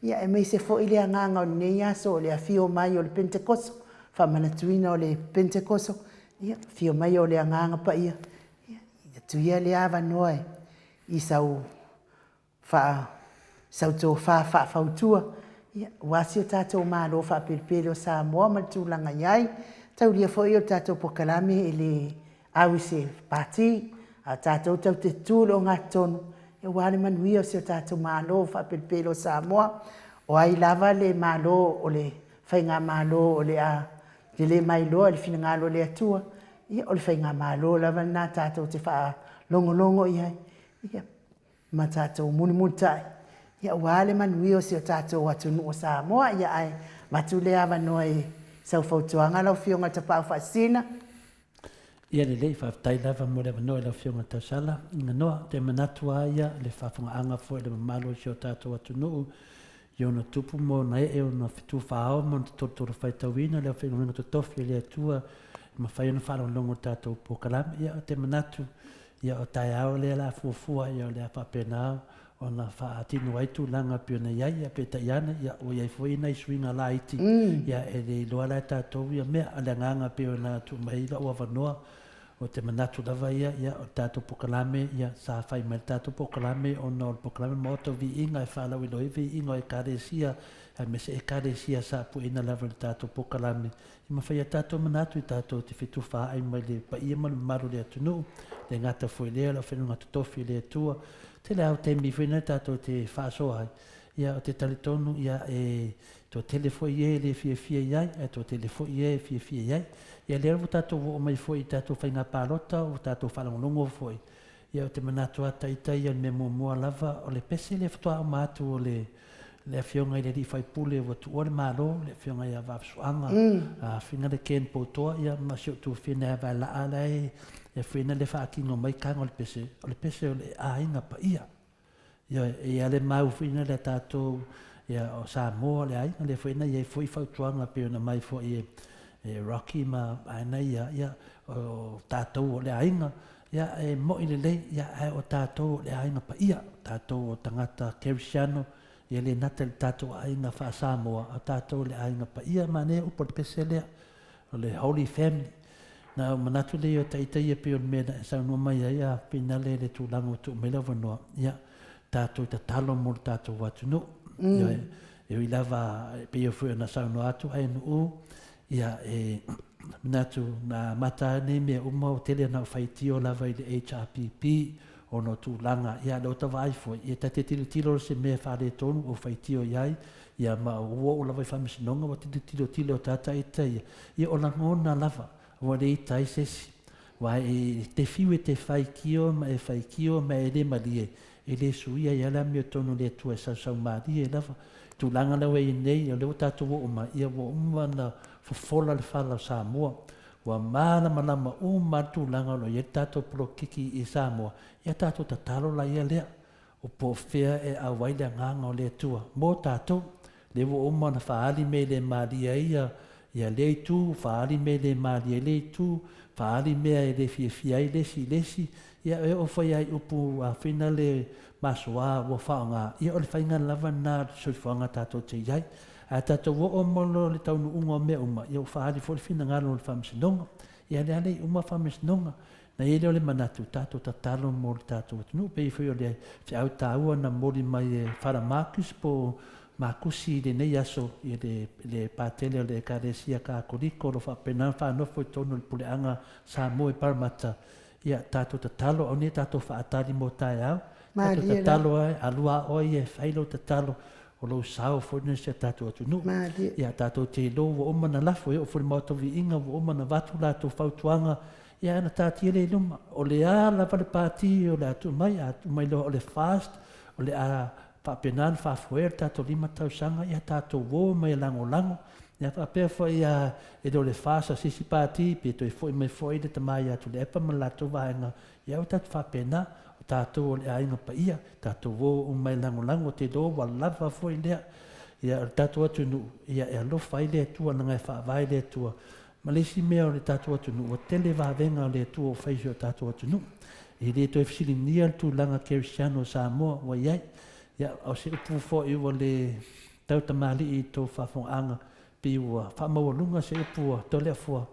[SPEAKER 2] ia, aemaise foi le agaga o lenei aso o le afio mai o le Penetekoso, faamanatuina o le Penetekoso, ia, afio mai o le Agaga Paia, ia, atu ia lea avanoa i sau faa sau tofa faafautua, ia, aua si o tatou Malo faapelepele o Samoa ma le tulaga i ai. Taulia foi o le tatou polokalame e le au i se pati, a o tatou tatou te tutu i le ogatotonu aua le manuia o si o tatou Malo faapelepele o Samoa. O ai lava le Malo o le Faigamalo o le a lele mai loa i le finagalo o le Atua, ia, o le Faigamalo lava lena tatou te faalogologo i ai, ia, ma tatou mulimulitai, ia, aua le manuia o si o tatou atunuu o Samoa. Ia, ae avatu lea avanoa i sau fautuaga lau Afioga i le Tapaau Faasisina.
[SPEAKER 1] Ia lelei, faafetai lava mo le avanoa i lau Afioga i le Tausala. Noa, ou te manatu lava ia, le faafofogaaga foi i le mamalu o si o tatou atunuu i ona tupu ma ona ee, ona fetu faaao ma ona tolotolo faitauina le aufaigaluega totofi a le Atua e mafai ona faalogologo i le tatou polokalame. Ia, ou te manatu, ia, o taeao lea o le a fuafua, ia, o le a faapena ona faatino ai tulaga e pei ona i ai, ia peitai ane, ia, ua i ai foi nai suiga laiti, ia, e le iloa la e tatou ia mea. A o le agaga e pei ona tuu mai ai lou avanoa, ou te manatu lava ia, ia, o le tatou polokalame, ia, sa fai mai le tatou polokalame ona o le polokalame Maota o Viiga e faalauiloa ai viiga o Ekalesia, aemaise Ekalesia sa apueina lava i le tatou polokalame, e mafai a tatou manatu i tatou te fetufaai mai le paia ma le mamalu o le atunuu, le gata foi lea o le aufaigaluega totofi a le Atua. Tele lava o taimi foi na tatou te faasoa ai, ia ou te talitonu ia e toatele foi e le fiafia i ai, ae toatele foi e fiafia i ai. Ia lea ua tatou oo mai foi i tatou faiga palota, ua tatou faalogologo foi, ia ou te manatu lava ita ia o le mea muamua lava o le pese lea faatoa uma atu o le le afioga i le alii faipule ua tuua le Malo, le afioga ia Vaafusuaga, Afina le Ken Poutoa, ia ma si ou tuafine ia Vaelaa la e afina le faatino mai taga o le pese, o le pese o le aiga paia. Ioe, e i ai le mau foi lea tatou, ia, o Samoa le aiga, lea foi na i ai foi fautuaga pei ona mai foi e Rocky ma vaega ia, ia, o tatou o le aiga, ia, e moi lelei, ia, ae o tatou o le aiga paia, o tatou o tagata kerisiano, ia le gata i le tatou aiga faa-Samoa, a o tatou o le aiga paia, manaia upu o le pese lea, o le Holy Family. Na ou manatu lea o ita ia pei o le mea na e saunoa mai ai a finale le tulaga ua tuu mai le avanoa, ia, tatou tatalo mo le tatou atunuu. Ioe, e ui lava e pei foi ona saunoa atu Ainuu, ia, e manatu na amata lava nei mea uma ua tele ona ou faitio lava i le HRPP ona o tulaga, ia, lea ua ta vaai foi, ia ta te tilotilo i se mea e faaletonu ua ou faitio i ai, ia ma ua oo lava i faamasinoga ua tilotilo tata ita ia, ia o lagona lava ua le ita ai se isi. Aua e te fiu e te faitio ma e faitio ma e le malie, e le suia ai lava le amiotonu o le Atua e sausau malie lava. Tulaga lea ua i ai nei, o lea ua tatou oo mai, ia ua uma ona fofola le fala o Samoa. Ua malamalama uma lava le tulaga o lo o i ai le tatou polokiki i Samoa, ia tatou tatalo laia lea. O po o fea e auai le Agaga o le Atua mo tatou. Lea ua uma ona faaali mea e le malie ai ia, ia lea itu, faaali mea e le malie ai lea itu, faaali mea e le fiafia ai le isi i le isi. Ia, e oo foi lava i upu afina le masoa ua faaaoga, ia o le faiga lava lena o le soifuaga tatou te i ai. Ae tatou oo mo le taunuuga o mea uma, ia ua faaali foi le finagalo o le Faamasinoga. Ia lea le i uma Faamasinoga. Na i ai lea o le manatu, tatou tatalo mo le tatou atunuu, pei foi o le feau taua na momoli mai e Fada Marcus po o Makusi i lenei aso i le, le Patele o le Ekalesia Katoliko o lo o faapena ona faanofo i totonu o le Puleaga Samoa i Parramatta. Ia, tatou tatalo, aua ne i tatou faatali mo taeao, tatou
[SPEAKER 2] Malie la.
[SPEAKER 1] tatalo lava, alu lava oe ia e fai lau tatalo. O lou sao foi lena i si a tatou atunuu. Ia, tatou te iloa ua uma ona lafo, e oo foi i le Maota o Viiga ua uma ona avatu latou fautuaga, ia ae na taatia lea i luma. O le a lava le Pati o le a tuu mai, a tuu mai loa o le FAST, o le a faapena ona faafoea le tatou 5 tausaga, ia tatou o mai e lagolago. Ia faapea foi a e le o le FAST a se isi Pati, pe toe foi mai foi le tama ia Tuilaepa ma le latou vaega, ia ua tatou faapena, o tatou o le aiga paia, tatou o uma e lagolago, te iloa ua lava foi lea. Ia o le tatou atunuu, ia e alofa ai le Atua leaga e faavae le Atua. Ma le isi mea o le tatou atunuu, ua tele vavega o le Atua ua fai i si o tatou atunuu. E le toe fesiligia le tulaga kerisiano o Samoa ua i ai. Ia, o se upu foi ua le tautamalii i tou faafofogaaga, pei ua faamaualuga se upu a Toleafoa,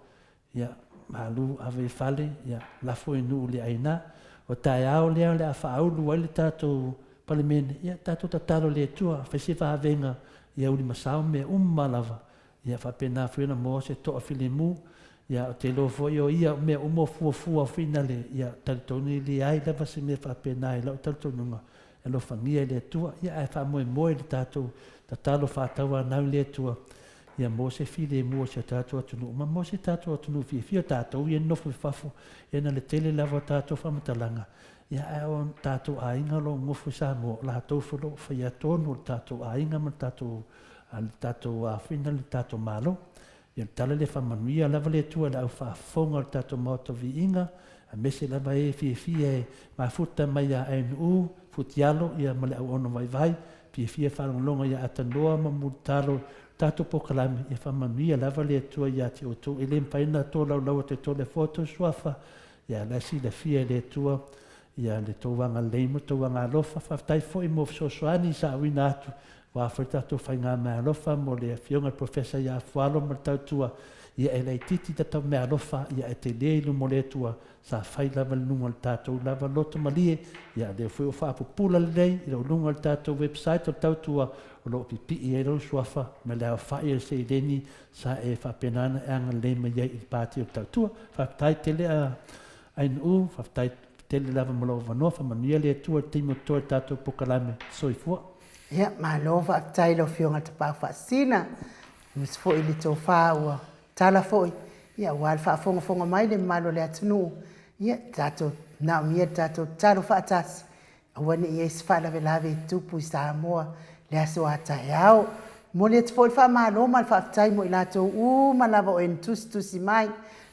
[SPEAKER 1] Ia, malu ave i fale, ia, lafo i nuu le aina. O taeao lea o le a faaulu ai le tatou Palemene, ia, tatou tatalo i le Atua, fai se vavega ia ulimasao mea uma lava, ia faapena foi ona maua se toa filemu. Ia, ou te iloa foi o ia mea uma o fuafua foi na le, ia, talitonu e leai lava se mea faapena i lau talitonuga, e alofagia e le Atua. Ia, ae faamoemoe i le tatou tatalo faatauanau i le Atua, Ia mo se filemu o si o tatou atunuu, ma mo se tatou atunuu fiafia, o tatou ia e nonofo i fafo, ia na le tele lava o tatou faamatalaga, ia ae o tatou aiga o lo o nonofo i Samoa, o latou foi o lo o faia tonu o le tatou aiga ma le tatou, le tatou afiina le tatou Malo. Ia o le tala lea faamanuia lava le Atua i le au faafofoga o le tatou Maota Viiga, aemaise lava e fiafia e mafuta mai ia ANU, Futialo, ia ma le auauna vaivai, Fiafia faalogologo ia Atanoa ma Mulitalo tatou polokalame, ia faamanuia lava le Atua ia te outou. E le mafai ona tolaulau atu e Toleafoa outou suafa, ia la e silafia e le Atua ia le tou agalelei ma le tou agaalofa. Faafetai foi mo fesoasoani sa auina atu aua foi le tatou faigameaalofa mo le Afioga i le Professor ia Afualo ma le tautua, ia e laitiiti ta meaalofa, ia ae tele i luma o le Atua Sa fai lava i luga o le tatou lava loto malie, ia lea foi ua faapupula lelei i luga o le tatou website o le tautua o lo o pipii ai lou suafa ma le aofai o le seleni sa e faapena ona e agalelei mai ai i le Pati o le Tautua. Faafetai tele a Ainuu, faafetai tele lava mo lou avanoa, faamanuia le Atua i le taimi o totoe o le tatou polokalame. Soifua.
[SPEAKER 2] Ia, malo faafetai i lau Afioga Tapaau Faasisina, aemaise foi le tofa ua tala foi ia aua le faafogafoga mai le mamalu o le atunuu, ia tatou manaomia le tatou tatalo faatasi aua ne i i ai se faalavelave e tupu i Samoa i le aso a taeao. Momoli atu foi le faamalo ma le faafetai mo i latou uma lava o e na tusitusi mai,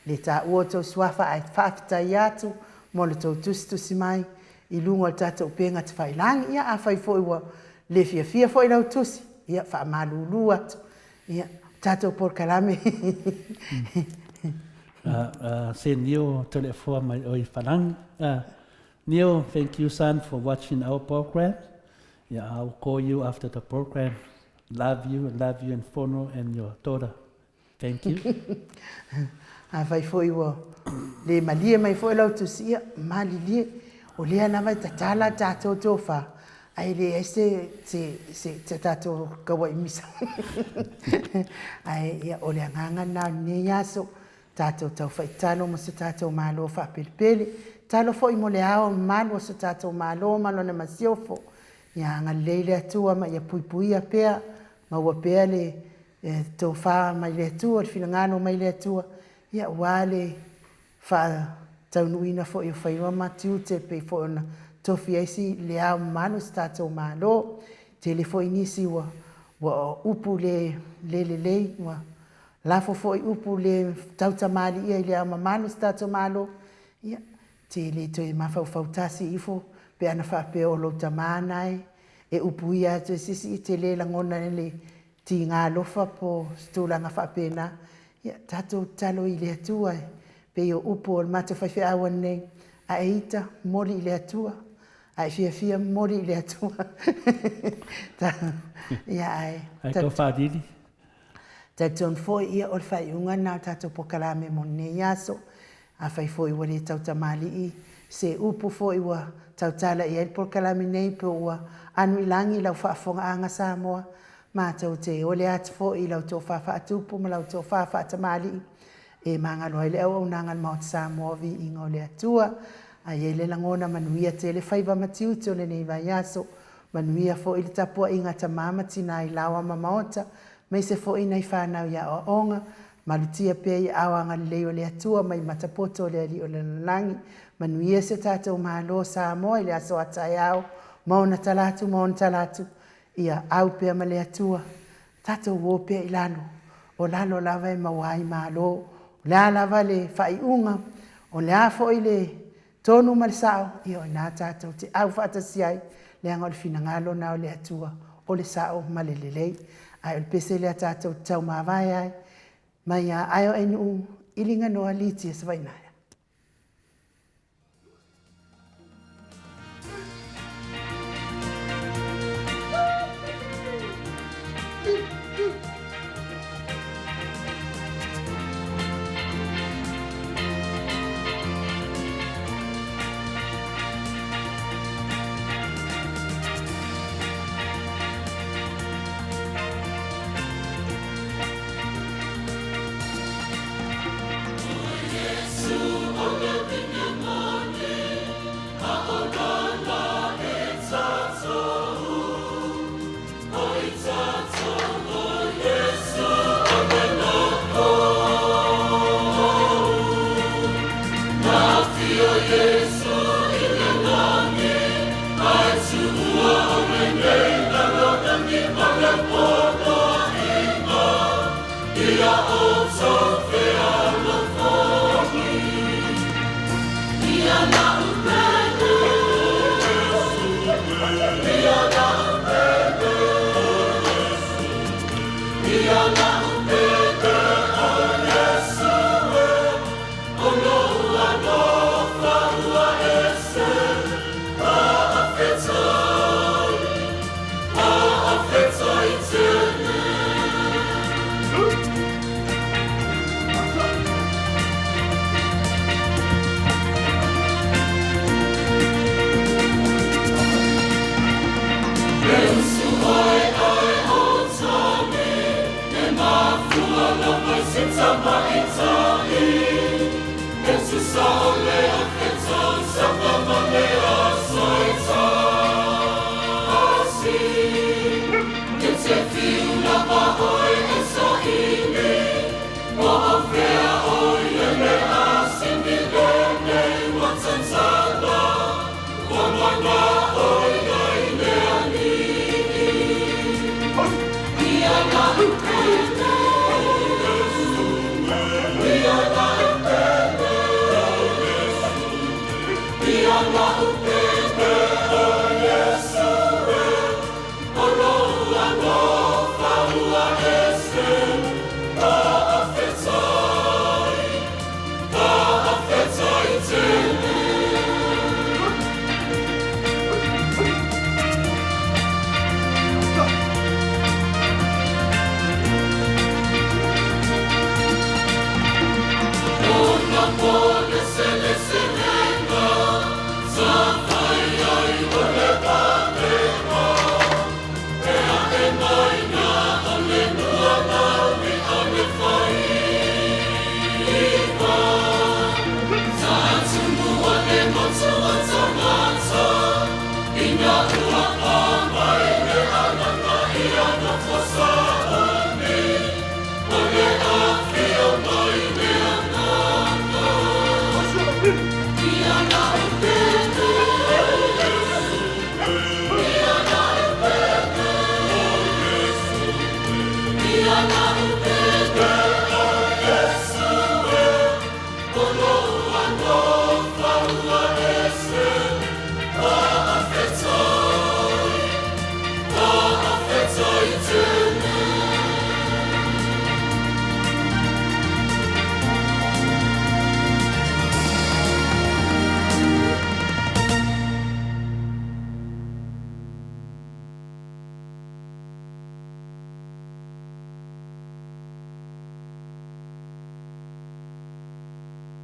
[SPEAKER 2] le taua o tou suafa ae faafetai atu mo le tou tusitusi mai i luga o le tatou upega tafailagi. Ia afai foi ua le fiafia foi lau tusi, ia faamalulu atu Ia, tatou polokalame.
[SPEAKER 1] Se Neil Toleafoa mai oi Falang. Neil, thank you son for watching our program. Yeah, I'll call you after the program. Love you, love you and Fono and your daughter. Thank you.
[SPEAKER 2] Afai foi ua le malie mai foi lau tusi, ia, malilie. O lea lava e tatala tatou tofa, Ae leai se se se se tatou kauaʻi misa. Ae ia o le agaga lena o lenei aso, tatou tau faitalo mo se tatou Malo faapelepele, talo foi mo le ao mamalu o se tatou Malo ma lona masiofo. Ia agalelei le Atua ma ia puipuia pea, maua pea le tofa mai le Atua, le finagalo mai le Atua, ia aua le faataunuuina foi o faiva ma tiute e pei foi ona tofi ai si le ao mamalu o si tatou Malo. Tele foi nisi ua ua upu le le lelei, ua lafo foi upu le tautamaliia i le ao mamalu o si tatou Malo, ia, te le toe mafaufau tasi ifo pe ana faapea o lou tama na e upuia atu e se isi, e te le lagona ai le tiga alofa po o se tulaga faapena, ia tatou tatalo i le Atua e pei o upu o le matou faifeau ananei, a e ita, momoli i le Atua, a e fiafia, momoli i le Atua. Ia ae.
[SPEAKER 1] Ae tau faalili.
[SPEAKER 2] Talitonu foi, ia o le faaiuga lena o le tatou polokalame mo lenei aso. Afai foi ua le tautamalii se upu foi ua tautala i ai le polokalame nei pe ua anu i lagi lau faafofogaaga Samoa, matou te ole atu foi i lau tofa faatupu ma lau tofa faatamalii e magalo ai le auaunaga a le Maota Samoa o Viiga o le Atua. A i ai le lagona manuia tele faiva ma tiute o lenei vaiaso. Manuia foi le tapuaiga a tama ma tina i laoa ma maota, maise foi nai fanau i aoaoga, malutia pea i aao agalelei o le Atua mai matapoto o le Alii o le lalolagi. Manuia si o tatou Malo o Samoa i le aso a taeao ma ona tala atu ma ona tala atu, ia au pea ma le Atua, tatou o pea i lalo, o lalo lava e maua ai malo. O le a lava le faaiuga, o le a foi le tonu ma le sao, ia o i ina tatou te au faatasi ai, leaga o le finagalo lena o le Atua, o le sao ma le lelei. Ae o le pese lea tatou te taumavae ai, mai ia Aioainuu i Liganoa Litia Savainaea.